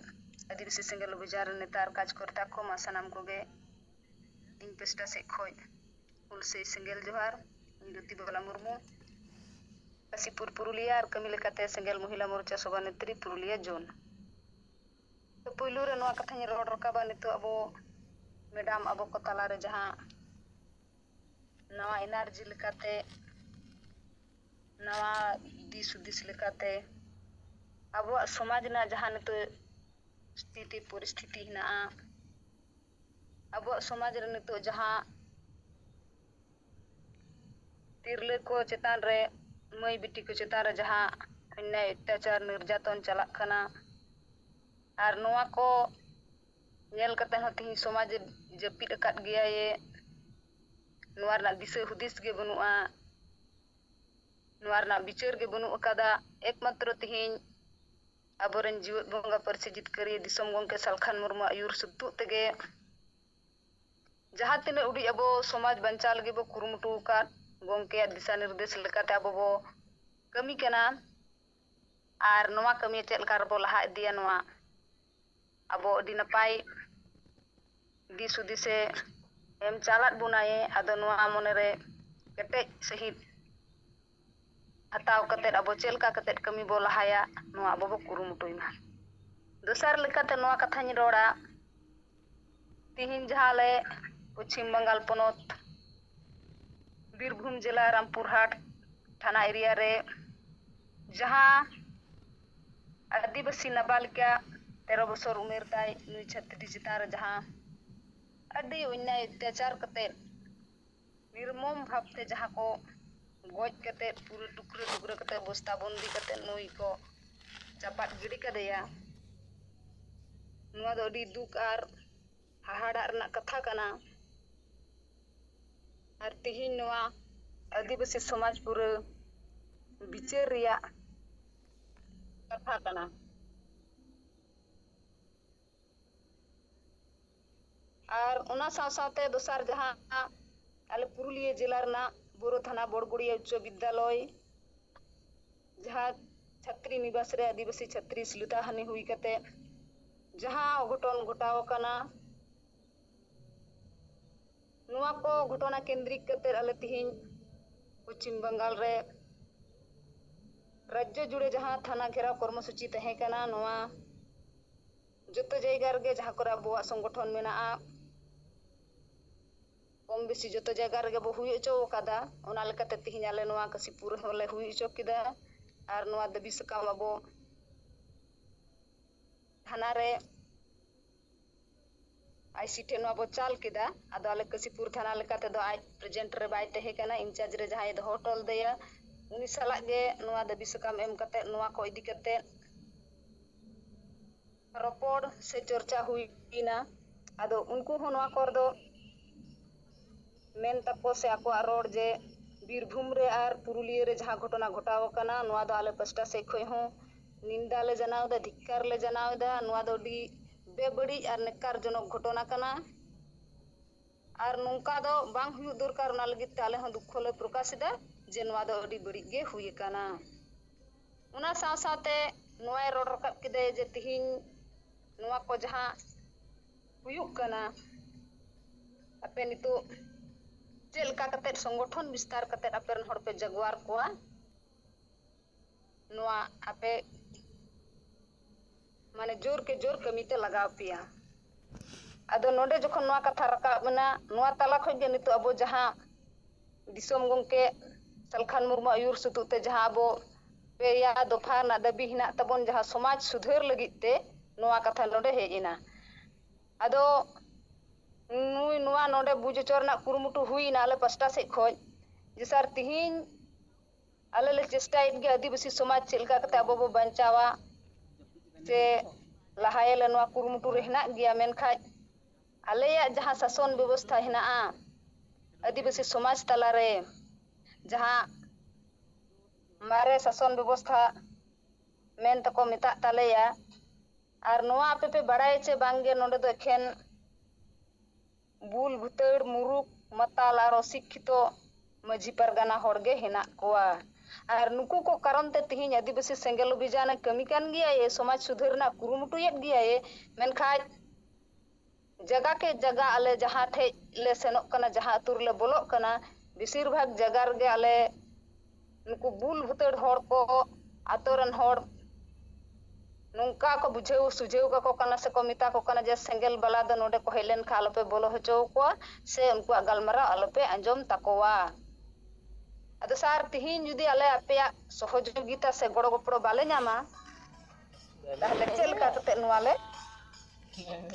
ᱟᱹᱫᱤᱵᱟᱹᱥᱤ ᱥᱮᱸᱜᱮᱞ ᱚᱵᱷᱤᱡᱟᱱ ᱨᱮ ᱱᱮᱛᱟ ᱟᱨ ᱠᱟᱨᱡᱽᱠᱚᱨᱛᱟ ᱠᱚ, ᱢᱟ ᱥᱟᱱᱟᱢ ᱠᱚᱜᱮ ᱤᱧ ᱯᱟᱥᱴᱟ ᱥᱮᱫ ᱠᱷᱚᱱ ᱦᱩᱞᱥᱟᱹᱭ ᱥᱮᱸᱜᱮᱞ ᱡᱚᱦᱟᱨ᱾ ᱤᱧ ᱡᱳᱛᱤ ᱵᱟᱞᱟ ᱢᱩᱨᱢᱩ, ᱠᱟᱥᱤᱯᱩᱨ ᱯᱩᱨᱩᱞᱤᱭᱟ, ᱟᱨ ᱠᱟᱹᱢᱤ ᱞᱮᱠᱟᱛᱮ ᱥᱮᱸᱜᱮᱞ ᱢᱚᱦᱤᱞᱟ ᱢᱳᱨᱪᱟ ᱥᱚᱵᱷᱟᱱᱮᱛᱨᱤ ᱯᱩᱨᱩᱞᱤᱭᱟ ᱡᱳᱱ᱾ ᱛᱚ ᱯᱩᱭᱞᱩ ᱨᱮ ᱱᱚᱣᱟ ᱠᱟᱛᱷᱟᱧ ᱨᱚᱲ ᱨᱟᱠᱟᱵᱟ, ᱱᱤᱛᱚᱜ ᱟᱵᱚ madam ᱟᱵᱚ ᱠᱚ ᱛᱟᱞᱟᱨᱮ ᱡᱟᱦᱟᱸ ᱱᱟᱣᱟ energy ᱞᱮᱠᱟᱛᱮ, ᱱᱟᱣᱟ ᱫᱤᱥ ᱦᱩᱫᱤᱥ ᱞᱮᱠᱟᱛᱮ ᱟᱵᱚᱣᱟᱜ ᱥᱚᱢᱟᱡᱽ ᱨᱮᱱᱟᱜ ᱡᱟᱦᱟᱸ ᱱᱤᱛᱚᱜ ᱥᱛᱷᱤᱛᱤ ᱯᱚᱨᱤᱥᱛᱷᱤᱛᱤ ᱦᱮᱱᱟᱜᱼᱟ, ᱟᱵᱚᱣᱟᱜ ᱥᱚᱢᱟᱡᱽ ᱨᱮ ᱱᱤᱛᱚᱜ ᱡᱟᱦᱟᱸ ᱛᱤᱨᱞᱟᱹ ᱠᱚ ᱪᱮᱛᱟᱱ ᱨᱮ, ᱢᱟᱹᱭ ᱵᱤᱴᱤ ᱠᱚ ᱪᱮᱛᱟᱱ ᱨᱮ ᱡᱟᱦᱟᱸ ᱚᱱᱱᱭᱟᱭ ᱚᱛᱛᱟᱪᱟᱨ ᱱᱤᱨᱡᱟᱛᱚᱱ ᱪᱟᱞᱟᱜ ᱠᱟᱱᱟ, ᱟᱨ ᱱᱚᱣᱟ ᱠᱚ ᱧᱮᱞ ᱠᱟᱛᱮ ᱦᱚᱸ ᱛᱮᱦᱮᱧ ᱥᱚᱢᱟᱡᱽ ᱮ ᱡᱟᱹᱯᱤᱫ ᱟᱠᱟᱫ ᱜᱮᱭᱟ ᱭᱮ, ᱱᱚᱣᱟ ᱨᱮᱱᱟᱜ ᱫᱤᱥᱟᱹ ᱦᱩᱫᱤᱥ ᱜᱮ ᱵᱟᱹᱱᱩᱜᱼᱟ, ᱱᱚᱣᱟ ᱨᱮᱱᱟᱜ ᱵᱤᱪᱟᱹᱨ ᱜᱮ ᱵᱟᱹᱱᱩᱜ ᱟᱠᱟᱫᱟ᱾ ᱮᱠᱢᱟᱛᱨᱚ ᱛᱮᱦᱮᱧ ᱟᱵᱚᱨᱮᱱ ᱡᱤᱣᱮᱫ ᱵᱚᱸᱜᱟ ᱯᱟᱹᱨᱥᱤ ᱡᱤᱛᱠᱟᱹᱨᱤᱭᱟᱹ ᱫᱤᱥᱚᱢ ᱜᱚᱢᱠᱮ ᱥᱟᱞᱠᱷᱟᱱ ᱢᱩᱨᱢᱩᱣᱟᱜ ᱟᱹᱭᱩᱨ ᱥᱩᱛᱩᱜ ᱛᱮᱜᱮ ᱡᱟᱦᱟᱸ ᱛᱤᱱᱟᱹᱜ ᱩᱰᱤᱡ ᱟᱵᱚ ᱥᱚᱢᱟᱡᱽ ᱵᱟᱧᱪᱟᱣ ᱞᱟᱹᱜᱤᱫ ᱵᱚ ᱠᱩᱨᱩᱢᱩᱴᱩ ᱟᱠᱟᱫ, ᱜᱚᱢᱠᱮᱭᱟᱜ ᱫᱤᱥᱟ ᱱᱤᱨᱫᱮᱥ ᱞᱮᱠᱟᱛᱮ ᱟᱵᱚ ᱵᱚ ᱠᱟᱹᱢᱤ ᱠᱟᱱᱟ᱾ ᱟᱨ ᱱᱚᱣᱟ ᱠᱟᱹᱢᱤ ᱪᱮᱫ ᱞᱮᱠᱟ ᱨᱮᱵᱚ ᱞᱟᱦᱟ ᱤᱫᱤᱭᱟ, ᱱᱚᱣᱟ ᱟᱵᱚ ᱟᱹᱰᱤ ᱱᱟᱯᱟᱭ ᱫᱤᱥ ᱦᱩᱫᱤᱥᱮ ᱮᱢ ᱪᱟᱞᱟᱫ ᱵᱚᱱᱟᱭᱮ᱾ ᱟᱫᱚ ᱱᱚᱣᱟ ᱢᱚᱱᱮᱨᱮ ᱠᱮᱴᱮᱡ ᱥᱟᱺᱦᱤᱡ ᱦᱟᱛᱟᱣ ᱠᱟᱛᱮᱫ ᱟᱵᱚ ᱪᱮᱫ ᱞᱮᱠᱟ ᱠᱟᱛᱮᱫ ᱠᱟᱹᱢᱤ ᱵᱚ ᱞᱟᱦᱟᱭᱟ, ᱱᱚᱣᱟ ᱟᱵᱚ ᱵᱚ ᱠᱩᱨᱩᱢᱩᱴᱩᱭ ᱢᱟ᱾ ᱫᱚᱥᱟᱨ ᱞᱮᱠᱟᱛᱮ ᱱᱚᱣᱟ ᱠᱟᱛᱷᱟᱧ ᱨᱚᱲᱟ, ᱛᱤᱦᱤᱧ ᱡᱟᱦᱟᱸ ᱟᱞᱮ ᱯᱚᱪᱷᱤᱢ ᱵᱟᱝᱜᱟᱞ ᱯᱚᱱᱚᱛ ᱵᱤᱨᱵᱷᱩᱢ ᱡᱮᱞᱟ ᱨᱟᱢᱯᱩᱨᱦᱟᱴ ᱛᱷᱟᱱᱟ ᱮᱨᱤᱭᱟ ᱨᱮ ᱡᱟᱦᱟᱸ ᱟᱹᱫᱤᱵᱟᱹᱥᱤ ᱱᱟᱵᱟᱞᱤᱠᱟ ᱛᱮᱨᱚ ᱵᱚᱪᱷᱚᱨ ᱩᱢᱮᱨ ᱛᱟᱭ ᱱᱩᱭ ᱪᱷᱟᱹᱛᱨᱤ ᱪᱮᱛᱟᱱ ᱨᱮ ᱡᱟᱦᱟᱸ ᱟᱹᱰᱤ ᱚᱱᱱᱭᱟᱭ ᱚᱛᱛᱟᱪᱟᱨ ᱠᱟᱛᱮᱫ ᱱᱤᱨᱢᱚᱢ ᱵᱷᱟᱵᱽᱛᱮ ᱡᱟᱦᱟᱸ ᱠᱚ ᱜᱚᱡ ᱠᱟᱛᱮᱫ ᱯᱩᱨᱟᱹ ᱴᱩᱠᱨᱟᱹ ᱴᱩᱠᱨᱟᱹ ᱠᱟᱛᱮᱫ ᱵᱚᱥᱛᱟ ᱵᱚᱱᱫᱤ ᱠᱟᱛᱮᱫ ᱱᱩᱭ ᱠᱚ ᱪᱟᱯᱟᱫ ᱜᱤᱰᱤ ᱠᱟᱫᱮᱭᱟ, ᱱᱚᱣᱟ ᱫᱚ ᱟᱹᱰᱤ ᱫᱩᱠ ᱟᱨ ᱦᱟᱦᱟᱲᱟᱜ ᱨᱮᱱᱟᱜ ᱠᱟᱛᱷᱟ ᱠᱟᱱᱟ᱾ ᱟᱨ ᱛᱤᱦᱤᱧ ᱱᱚᱣᱟ ᱟᱹᱫᱤᱵᱟᱹᱥᱤ ᱥᱚᱢᱟᱡᱽ ᱯᱩᱨᱟᱹ ᱵᱤᱪᱟᱹᱨ ᱨᱮᱭᱟᱜ ᱠᱟᱛᱷᱟ ᱠᱟᱱᱟ᱾ ᱟᱨ ᱚᱱᱟ ᱥᱟᱶ ᱥᱟᱶᱛᱮ ᱫᱚᱥᱟᱨ ᱡᱟᱦᱟᱸ ᱟᱞᱮ ᱯᱩᱨᱩᱞᱤᱭᱟᱹ ᱡᱮᱞᱟ ᱨᱮᱱᱟᱜ ᱵᱳᱨᱳ ᱛᱷᱟᱱᱟ ᱵᱚᱲᱜᱩᱲᱤᱭᱟᱹ ᱩᱪᱪᱚ ᱵᱤᱫᱽᱫᱟᱞᱚᱭ, ᱡᱟᱦᱟᱸ ᱪᱷᱟᱛᱨᱤ ᱱᱤᱵᱟᱥ ᱨᱮ ᱟᱹᱫᱤᱵᱟᱹᱥᱤ ᱪᱷᱟᱛᱨᱤ ᱥᱤᱞᱤᱛᱟ ᱦᱟᱹᱱᱤ ᱦᱩᱭ ᱠᱟᱛᱮ ᱡᱟᱦᱟᱸ ᱚᱜᱷᱚᱴᱚᱱ ᱜᱷᱚᱴᱟᱣ ᱟᱠᱟᱱᱟ, ᱱᱚᱣᱟ ᱠᱚ ᱜᱷᱚᱴᱚᱱᱟ ᱠᱮᱱᱫᱨᱤᱠ ᱠᱟᱛᱮ ᱟᱞᱮ ᱛᱤᱦᱤᱧ ᱯᱚᱪᱷᱤᱢ ᱵᱟᱝᱜᱟᱞ ᱨᱮ ᱨᱟᱡᱽᱡᱚ ᱡᱩᱲᱮ ᱡᱟᱦᱟᱸ ᱛᱷᱟᱱᱟ ᱜᱷᱮᱨᱟᱣ ᱠᱚᱨᱢᱚᱥᱩᱪᱤ ᱛᱟᱦᱮᱸ ᱠᱟᱱᱟ, ᱱᱚᱣᱟ ᱡᱚᱛᱚ ᱡᱟᱭᱜᱟ ᱨᱮᱜᱮ ᱡᱟᱦᱟᱸ ᱠᱚᱨᱮ ᱟᱵᱚᱣᱟᱜ ᱥᱚᱝᱜᱚᱴᱷᱚᱱ ᱢᱮᱱᱟᱜᱼᱟ, ᱠᱚᱢ ᱵᱮᱥᱤ ᱡᱚᱛᱚ ᱡᱟᱭᱜᱟ ᱨᱮᱜᱮ ᱵᱚ ᱦᱩᱭ ᱦᱚᱪᱚ ᱟᱠᱟᱫᱟ᱾ ᱚᱱᱟ ᱞᱮᱠᱟᱛᱮ ᱛᱤᱦᱤᱧ ᱟᱞᱮ ᱱᱚᱣᱟ ᱠᱟᱹᱥᱤᱯᱩᱨ ᱨᱮᱦᱚᱸ ᱞᱮ ᱦᱩᱭ ᱦᱚᱪᱚ ᱠᱮᱫᱟ᱾ ᱟᱨ ᱱᱚᱣᱟ ᱫᱟᱹᱵᱤ ᱥᱟᱠᱟᱢ ᱟᱵᱚ ᱛᱷᱟᱱᱟ ᱨᱮ ᱟᱭ ᱥᱤ ᱴᱷᱮᱱ ᱱᱚᱣᱟ ᱵᱚ ᱪᱟᱞ ᱠᱮᱫᱟ᱾ ᱟᱫᱚ ᱟᱞᱮ ᱠᱟᱥᱤᱯᱩᱨ ᱛᱷᱟᱱᱟ ᱞᱮᱠᱟ ᱛᱮᱫᱚ ᱟᱡ ᱯᱨᱮᱡᱮᱱᱴ ᱨᱮ ᱵᱟᱭ ᱛᱟᱦᱮᱸ ᱠᱟᱱᱟ, ᱤᱱᱪᱟᱨᱡᱽ ᱨᱮ ᱡᱟᱦᱟᱸᱭ ᱫᱚᱦᱚ ᱦᱚᱴᱚ ᱞᱮᱫᱮᱭᱟ, ᱩᱱᱤ ᱥᱟᱞᱟᱜ ᱜᱮ ᱱᱚᱣᱟ ᱫᱟᱹᱵᱤ ᱥᱟᱠᱟᱢ ᱮᱢ ᱠᱟᱛᱮ ᱱᱚᱣᱟ ᱠᱚ ᱤᱫᱤ ᱠᱟᱛᱮ ᱨᱚᱯᱚᱲ ᱥᱮ ᱪᱚᱨᱪᱟ ᱦᱩᱭ ᱮᱱᱟ᱾ ᱟᱫᱚ ᱩᱱᱠᱩ ᱦᱚᱸ ᱱᱚᱣᱟ ᱠᱚᱨᱮ ᱫᱚ ᱢᱮᱱ ᱛᱟᱠᱚ ᱥᱮ ᱟᱠᱚᱣᱟᱜ ᱨᱚᱲ ᱡᱮ ᱵᱤᱨᱵᱷᱩᱢ ᱨᱮ ᱟᱨ ᱯᱩᱨᱩᱞᱤᱭᱟᱹ ᱨᱮ ᱡᱟᱦᱟᱸ ᱜᱷᱚᱴᱚᱱᱟ ᱜᱷᱚᱴᱟᱣ ᱟᱠᱟᱱᱟ, ᱱᱚᱣᱟ ᱫᱚ ᱟᱞᱮ ᱯᱟᱥᱴᱟ ᱥᱮᱫ ᱠᱷᱚᱱ ᱦᱚᱸ ᱱᱤᱱᱫᱟ ᱞᱮ ᱡᱟᱱᱟᱣ ᱮᱫᱟ, ᱫᱷᱤᱠᱠᱟᱨ ᱞᱮ ᱡᱟᱱᱟᱣ ᱮᱫᱟ᱾ ᱱᱚᱣᱟ ᱫᱚ ᱟᱹᱰᱤ ᱵᱮᱵᱟᱹᱲᱤᱡ ᱟᱨ ᱱᱮᱠᱟᱨ ᱡᱚᱱᱚᱠ ᱜᱷᱚᱴᱚᱱᱟ ᱠᱟᱱᱟ᱾ ᱟᱨ ᱱᱚᱝᱠᱟ ᱫᱚ ᱵᱟᱝ ᱦᱩᱭᱩᱜ ᱫᱚᱨᱠᱟᱨ, ᱚᱱᱟ ᱞᱟᱹᱜᱤᱫ ᱛᱮ ᱟᱞᱮ ᱦᱚᱸ ᱫᱩᱠᱠᱷᱚ ᱞᱮ ᱯᱨᱚᱠᱟᱥ ᱮᱫᱟ ᱡᱮ ᱱᱚᱣᱟ ᱫᱚ ᱟᱹᱰᱤ ᱵᱟᱹᱲᱤᱡ ᱜᱮ ᱦᱩᱭ ᱟᱠᱟᱱᱟ᱾ ᱚᱱᱟ ᱥᱟᱶ ᱥᱟᱶᱛᱮ ᱱᱚᱣᱟᱭ ᱨᱚᱲ ᱨᱟᱠᱟᱵ ᱠᱮᱫᱟᱭ ᱡᱮ ᱛᱤᱦᱤᱧ ᱱᱚᱣᱟ ᱠᱚ ᱡᱟᱦᱟᱸ ᱦᱩᱭᱩᱜ ᱠᱟᱱᱟ, ᱟᱯᱮ ᱱᱤᱛᱚᱜ ᱪᱮᱫ ᱞᱮᱠᱟ ᱠᱟᱛᱮ ᱥᱚᱝᱜᱚᱴᱷᱚᱱ ᱵᱤᱥᱛᱟᱨ ᱠᱟᱛᱮ ᱟᱯᱮ ᱨᱮᱱ ᱦᱚᱲ ᱯᱮ ᱡᱟᱜᱣᱟᱨ ᱠᱚᱣᱟ, ᱱᱚᱣᱟ ᱟᱯᱮ ᱢᱟᱱᱮ ᱡᱳᱨ ᱠᱮ ᱡᱳᱨ ᱠᱟᱹᱢᱤ ᱛᱮ ᱞᱟᱜᱟᱣ ᱯᱮᱭᱟ᱾ ᱟᱫᱚ ᱱᱚᱰᱮ ᱡᱚᱠᱷᱚᱱ ᱱᱚᱣᱟ ᱠᱟᱛᱷᱟ ᱨᱟᱠᱟᱵ ᱮᱱᱟ, ᱱᱚᱣᱟ ᱛᱟᱞᱟ ᱠᱷᱚᱱ ᱜᱮ ᱱᱤᱛᱚᱜ ᱟᱵᱚ ᱡᱟᱦᱟᱸ ᱫᱤᱥᱚᱢ ᱜᱚᱢᱠᱮ ᱥᱟᱞᱠᱷᱟᱱ ᱢᱩᱨᱢᱩ ᱟᱹᱭᱩᱨ ᱥᱩᱛᱩᱜ ᱛᱮ ᱡᱟᱦᱟᱸ ᱟᱵᱚ ᱯᱮᱭᱟ ᱫᱚᱯᱷᱟ ᱨᱮᱱᱟᱜ ᱫᱟᱹᱵᱤ ᱦᱮᱱᱟᱜ ᱛᱟᱵᱚᱱ, ᱡᱟᱦᱟᱸ ᱥᱚᱢᱟᱡᱽ ᱥᱩᱫᱷᱟᱹᱨ ᱞᱟᱹᱜᱤᱫ ᱛᱮ ᱱᱚᱣᱟ ᱠᱟᱛᱷᱟ ᱱᱚᱰᱮ ᱦᱮᱡ ᱮᱱᱟ᱾ ᱟᱫᱚ ᱱᱩᱭ ᱱᱚᱣᱟ ᱱᱚᱰᱮ ᱵᱩᱡᱽ ᱦᱚᱪᱚ ᱨᱮᱱᱟᱜ ᱠᱩᱨᱩᱢᱩᱴᱩ ᱦᱩᱭ ᱮᱱᱟ ᱟᱞᱮ ᱯᱟᱥᱴᱟ ᱥᱮᱫ ᱠᱷᱚᱱ ᱡᱮ, ᱥᱟᱨ, ᱛᱤᱦᱤᱧ ᱟᱞᱮ ᱞᱮ ᱪᱮᱥᱴᱟᱭᱮᱫ ᱜᱮᱭᱟ ᱟᱹᱫᱤᱵᱟᱹᱥᱤ ᱥᱚᱢᱟᱡᱽ ᱪᱮᱫ ᱞᱮᱠᱟ ᱠᱟᱛᱮ ᱟᱵᱚ ᱵᱚ ᱵᱟᱧᱪᱟᱣᱟ ᱥᱮ ᱞᱟᱦᱟᱭᱟᱞᱮ, ᱱᱚᱣᱟ ᱠᱩᱨᱩᱢᱩᱴᱩ ᱨᱮ ᱦᱮᱱᱟᱜ ᱜᱮᱭᱟ, ᱢᱮᱱᱠᱷᱟᱡ ᱟᱞᱮᱭᱟᱜ ᱡᱟᱦᱟᱸ ᱥᱟᱥᱚᱱ ᱵᱮᱵᱚᱥᱛᱷᱟ ᱦᱮᱱᱟᱜᱼᱟ ᱟᱹᱫᱤᱵᱟᱹᱥᱤ ᱥᱚᱢᱟᱡᱽ ᱛᱟᱞᱟᱨᱮ, ᱡᱟᱦᱟᱸ ᱢᱟᱨᱮ ᱥᱟᱥᱚᱱ ᱵᱮᱵᱚᱥᱛᱷᱟ ᱢᱮᱱ ᱛᱮᱠᱚ ᱢᱮᱛᱟᱜ ᱛᱟᱞᱮᱭᱟ, ᱟᱨ ᱱᱚᱣᱟ ᱟᱯᱮ ᱯᱮ ᱵᱟᱲᱟᱭᱟ ᱪᱮ ᱵᱟᱝᱜᱮ, ᱱᱚᱰᱮ ᱫᱚ ᱮᱠᱷᱮᱱ ᱵᱩᱞ, ᱵᱷᱩᱛᱟᱹᱲ, ᱢᱩᱨᱩᱠ, ᱢᱟᱛᱟᱞ ᱟᱨ ᱚᱥᱤᱠᱠᱷᱤᱛᱚ ᱢᱟᱹᱡᱷᱤ ᱯᱟᱨᱜᱟᱱᱟ ᱦᱚᱲ ᱜᱮ ᱦᱮᱱᱟᱜ ᱠᱚᱣᱟ᱾ ᱟᱨ ᱱᱩᱠᱩ ᱠᱚ ᱠᱟᱨᱚᱱ ᱛᱮ ᱛᱤᱦᱤᱧ ᱟᱹᱫᱤᱵᱟᱹᱥᱤ ᱥᱮᱸᱜᱮᱞ ᱚᱵᱷᱤᱡᱟᱱ ᱮ ᱠᱟᱹᱢᱤ ᱠᱟᱱ ᱜᱮᱭᱟᱭ, ᱥᱚᱢᱟᱡᱽ ᱥᱩᱫᱷᱟᱹᱨ ᱨᱮᱱᱟᱜ ᱠᱩᱨᱩᱢᱩᱴᱩᱭᱮᱫ ᱜᱮᱭᱟᱭ, ᱢᱮᱱᱠᱷᱟᱡ ᱡᱟᱜᱟ ᱠᱮ ᱡᱟᱜᱟ ᱟᱞᱮ ᱡᱟᱦᱟᱸ ᱴᱷᱮᱡ ᱞᱮ ᱥᱮᱱᱚᱜ ᱠᱟᱱᱟ, ᱡᱟᱦᱟᱸ ᱟᱹᱛᱩ ᱨᱮᱞᱮ ᱵᱚᱞᱚᱜ ᱠᱟᱱᱟ, ᱵᱮᱥᱤᱨ ᱵᱷᱟᱜᱽ ᱡᱟᱜᱟ ᱨᱮᱜᱮ ᱟᱞᱮ ᱱᱩᱠᱩ ᱵᱩᱞ ᱵᱷᱩᱛᱟᱹᱲ ᱦᱚᱲ ᱠᱚ, ᱟᱛᱳ ᱨᱮᱱ ᱦᱚᱲ ᱱᱚᱝᱠᱟ ᱠᱚ ᱵᱩᱡᱷᱟᱹᱣ ᱥᱩᱡᱷᱟᱹᱣ ᱠᱟᱠᱚ ᱠᱟᱱᱟ ᱥᱮᱠᱚ ᱢᱮᱛᱟ ᱠᱚ ᱠᱟᱱᱟ ᱡᱮ ᱥᱮᱸᱜᱮᱞ ᱵᱟᱞᱟ ᱫᱚ ᱱᱚᱰᱮ ᱠᱚ ᱦᱮᱡ ᱞᱮᱱᱠᱷᱟᱱ ᱟᱞᱚᱯᱮ ᱵᱚᱞᱚ ᱦᱚᱪᱚ ᱟᱠᱚᱣᱟ ᱥᱮ ᱩᱱᱠᱩᱣᱟᱜ ᱜᱟᱞᱢᱟᱨᱟᱣ ᱟᱞᱚᱯᱮ ᱟᱸᱡᱚᱢ ᱛᱟᱠᱚᱣᱟ᱾ ᱟᱫᱚ ᱥᱟᱨ, ᱛᱤᱦᱤᱧ ᱡᱩᱫᱤ ᱟᱞᱮ ᱟᱯᱮᱭᱟᱜ ᱥᱚᱦᱚᱡᱳᱜᱤᱛᱟ ᱥᱮ ᱜᱚᱲᱚ ᱜᱚᱯᱚᱲᱚ ᱵᱟᱞᱮ ᱧᱟᱢᱟ, ᱛᱟᱦᱞᱮ ᱪᱮᱫ ᱞᱮᱠᱟ ᱠᱟᱛᱮ ᱱᱚᱣᱟ ᱞᱮ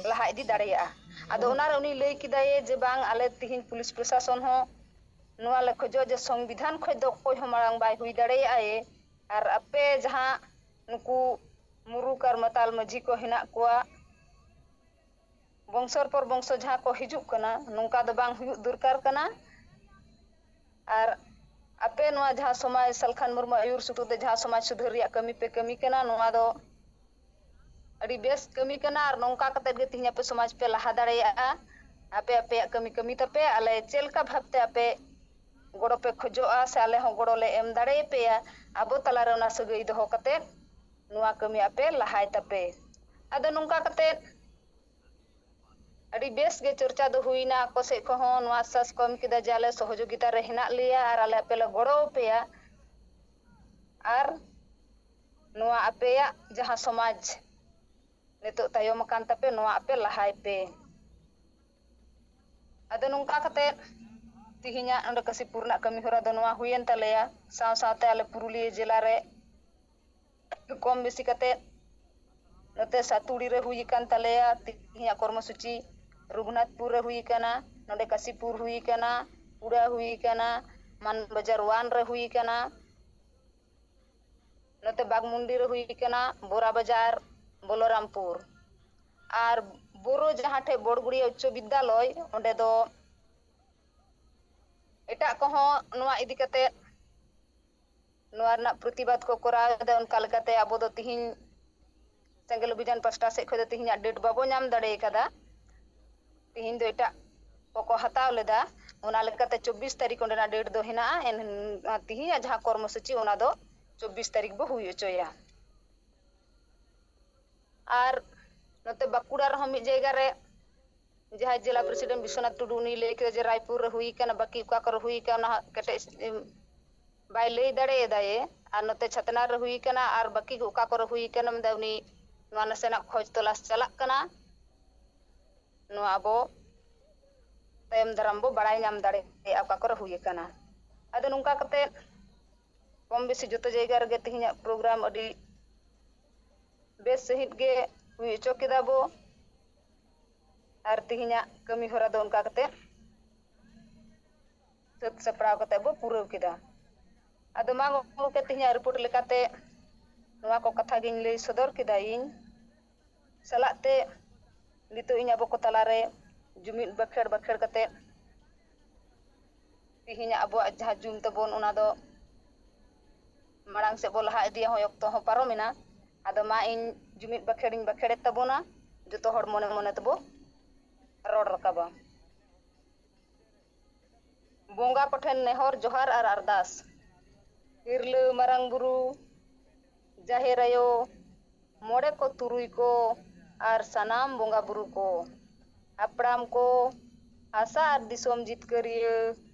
ᱞᱟᱦᱟ ᱤᱫᱤ ᱫᱟᱲᱮᱭᱟᱜᱼᱟ? ᱟᱫᱚ ᱚᱱᱟᱨᱮ ᱩᱱᱤ ᱞᱟᱹᱭ ᱠᱮᱫᱟᱭ ᱡᱮ ᱵᱟᱝ, ᱟᱞᱮ ᱛᱤᱦᱤᱧ ᱯᱩᱞᱤᱥ ᱯᱨᱚᱥᱟᱥᱚᱱ ᱦᱚᱸ ᱱᱚᱣᱟ ᱞᱮ ᱠᱷᱚᱡᱚᱜ ᱡᱮ ᱥᱚᱝᱵᱤᱫᱷᱟᱱ ᱠᱷᱚᱡ ᱫᱚ ᱚᱠᱚᱭ ᱦᱚᱸ ᱢᱟᱲᱟᱝ ᱵᱟᱭ ᱦᱩᱭ ᱫᱟᱲᱮᱭᱟᱜᱼᱟ ᱮ, ᱟᱨ ᱟᱯᱮ ᱡᱟᱦᱟᱸ ᱱᱩᱠᱩ ᱢᱩᱨᱩᱠ ᱟᱨ ᱢᱟᱛᱟᱞ ᱢᱟᱹᱡᱷᱤ ᱠᱚ ᱦᱮᱱᱟᱜ ᱠᱚᱣᱟ, ᱵᱚᱝᱥᱚᱨ ᱯᱚᱨ ᱵᱚᱝᱥᱚ ᱡᱟᱦᱟᱸ ᱠᱚ ᱦᱤᱡᱩᱜ ᱠᱟᱱᱟ, ᱱᱚᱝᱠᱟ ᱫᱚ ᱵᱟᱝ ᱦᱩᱭᱩᱜ ᱫᱚᱨᱠᱟᱨ ᱠᱟᱱᱟ᱾ ᱟᱨ ᱟᱯᱮ ᱱᱚᱣᱟ ᱡᱟᱦᱟᱸ ᱥᱚᱢᱟᱡᱽ, ᱥᱟᱞᱠᱷᱟᱱ ᱢᱩᱨᱢᱩ ᱟᱹᱭᱩᱨ ᱥᱩᱛᱩᱜ ᱛᱮ ᱡᱟᱦᱟᱸ ᱥᱚᱢᱟᱡᱽ ᱥᱩᱫᱷᱟᱹᱨ ᱨᱮᱭᱟᱜ ᱠᱟᱹᱢᱤ ᱯᱮ ᱠᱟᱹᱢᱤ ᱠᱟᱱᱟ, ᱱᱚᱣᱟ ᱫᱚ ᱟᱹᱰᱤ ᱵᱮᱥ ᱠᱟᱹᱢᱤ ᱠᱟᱱᱟ᱾ ᱟᱨ ᱱᱚᱝᱠᱟ ᱠᱟᱛᱮᱫ ᱜᱮ ᱛᱤᱦᱤᱧ ᱟᱯᱮ ᱥᱚᱢᱟᱡᱽ ᱯᱮ ᱞᱟᱦᱟ ᱫᱟᱲᱮᱭᱟᱜᱼᱟ᱾ ᱟᱯᱮ ᱟᱯᱮᱭᱟᱜ ᱠᱟᱹᱢᱤ ᱠᱟᱹᱢᱤ ᱛᱟᱯᱮ, ᱟᱞᱮ ᱪᱮᱫ ᱞᱮᱠᱟ ᱵᱷᱟᱵᱽᱛᱮ ᱟᱯᱮ ᱜᱚᱲᱚ ᱯᱮ ᱠᱷᱚᱡᱚᱜᱼᱟ ᱥᱮ ᱟᱞᱮ ᱦᱚᱸ ᱜᱚᱲᱚ ᱞᱮ ᱮᱢ ᱫᱟᱲᱮᱭᱟᱯᱮᱭᱟ, ᱟᱵᱚ ᱛᱟᱞᱟᱨᱮ ᱚᱱᱟ ᱥᱟᱹᱜᱟᱹᱭ ᱫᱚᱦᱚ ᱠᱟᱛᱮᱫ ᱱᱚᱣᱟ ᱠᱟᱹᱢᱤ ᱟᱯᱮ ᱞᱟᱦᱟᱭ ᱛᱟᱯᱮ᱾ ᱟᱫᱚ ᱱᱚᱝᱠᱟ ᱠᱟᱛᱮᱫ ᱟᱹᱰᱤ ᱵᱮᱥ ᱜᱮ ᱪᱚᱨᱪᱟ ᱫᱚ ᱦᱩᱭᱱᱟ᱾ ᱟᱠᱚ ᱥᱮᱫ ᱠᱷᱚᱱ ᱦᱚᱸ ᱱᱚᱣᱟ ᱟᱥᱥᱟᱥ ᱠᱚ ᱮᱢ ᱠᱮᱫᱟ ᱡᱮ ᱟᱞᱮ ᱥᱚᱦᱚᱡᱳᱜᱤᱛᱟ ᱨᱮ ᱦᱮᱱᱟᱜ ᱞᱮᱭᱟ ᱟᱨ ᱟᱞᱮ ᱟᱯᱮ ᱞᱮ ᱜᱚᱲᱚ ᱟᱯᱮᱭᱟ᱾ ᱟᱨ ᱱᱚᱣᱟ ᱟᱯᱮᱭᱟᱜ ᱡᱟᱦᱟᱸ ᱥᱚᱢᱟᱡᱽ ᱱᱤᱛᱚᱜ ᱛᱟᱭᱚᱢ ᱟᱠᱟᱱ ᱛᱟᱯᱮ, ᱱᱚᱣᱟ ᱟᱯᱮ ᱞᱟᱦᱟᱭ ᱯᱮ᱾ ᱟᱫᱚ ᱱᱚᱝᱠᱟ ᱠᱟᱛᱮ ᱛᱤᱦᱤᱧᱟᱜ ᱱᱚᱰᱮ ᱠᱟᱥᱤᱯᱩᱨ ᱨᱮᱱᱟᱜ ᱠᱟᱹᱢᱤ ᱦᱚᱨᱟ ᱫᱚ ᱱᱚᱣᱟ ᱦᱩᱭᱮᱱ ᱛᱟᱞᱮᱭᱟ᱾ ᱥᱟᱶ ᱥᱟᱶᱛᱮ ᱟᱞᱮ ᱯᱩᱨᱩᱞᱤᱭᱟᱹ ᱡᱮᱞᱟ ᱨᱮ ᱠᱚᱢ ᱵᱮᱥᱤ ᱠᱟᱛᱮ ᱱᱚᱛᱮ ᱥᱟᱛᱩᱲᱤ ᱨᱮ ᱦᱩᱭ ᱟᱠᱟᱱ ᱛᱟᱞᱮᱭᱟ ᱛᱤᱦᱤᱧᱟᱜ ᱠᱚᱨᱢᱚᱥᱩᱪᱤ, ᱨᱚᱜᱷᱩᱱᱟᱛᱷᱯᱩᱨ ᱨᱮ ᱦᱩᱭ ᱟᱠᱟᱱᱟ, ᱱᱚᱰᱮ ᱠᱟᱥᱤᱯᱩᱨ ᱦᱩᱭ ᱟᱠᱟᱱᱟ, ᱯᱩᱲᱟ ᱦᱩᱭ ᱟᱠᱟᱱᱟ, ᱢᱟᱱ ᱵᱟᱡᱟᱨ ᱚᱣᱟᱱ ᱨᱮ ᱦᱩᱭ ᱟᱠᱟᱱᱟ, ᱱᱚᱛᱮ ᱵᱟᱜᱽᱢᱩᱱᱰᱤ ᱨᱮ ᱦᱩᱭ ᱟᱠᱟᱱᱟ, ᱵᱳᱨᱟ ᱵᱟᱡᱟᱨ, ᱵᱚᱞᱚᱨᱟᱢᱯᱩᱨ᱾ ᱟᱨ ᱵᱳᱨᱳ ᱡᱟᱦᱟᱸ ᱴᱷᱮᱡ ᱵᱚᱲᱜᱩᱲᱤᱭᱟ ᱩᱪᱪᱚ ᱵᱤᱫᱽᱫᱟᱞᱚᱭ, ᱚᱸᱰᱮ ᱫᱚ ᱮᱴᱟᱜ ᱠᱚᱦᱚᱸ ᱱᱚᱣᱟ ᱤᱫᱤ ᱠᱟᱛᱮ ᱱᱚᱣᱟ ᱨᱮᱱᱟᱜ ᱯᱨᱚᱛᱤᱵᱟᱫ ᱠᱚ ᱠᱚᱨᱟᱣ ᱮᱫᱟ᱾ ᱚᱱᱠᱟ ᱞᱮᱠᱟᱛᱮ ᱟᱵᱚ ᱫᱚ ᱛᱤᱦᱤᱧ ᱥᱮᱸᱜᱮᱞ ᱚᱵᱷᱤᱡᱟᱱ ᱯᱟᱥᱴᱟ ᱥᱮᱫ ᱠᱷᱚᱱ ᱫᱚ ᱛᱤᱦᱤᱧᱟᱜ ᱰᱮᱴ ᱵᱟᱵᱚ ᱧᱟᱢ ᱫᱟᱲᱮ ᱟᱠᱟᱫᱟ᱾ ᱛᱤᱦᱤᱧ ᱫᱚ ᱮᱴᱟᱜ ᱠᱚᱠᱚ ᱦᱟᱛᱟᱣ ᱞᱮᱫᱟ᱾ ᱚᱱᱟ ᱞᱮᱠᱟᱛᱮ ᱪᱚᱵᱵᱤᱥ ᱛᱟᱹᱨᱤᱠᱷ ᱚᱸᱰᱮᱱᱟᱜ ᱰᱮᱴ ᱫᱚ ᱦᱮᱱᱟᱜᱼᱟ᱾ ᱮᱱ-, ᱛᱤᱦᱤᱧᱟᱜ ᱡᱟᱦᱟᱸ ᱠᱚᱨᱢᱚᱥᱩᱪᱤ, ᱚᱱᱟ ᱫᱚ ᱪᱚᱵᱵᱤᱥ ᱛᱟᱹᱨᱤᱠᱷ ᱵᱚ ᱦᱩᱭ ᱦᱚᱪᱚᱭᱟ᱾ ᱟᱨ ᱱᱚᱛᱮ ᱵᱟᱸᱠᱩᱲᱟ ᱨᱮᱦᱚᱸ ᱢᱤᱫ ᱡᱟᱭᱜᱟ ᱨᱮ ᱡᱟᱦᱟᱸᱭ ᱡᱮᱞᱟ ᱯᱨᱮᱥᱤᱰᱮᱱᱴ ᱵᱤᱥᱣᱚᱱᱟᱛᱷ ᱴᱩᱰᱩ, ᱩᱱᱤ ᱞᱟᱹᱭ ᱠᱮᱫᱟ ᱡᱮ ᱨᱟᱭᱯᱩᱨ ᱨᱮ ᱦᱩᱭ ᱠᱟᱱᱟ, ᱵᱟᱹᱠᱤ ᱚᱠᱟ ᱠᱚᱨᱮ ᱦᱩᱭ ᱠᱟᱱᱟ, ᱚᱱᱟ ᱦᱟᱸᱜ ᱠᱮᱴᱮᱡ, ᱮᱢ, ᱵᱟᱭ ᱞᱟᱹᱭ ᱫᱟᱲᱮᱭᱟᱫᱟᱭᱮ᱾ ᱟᱨ ᱱᱚᱛᱮ ᱪᱷᱟᱛᱱᱟ ᱨᱮ ᱦᱩᱭ ᱠᱟᱱᱟ, ᱟᱨ ᱵᱟᱹᱠᱤ ᱚᱠᱟ ᱠᱚᱨᱮ ᱦᱩᱭ ᱠᱟᱱᱟ, ᱢᱮᱱᱫᱟ ᱩᱱᱤ ᱱᱚᱣᱟ ᱱᱟᱥᱮᱱᱟᱜ ᱠᱷᱚᱡᱽ ᱛᱚᱞᱟᱥ ᱪᱟᱞᱟᱜ ᱠᱟᱱᱟ᱾ ᱱᱚᱣᱟ ᱟᱵᱚ ᱛᱟᱭᱚᱢ ᱫᱟᱨᱟᱢ ᱵᱚ ᱵᱟᱲᱟᱭ ᱧᱟᱢ ᱫᱟᱲᱮᱭᱟᱜᱼᱟ ᱚᱠᱟ ᱠᱚᱨᱮ ᱦᱩᱭ ᱟᱠᱟᱱᱟ᱾ ᱟᱫᱚ ᱱᱚᱝᱠᱟ ᱠᱟᱛᱮ ᱠᱚᱢ ᱵᱮᱥᱤ ᱡᱚᱛᱚ ᱡᱟᱭᱜᱟ ᱨᱮᱜᱮ ᱛᱮᱦᱮᱧᱟᱜ ᱯᱨᱳᱜᱨᱟᱢ ᱟᱹᱰᱤ ᱵᱮᱥ ᱥᱟᱺᱦᱤᱡ ᱜᱮ ᱦᱩᱭ ᱦᱚᱪᱚ ᱠᱮᱫᱟ ᱵᱚ᱾ ᱟᱨ ᱛᱮᱦᱮᱧᱟᱜ ᱠᱟᱹᱢᱤ ᱦᱚᱨᱟ ᱫᱚ ᱚᱱᱠᱟ ᱠᱟᱛᱮ ᱥᱟᱹᱛ ᱥᱟᱯᱲᱟᱣ ᱠᱟᱛᱮ ᱵᱚ ᱯᱩᱨᱟᱹᱣ ᱠᱮᱫᱟ᱾ ᱟᱫᱚ ᱢᱟ ᱜᱚᱢᱠᱮ, ᱛᱮᱦᱮᱧᱟᱜ ᱨᱤᱯᱳᱨᱴ ᱞᱮᱠᱟᱛᱮ ᱱᱚᱣᱟ ᱠᱚ ᱠᱟᱛᱷᱟ ᱜᱤᱧ ᱞᱟᱹᱭ ᱥᱚᱫᱚᱨ ᱠᱮᱫᱟ ᱤᱧ᱾ ᱥᱟᱞᱟᱜ ᱛᱮ ᱱᱤᱛᱚᱜ ᱤᱧ ᱟᱵᱚ ᱠᱚ ᱛᱟᱞᱟᱨᱮ ᱡᱩᱢᱤᱫ ᱵᱟᱠᱷᱮᱲ ᱵᱟᱠᱷᱮᱲ ᱠᱟᱛᱮ ᱛᱮᱦᱮᱧᱟᱜ ᱟᱵᱚᱣᱟᱜ ᱡᱟᱦᱟᱸ ᱡᱩᱢ ᱛᱟᱵᱚᱱ, ᱚᱱᱟ ᱫᱚ ᱢᱟᱲᱟᱝ ᱥᱮᱫ ᱵᱚ ᱞᱟᱦᱟ ᱤᱫᱤᱭᱟ, ᱦᱚᱸ ᱚᱠᱛᱚ ᱦᱚᱸ ᱯᱟᱨᱚᱢᱮᱱᱟ᱾ ᱟᱫᱚ ᱢᱟ ᱤᱧ ᱡᱩᱢᱤᱫ ᱵᱟᱠᱷᱮᱲᱤᱧ ᱵᱟᱠᱷᱮᱲᱮᱫ ᱛᱟᱵᱚᱱᱟ, ᱡᱚᱛᱚ ᱦᱚᱲ ᱢᱚᱱᱮ ᱢᱚᱱᱮ ᱛᱮᱵᱚ ᱨᱚᱲ ᱨᱟᱠᱟᱵᱟ᱾ ᱵᱚᱸᱜᱟ ᱠᱚᱴᱷᱮᱱ ᱱᱮᱦᱚᱨ ᱡᱚᱦᱟᱨ ᱟᱨ ᱟᱨᱫᱟᱥ᱾ ᱦᱤᱨᱞᱟᱹ ᱢᱟᱨᱟᱝ ᱵᱩᱨᱩ, ᱡᱟᱦᱮᱨ ᱟᱭᱳ, ᱢᱚᱬᱮ ᱠᱚ ᱛᱩᱨᱩᱭ ᱠᱚ ᱟᱨ ᱥᱟᱱᱟᱢ ᱵᱚᱸᱜᱟ ᱵᱩᱨᱩ ᱠᱚ, ᱦᱟᱯᱲᱟᱢ ᱠᱚ, ᱦᱟᱥᱟ ᱟᱨ ᱫᱤᱥᱚᱢ ᱡᱤᱛᱠᱟᱹᱨᱤᱭᱟᱹ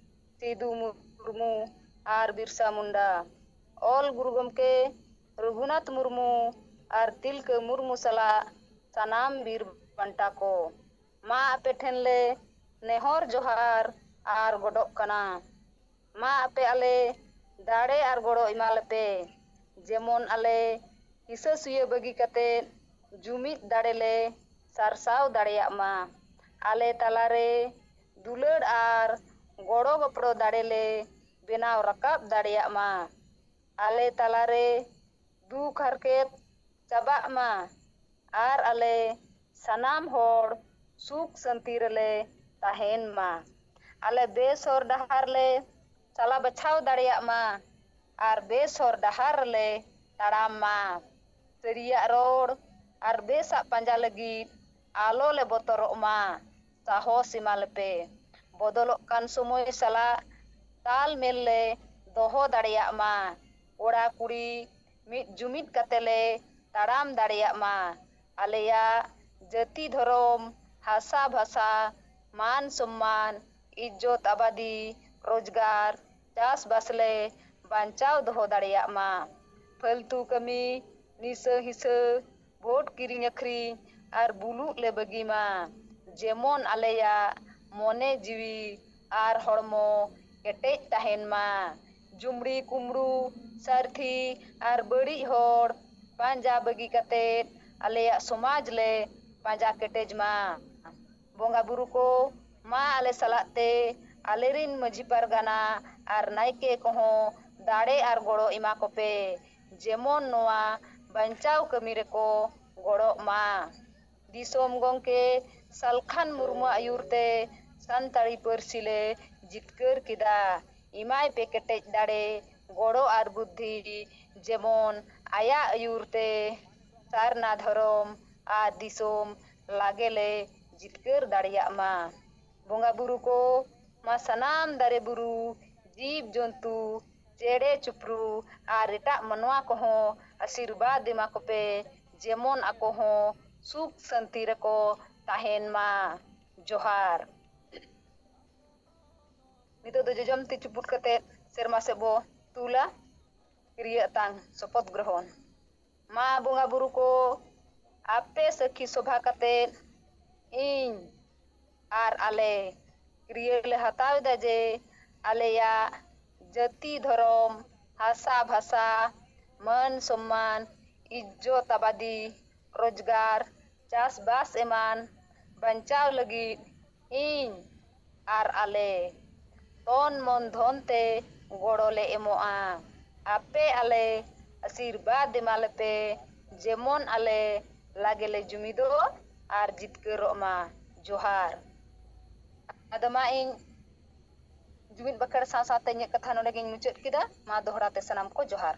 ᱥᱤᱫᱩ ᱢᱩᱨᱢᱩ ᱟᱨ ᱵᱤᱨᱥᱟ ᱢᱩᱱᱰᱟ, ᱚᱞ ᱜᱩᱨᱩ ᱜᱚᱢᱠᱮ ᱨᱚᱜᱷᱩᱱᱟᱛᱷ ᱢᱩᱨᱢᱩ ᱟᱨ ᱛᱤᱞᱠᱟᱹ ᱢᱩᱨᱢᱩ ᱥᱟᱞᱟᱜ ᱥᱟᱱᱟᱢ ᱵᱤᱨ ᱵᱟᱱᱴᱟ ᱠᱚ, ᱢᱟ ᱟᱯᱮ ᱴᱷᱮᱱ ᱞᱮ ᱱᱮᱦᱚᱨ ᱡᱚᱦᱟᱨ ᱟᱨ ᱜᱚᱰᱚᱜ ᱠᱟᱱᱟ᱾ ᱢᱟ ᱟᱯᱮ ᱟᱞᱮ ᱫᱟᱲᱮ ᱟᱨ ᱜᱚᱲᱚ ᱮᱢᱟ ᱞᱮᱯᱮ, ᱡᱮᱢᱚᱱ ᱟᱞᱮ ᱦᱤᱥᱟᱹ ᱥᱩᱭᱟᱹ ᱵᱟᱹᱜᱤ ᱠᱟᱛᱮ ᱡᱩᱢᱤᱫ ᱫᱟᱲᱮ ᱞᱮ ᱥᱟᱨᱥᱟᱣ ᱫᱟᱲᱮᱭᱟᱜ ᱢᱟ᱾ ᱟᱞᱮ ᱛᱟᱞᱟᱨᱮ ᱫᱩᱞᱟᱹᱲ ᱟᱨ ᱜᱚᱲᱚ ᱜᱚᱯᱲᱚ ᱫᱟᱲᱮ ᱞᱮ ᱵᱮᱱᱟᱣ ᱨᱟᱠᱟᱵ ᱫᱟᱲᱮᱭᱟᱜ ᱢᱟ᱾ ᱟᱞᱮ ᱛᱟᱞᱟᱨᱮ ᱫᱩᱠ ᱦᱟᱨᱠᱮᱛ ᱪᱟᱵᱟᱜ ᱢᱟ ᱟᱨ ᱟᱞᱮ ᱥᱟᱱᱟᱢ ᱦᱚᱲ ᱥᱩᱠ ᱥᱟᱹᱱᱛᱤ ᱨᱮᱞᱮ ᱛᱟᱦᱮᱱ ᱢᱟ᱾ ᱟᱞᱮ ᱵᱮᱥ ᱦᱚᱨ ᱰᱟᱦᱟᱨ ᱞᱮ ᱪᱟᱞᱟ ᱵᱟᱪᱷᱟᱣ ᱫᱟᱲᱮᱭᱟᱜ ᱢᱟ ᱟᱨ ᱵᱮᱥ ᱦᱚᱨ ᱰᱟᱦᱟᱨ ᱨᱮᱞᱮ ᱛᱟᱲᱟᱢ ᱢᱟ᱾ ᱥᱟᱹᱨᱤᱭᱟᱜ ᱨᱚᱲ ᱟᱨ ᱵᱮᱥᱟᱜ ᱯᱟᱸᱡᱟ ᱞᱟᱹᱜᱤᱫ ᱟᱞᱚ ᱞᱮ ᱵᱚᱛᱚᱨᱚᱜ ᱢᱟ᱾ ᱥᱟᱦᱚᱥ ᱮᱢᱟ ᱞᱮᱯᱮ᱾ ᱵᱚᱫᱚᱞᱚᱜ ᱠᱟᱱ ᱥᱚᱢᱚᱭ ᱥᱟᱞᱟᱜ ᱛᱟᱞ ᱢᱮᱞ ᱞᱮ ᱫᱚᱦᱚ ᱫᱟᱲᱮᱭᱟᱜ ᱢᱟ᱾ ᱠᱚᱲᱟ ᱠᱩᱲᱤ ᱢᱤᱫ ᱡᱩᱢᱤᱫ ᱠᱟᱛᱮ ᱞᱮ ᱛᱟᱲᱟᱢ ᱫᱟᱲᱮᱭᱟᱜ ᱢᱟ᱾ ᱟᱞᱮᱭᱟᱜ ᱡᱟᱹᱛᱤ, ᱫᱷᱚᱨᱚᱢ, ᱦᱟᱥᱟ ᱵᱷᱟᱥᱟ, ᱢᱟᱱ ᱥᱚᱢᱢᱟᱱ, ᱤᱡᱽᱡᱚᱛ ᱟᱵᱟᱫᱤ, ᱨᱳᱡᱽᱜᱟᱨ, ᱪᱟᱥᱵᱟᱥ ᱞᱮ ᱵᱟᱧᱪᱟᱣ ᱫᱚᱦᱚ ᱫᱟᱲᱮᱭᱟᱜ ᱢᱟ᱾ ᱯᱷᱟᱹᱞᱛᱩ ᱠᱟᱹᱢᱤ, ᱱᱤᱥᱟᱹ ᱦᱤᱥᱟᱹ, ᱵᱷᱳᱴ ᱠᱤᱨᱤᱧ ᱟᱹᱠᱷᱨᱤᱧ ᱟᱨ ᱵᱩᱞᱩᱜ ᱞᱮ ᱵᱟᱹᱜᱤ ᱢᱟ᱾ ᱡᱮᱢᱚᱱ ᱟᱞᱮᱭᱟᱜ ᱢᱚᱱᱮ ᱡᱤᱣᱤ ᱟᱨ ᱦᱚᱲᱢᱚ ᱠᱮᱴᱮᱡ ᱛᱟᱦᱮᱱ ᱢᱟ᱾ ᱡᱩᱢᱲᱤ ᱠᱩᱢᱲᱩ, ᱥᱟᱹᱨᱛᱷᱤ ᱟᱨ ᱵᱟᱹᱲᱤᱡ ᱦᱚᱲ ᱯᱟᱸᱡᱟ ᱵᱟᱹᱜᱤ ᱠᱟᱛᱮ ᱟᱞᱮᱭᱟᱜ ᱥᱚᱢᱟᱡᱽ ᱞᱮ ᱯᱟᱸᱡᱟ ᱠᱮᱴᱮᱡ ᱢᱟ᱾ ᱵᱚᱸᱜᱟ ᱵᱩᱨᱩ ᱠᱚ, ᱢᱟ ᱟᱞᱮ ᱥᱟᱞᱟᱜ ᱛᱮ ᱟᱞᱮᱨᱤᱱ ᱢᱟᱹᱡᱷᱤ ᱯᱟᱨᱜᱟᱱᱟ ᱟᱨ ᱱᱟᱭᱠᱮ ᱠᱚᱦᱚᱸ ᱫᱟᱲᱮ ᱟᱨ ᱜᱚᱲᱚ ᱮᱢᱟ ᱠᱚᱯᱮ, ᱡᱮᱢᱚᱱ ᱱᱚᱣᱟ ᱵᱟᱧᱪᱟᱣ ᱠᱟᱹᱢᱤ ᱨᱮᱠᱚ ᱜᱚᱲᱚᱜ ᱢᱟ᱾ ᱫᱤᱥᱚᱢ ᱜᱚᱢᱠᱮ ᱥᱟᱞᱠᱷᱟᱱ ᱢᱩᱨᱢᱩ ᱟᱹᱭᱩᱨ ᱛᱮ ᱥᱟᱱᱛᱟᱲᱤ ᱯᱟᱹᱨᱥᱤ ᱞᱮ ᱡᱤᱛᱠᱟᱹᱨ ᱠᱮᱫᱟ᱾ ᱮᱢᱟᱭ ᱯᱮ ᱠᱮᱴᱮᱡ ᱫᱟᱲᱮ, ᱜᱚᱲᱚ ᱟᱨ ᱵᱩᱫᱽᱫᱷᱤ, ᱡᱮᱢᱚᱱ ᱟᱭᱟᱜ ᱟᱹᱭᱩᱨ ᱛᱮ ᱥᱟᱨᱱᱟ ᱫᱷᱚᱨᱚᱢ ᱟᱨ ᱫᱤᱥᱚᱢ ᱞᱟᱜᱮ ᱞᱮ ᱡᱤᱛᱠᱟᱹᱨ ᱫᱟᱲᱮᱭᱟᱜ ᱢᱟ᱾ ᱵᱚᱸᱜᱟ ᱵᱩᱨᱩ ᱠᱚ, ᱢᱟ ᱥᱟᱱᱟᱢ ᱫᱟᱨᱮ ᱵᱩᱨᱩ, ᱡᱤᱵᱽ ᱡᱚᱱᱛᱩ, ᱪᱮᱬᱮ ᱪᱩᱯᱨᱩ ᱟᱨ ᱮᱴᱟᱜ ᱢᱟᱱᱣᱟ ᱠᱚᱦᱚᱸ ᱟᱥᱤᱨᱵᱟᱫᱽ ᱮᱢᱟ ᱠᱚᱯᱮ, ᱡᱮᱢᱚᱱ ᱟᱠᱚ ᱦᱚᱸ ᱥᱩᱠ ᱥᱟᱹᱱᱛᱤ ᱨᱮᱠᱚ ᱛᱟᱦᱮᱱ ᱢᱟ᱾ ᱡᱚᱦᱟᱨ᱾ ᱱᱤᱛᱚᱜ ᱫᱚ ᱡᱚᱡᱚᱢ ᱛᱤ ᱪᱩᱯᱩᱫ ᱠᱟᱛᱮ ᱥᱮᱨᱢᱟ ᱥᱮᱫ ᱵᱚ ᱛᱩᱞᱟ᱾ ᱠᱤᱨᱭᱟᱹ ᱟᱛᱟᱝ ᱥᱚᱯᱚᱛ ᱜᱨᱚᱦᱚᱱ᱾ ᱢᱟ ᱵᱚᱸᱜᱟ ᱵᱩᱨᱩ ᱠᱚ, ᱟᱯᱮ ᱥᱟᱹᱠᱷᱤ ᱥᱚᱵᱷᱟ ᱠᱟᱛᱮ ᱤᱧ ᱟᱨ ᱟᱞᱮ ᱠᱤᱨᱭᱟᱹ ᱞᱮ ᱦᱟᱛᱟᱣ ᱮᱫᱟ ᱡᱮ ᱟᱞᱮᱭᱟᱜ ᱡᱟᱹᱛᱤ, ᱫᱷᱚᱨᱚᱢ, ᱦᱟᱥᱟ, ᱵᱷᱟᱥᱟ, ᱢᱟᱹᱱ, ᱥᱚᱢᱢᱟᱱ, ᱤᱡᱽᱡᱚᱛ, ᱟᱵᱟᱫᱤ, ᱨᱳᱡᱽᱜᱟᱨ, ᱪᱟᱥᱵᱟᱥ ᱮᱢᱟᱱ ᱵᱟᱧᱪᱟᱣ ᱞᱟᱹᱜᱤᱫ ᱤᱧ ᱟᱨ ᱟᱞᱮ ᱛᱚᱱ ᱢᱚᱱ ᱫᱷᱚᱱ ᱛᱮ ᱜᱚᱲᱚ ᱞᱮ ᱮᱢᱚᱜᱼᱟ᱾ ᱟᱯᱮ ᱟᱞᱮ ᱟᱥᱤᱨᱵᱟᱫᱽ ᱮᱢᱟ ᱞᱮᱯᱮ, ᱡᱮᱢᱚᱱ ᱟᱞᱮ ᱞᱟᱜᱮ ᱞᱮ ᱡᱩᱢᱤᱫᱚᱜ ᱟᱨ ᱡᱤᱛᱠᱟᱹᱨᱚᱜ ᱢᱟ᱾ ᱡᱚᱦᱟᱨ᱾ ᱟᱫᱚ ᱢᱟ ᱤᱧ ᱡᱩᱢᱤᱫ ᱵᱟᱠᱷᱮᱲ ᱥᱟᱶ ᱥᱟᱶᱛᱮ ᱤᱧᱟᱹᱜ ᱠᱟᱛᱷᱟ ᱱᱚᱰᱮ ᱜᱤᱧ ᱢᱩᱪᱟᱹᱫ ᱠᱮᱫᱟ᱾ ᱢᱟ ᱫᱚᱦᱲᱟ ᱛᱮ ᱥᱟᱱᱟᱢ ᱠᱚ ᱡᱚᱦᱟᱨ᱾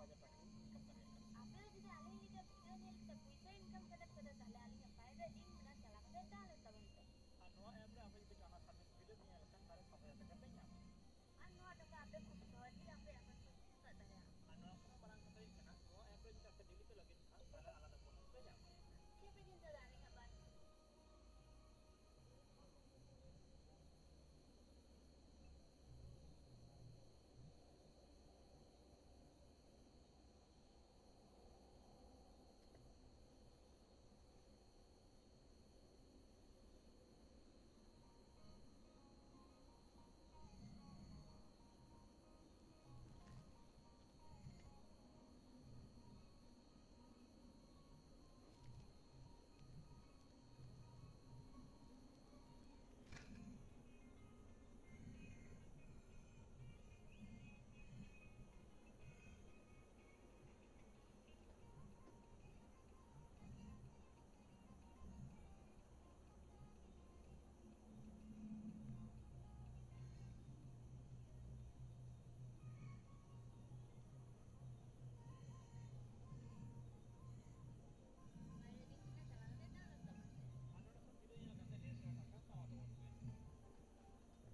ᱦᱟᱡᱟᱨ ᱴᱟᱠᱟ ᱵᱤᱱ ᱤᱱᱠᱟᱢ ᱫᱟᱲᱮᱭᱟᱜ ᱠᱟᱱᱟ᱾ ᱟᱯᱮ ᱡᱩᱫᱤ ᱟᱞᱤᱧ ᱞᱮᱠᱟ ᱵᱷᱤᱰᱤᱭᱳ ᱧᱮᱞ ᱠᱟᱛᱮ ᱯᱚᱭᱥᱟ ᱤᱱᱠᱟᱢ ᱥᱟᱱᱟᱭᱮᱫ ᱯᱮ ᱠᱷᱟᱱ, ᱛᱟᱦᱞᱮ ᱟᱹᱞᱤᱧᱟᱜ private link ᱢᱮᱱᱟᱜᱼᱟ, ᱪᱟᱞᱟᱣ ᱠᱟᱛᱮ download ᱛᱟᱵᱚᱱ ᱯᱮ᱾ ᱟᱨ ᱱᱚᱣᱟ app ᱨᱮ ᱟᱯᱮ ᱡᱩᱫᱤ ᱡᱟᱦᱟᱱᱟᱜ service ᱵᱤᱰᱟᱹᱣ ᱧᱮᱞ ᱞᱮᱠᱷᱟᱱ, ᱛᱟᱦᱞᱮ ᱥᱟᱛ ᱦᱟᱡᱟᱨ ᱴᱟᱠᱟ ᱯᱮ ᱧᱟᱢᱟ᱾ ᱟᱨ ᱱᱚᱣᱟ ᱴᱟᱠᱟ ᱟᱯᱮ ᱠᱷᱩᱵ ᱥᱚᱦᱚᱡ ᱜᱮ ᱟᱯᱮ account ᱨᱮ ᱯᱮ ᱥᱮᱞᱮᱫ ᱫᱟᱲᱮᱭᱟᱜᱼᱟ᱾ ᱟᱨ ᱱᱚᱣᱟ ᱠᱷᱚᱱ ᱦᱚᱸ ᱢᱟᱨᱟᱝ ᱠᱟᱛᱷᱟ ᱦᱩᱭᱩᱜ ᱠᱟᱱᱟ, ᱱᱚᱣᱟ app ᱨᱮ ᱡᱩᱫᱤ ᱟᱯᱮ daily ᱯᱮ login ᱠᱷᱟᱱ, ᱛᱟᱦᱞᱮ ᱟᱞᱟᱫᱟ bonus ᱯᱮ ᱧᱟᱢᱟ᱾ ᱪᱮᱫ ᱯᱮ ᱪᱤᱱᱛᱟᱹ ᱫᱟ ᱟᱹᱞᱤᱧᱟᱜ ᱵᱟᱨᱮ ᱛᱮ?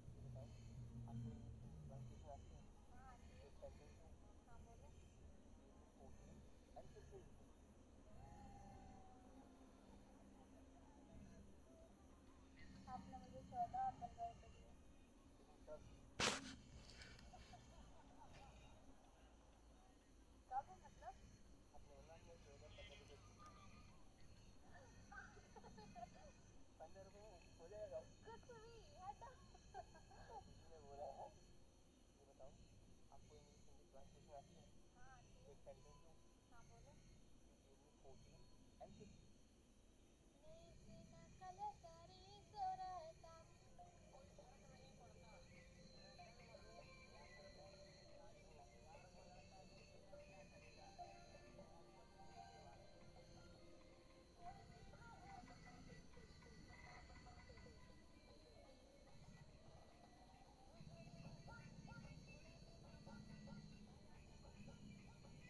हाँ, ठीक। हाँ, बोलो। आपने मुझे चौदह और पन्द्रह रुपये दिए। कब, मतलब? आपने बोला, मुझे चौदह पन्द्रह रुपये दिए। पन्द्रह रुपये में हो जाएगा। कुछ भी, हटो। किसी ने बोला है? ये बताओ, आपको इंग्लिश हिंदी ट्रांसलेशन आती है? हाँ, आती है। एक सेंटेंस में? हाँ, बोलो। You gave me fourteen and fifty।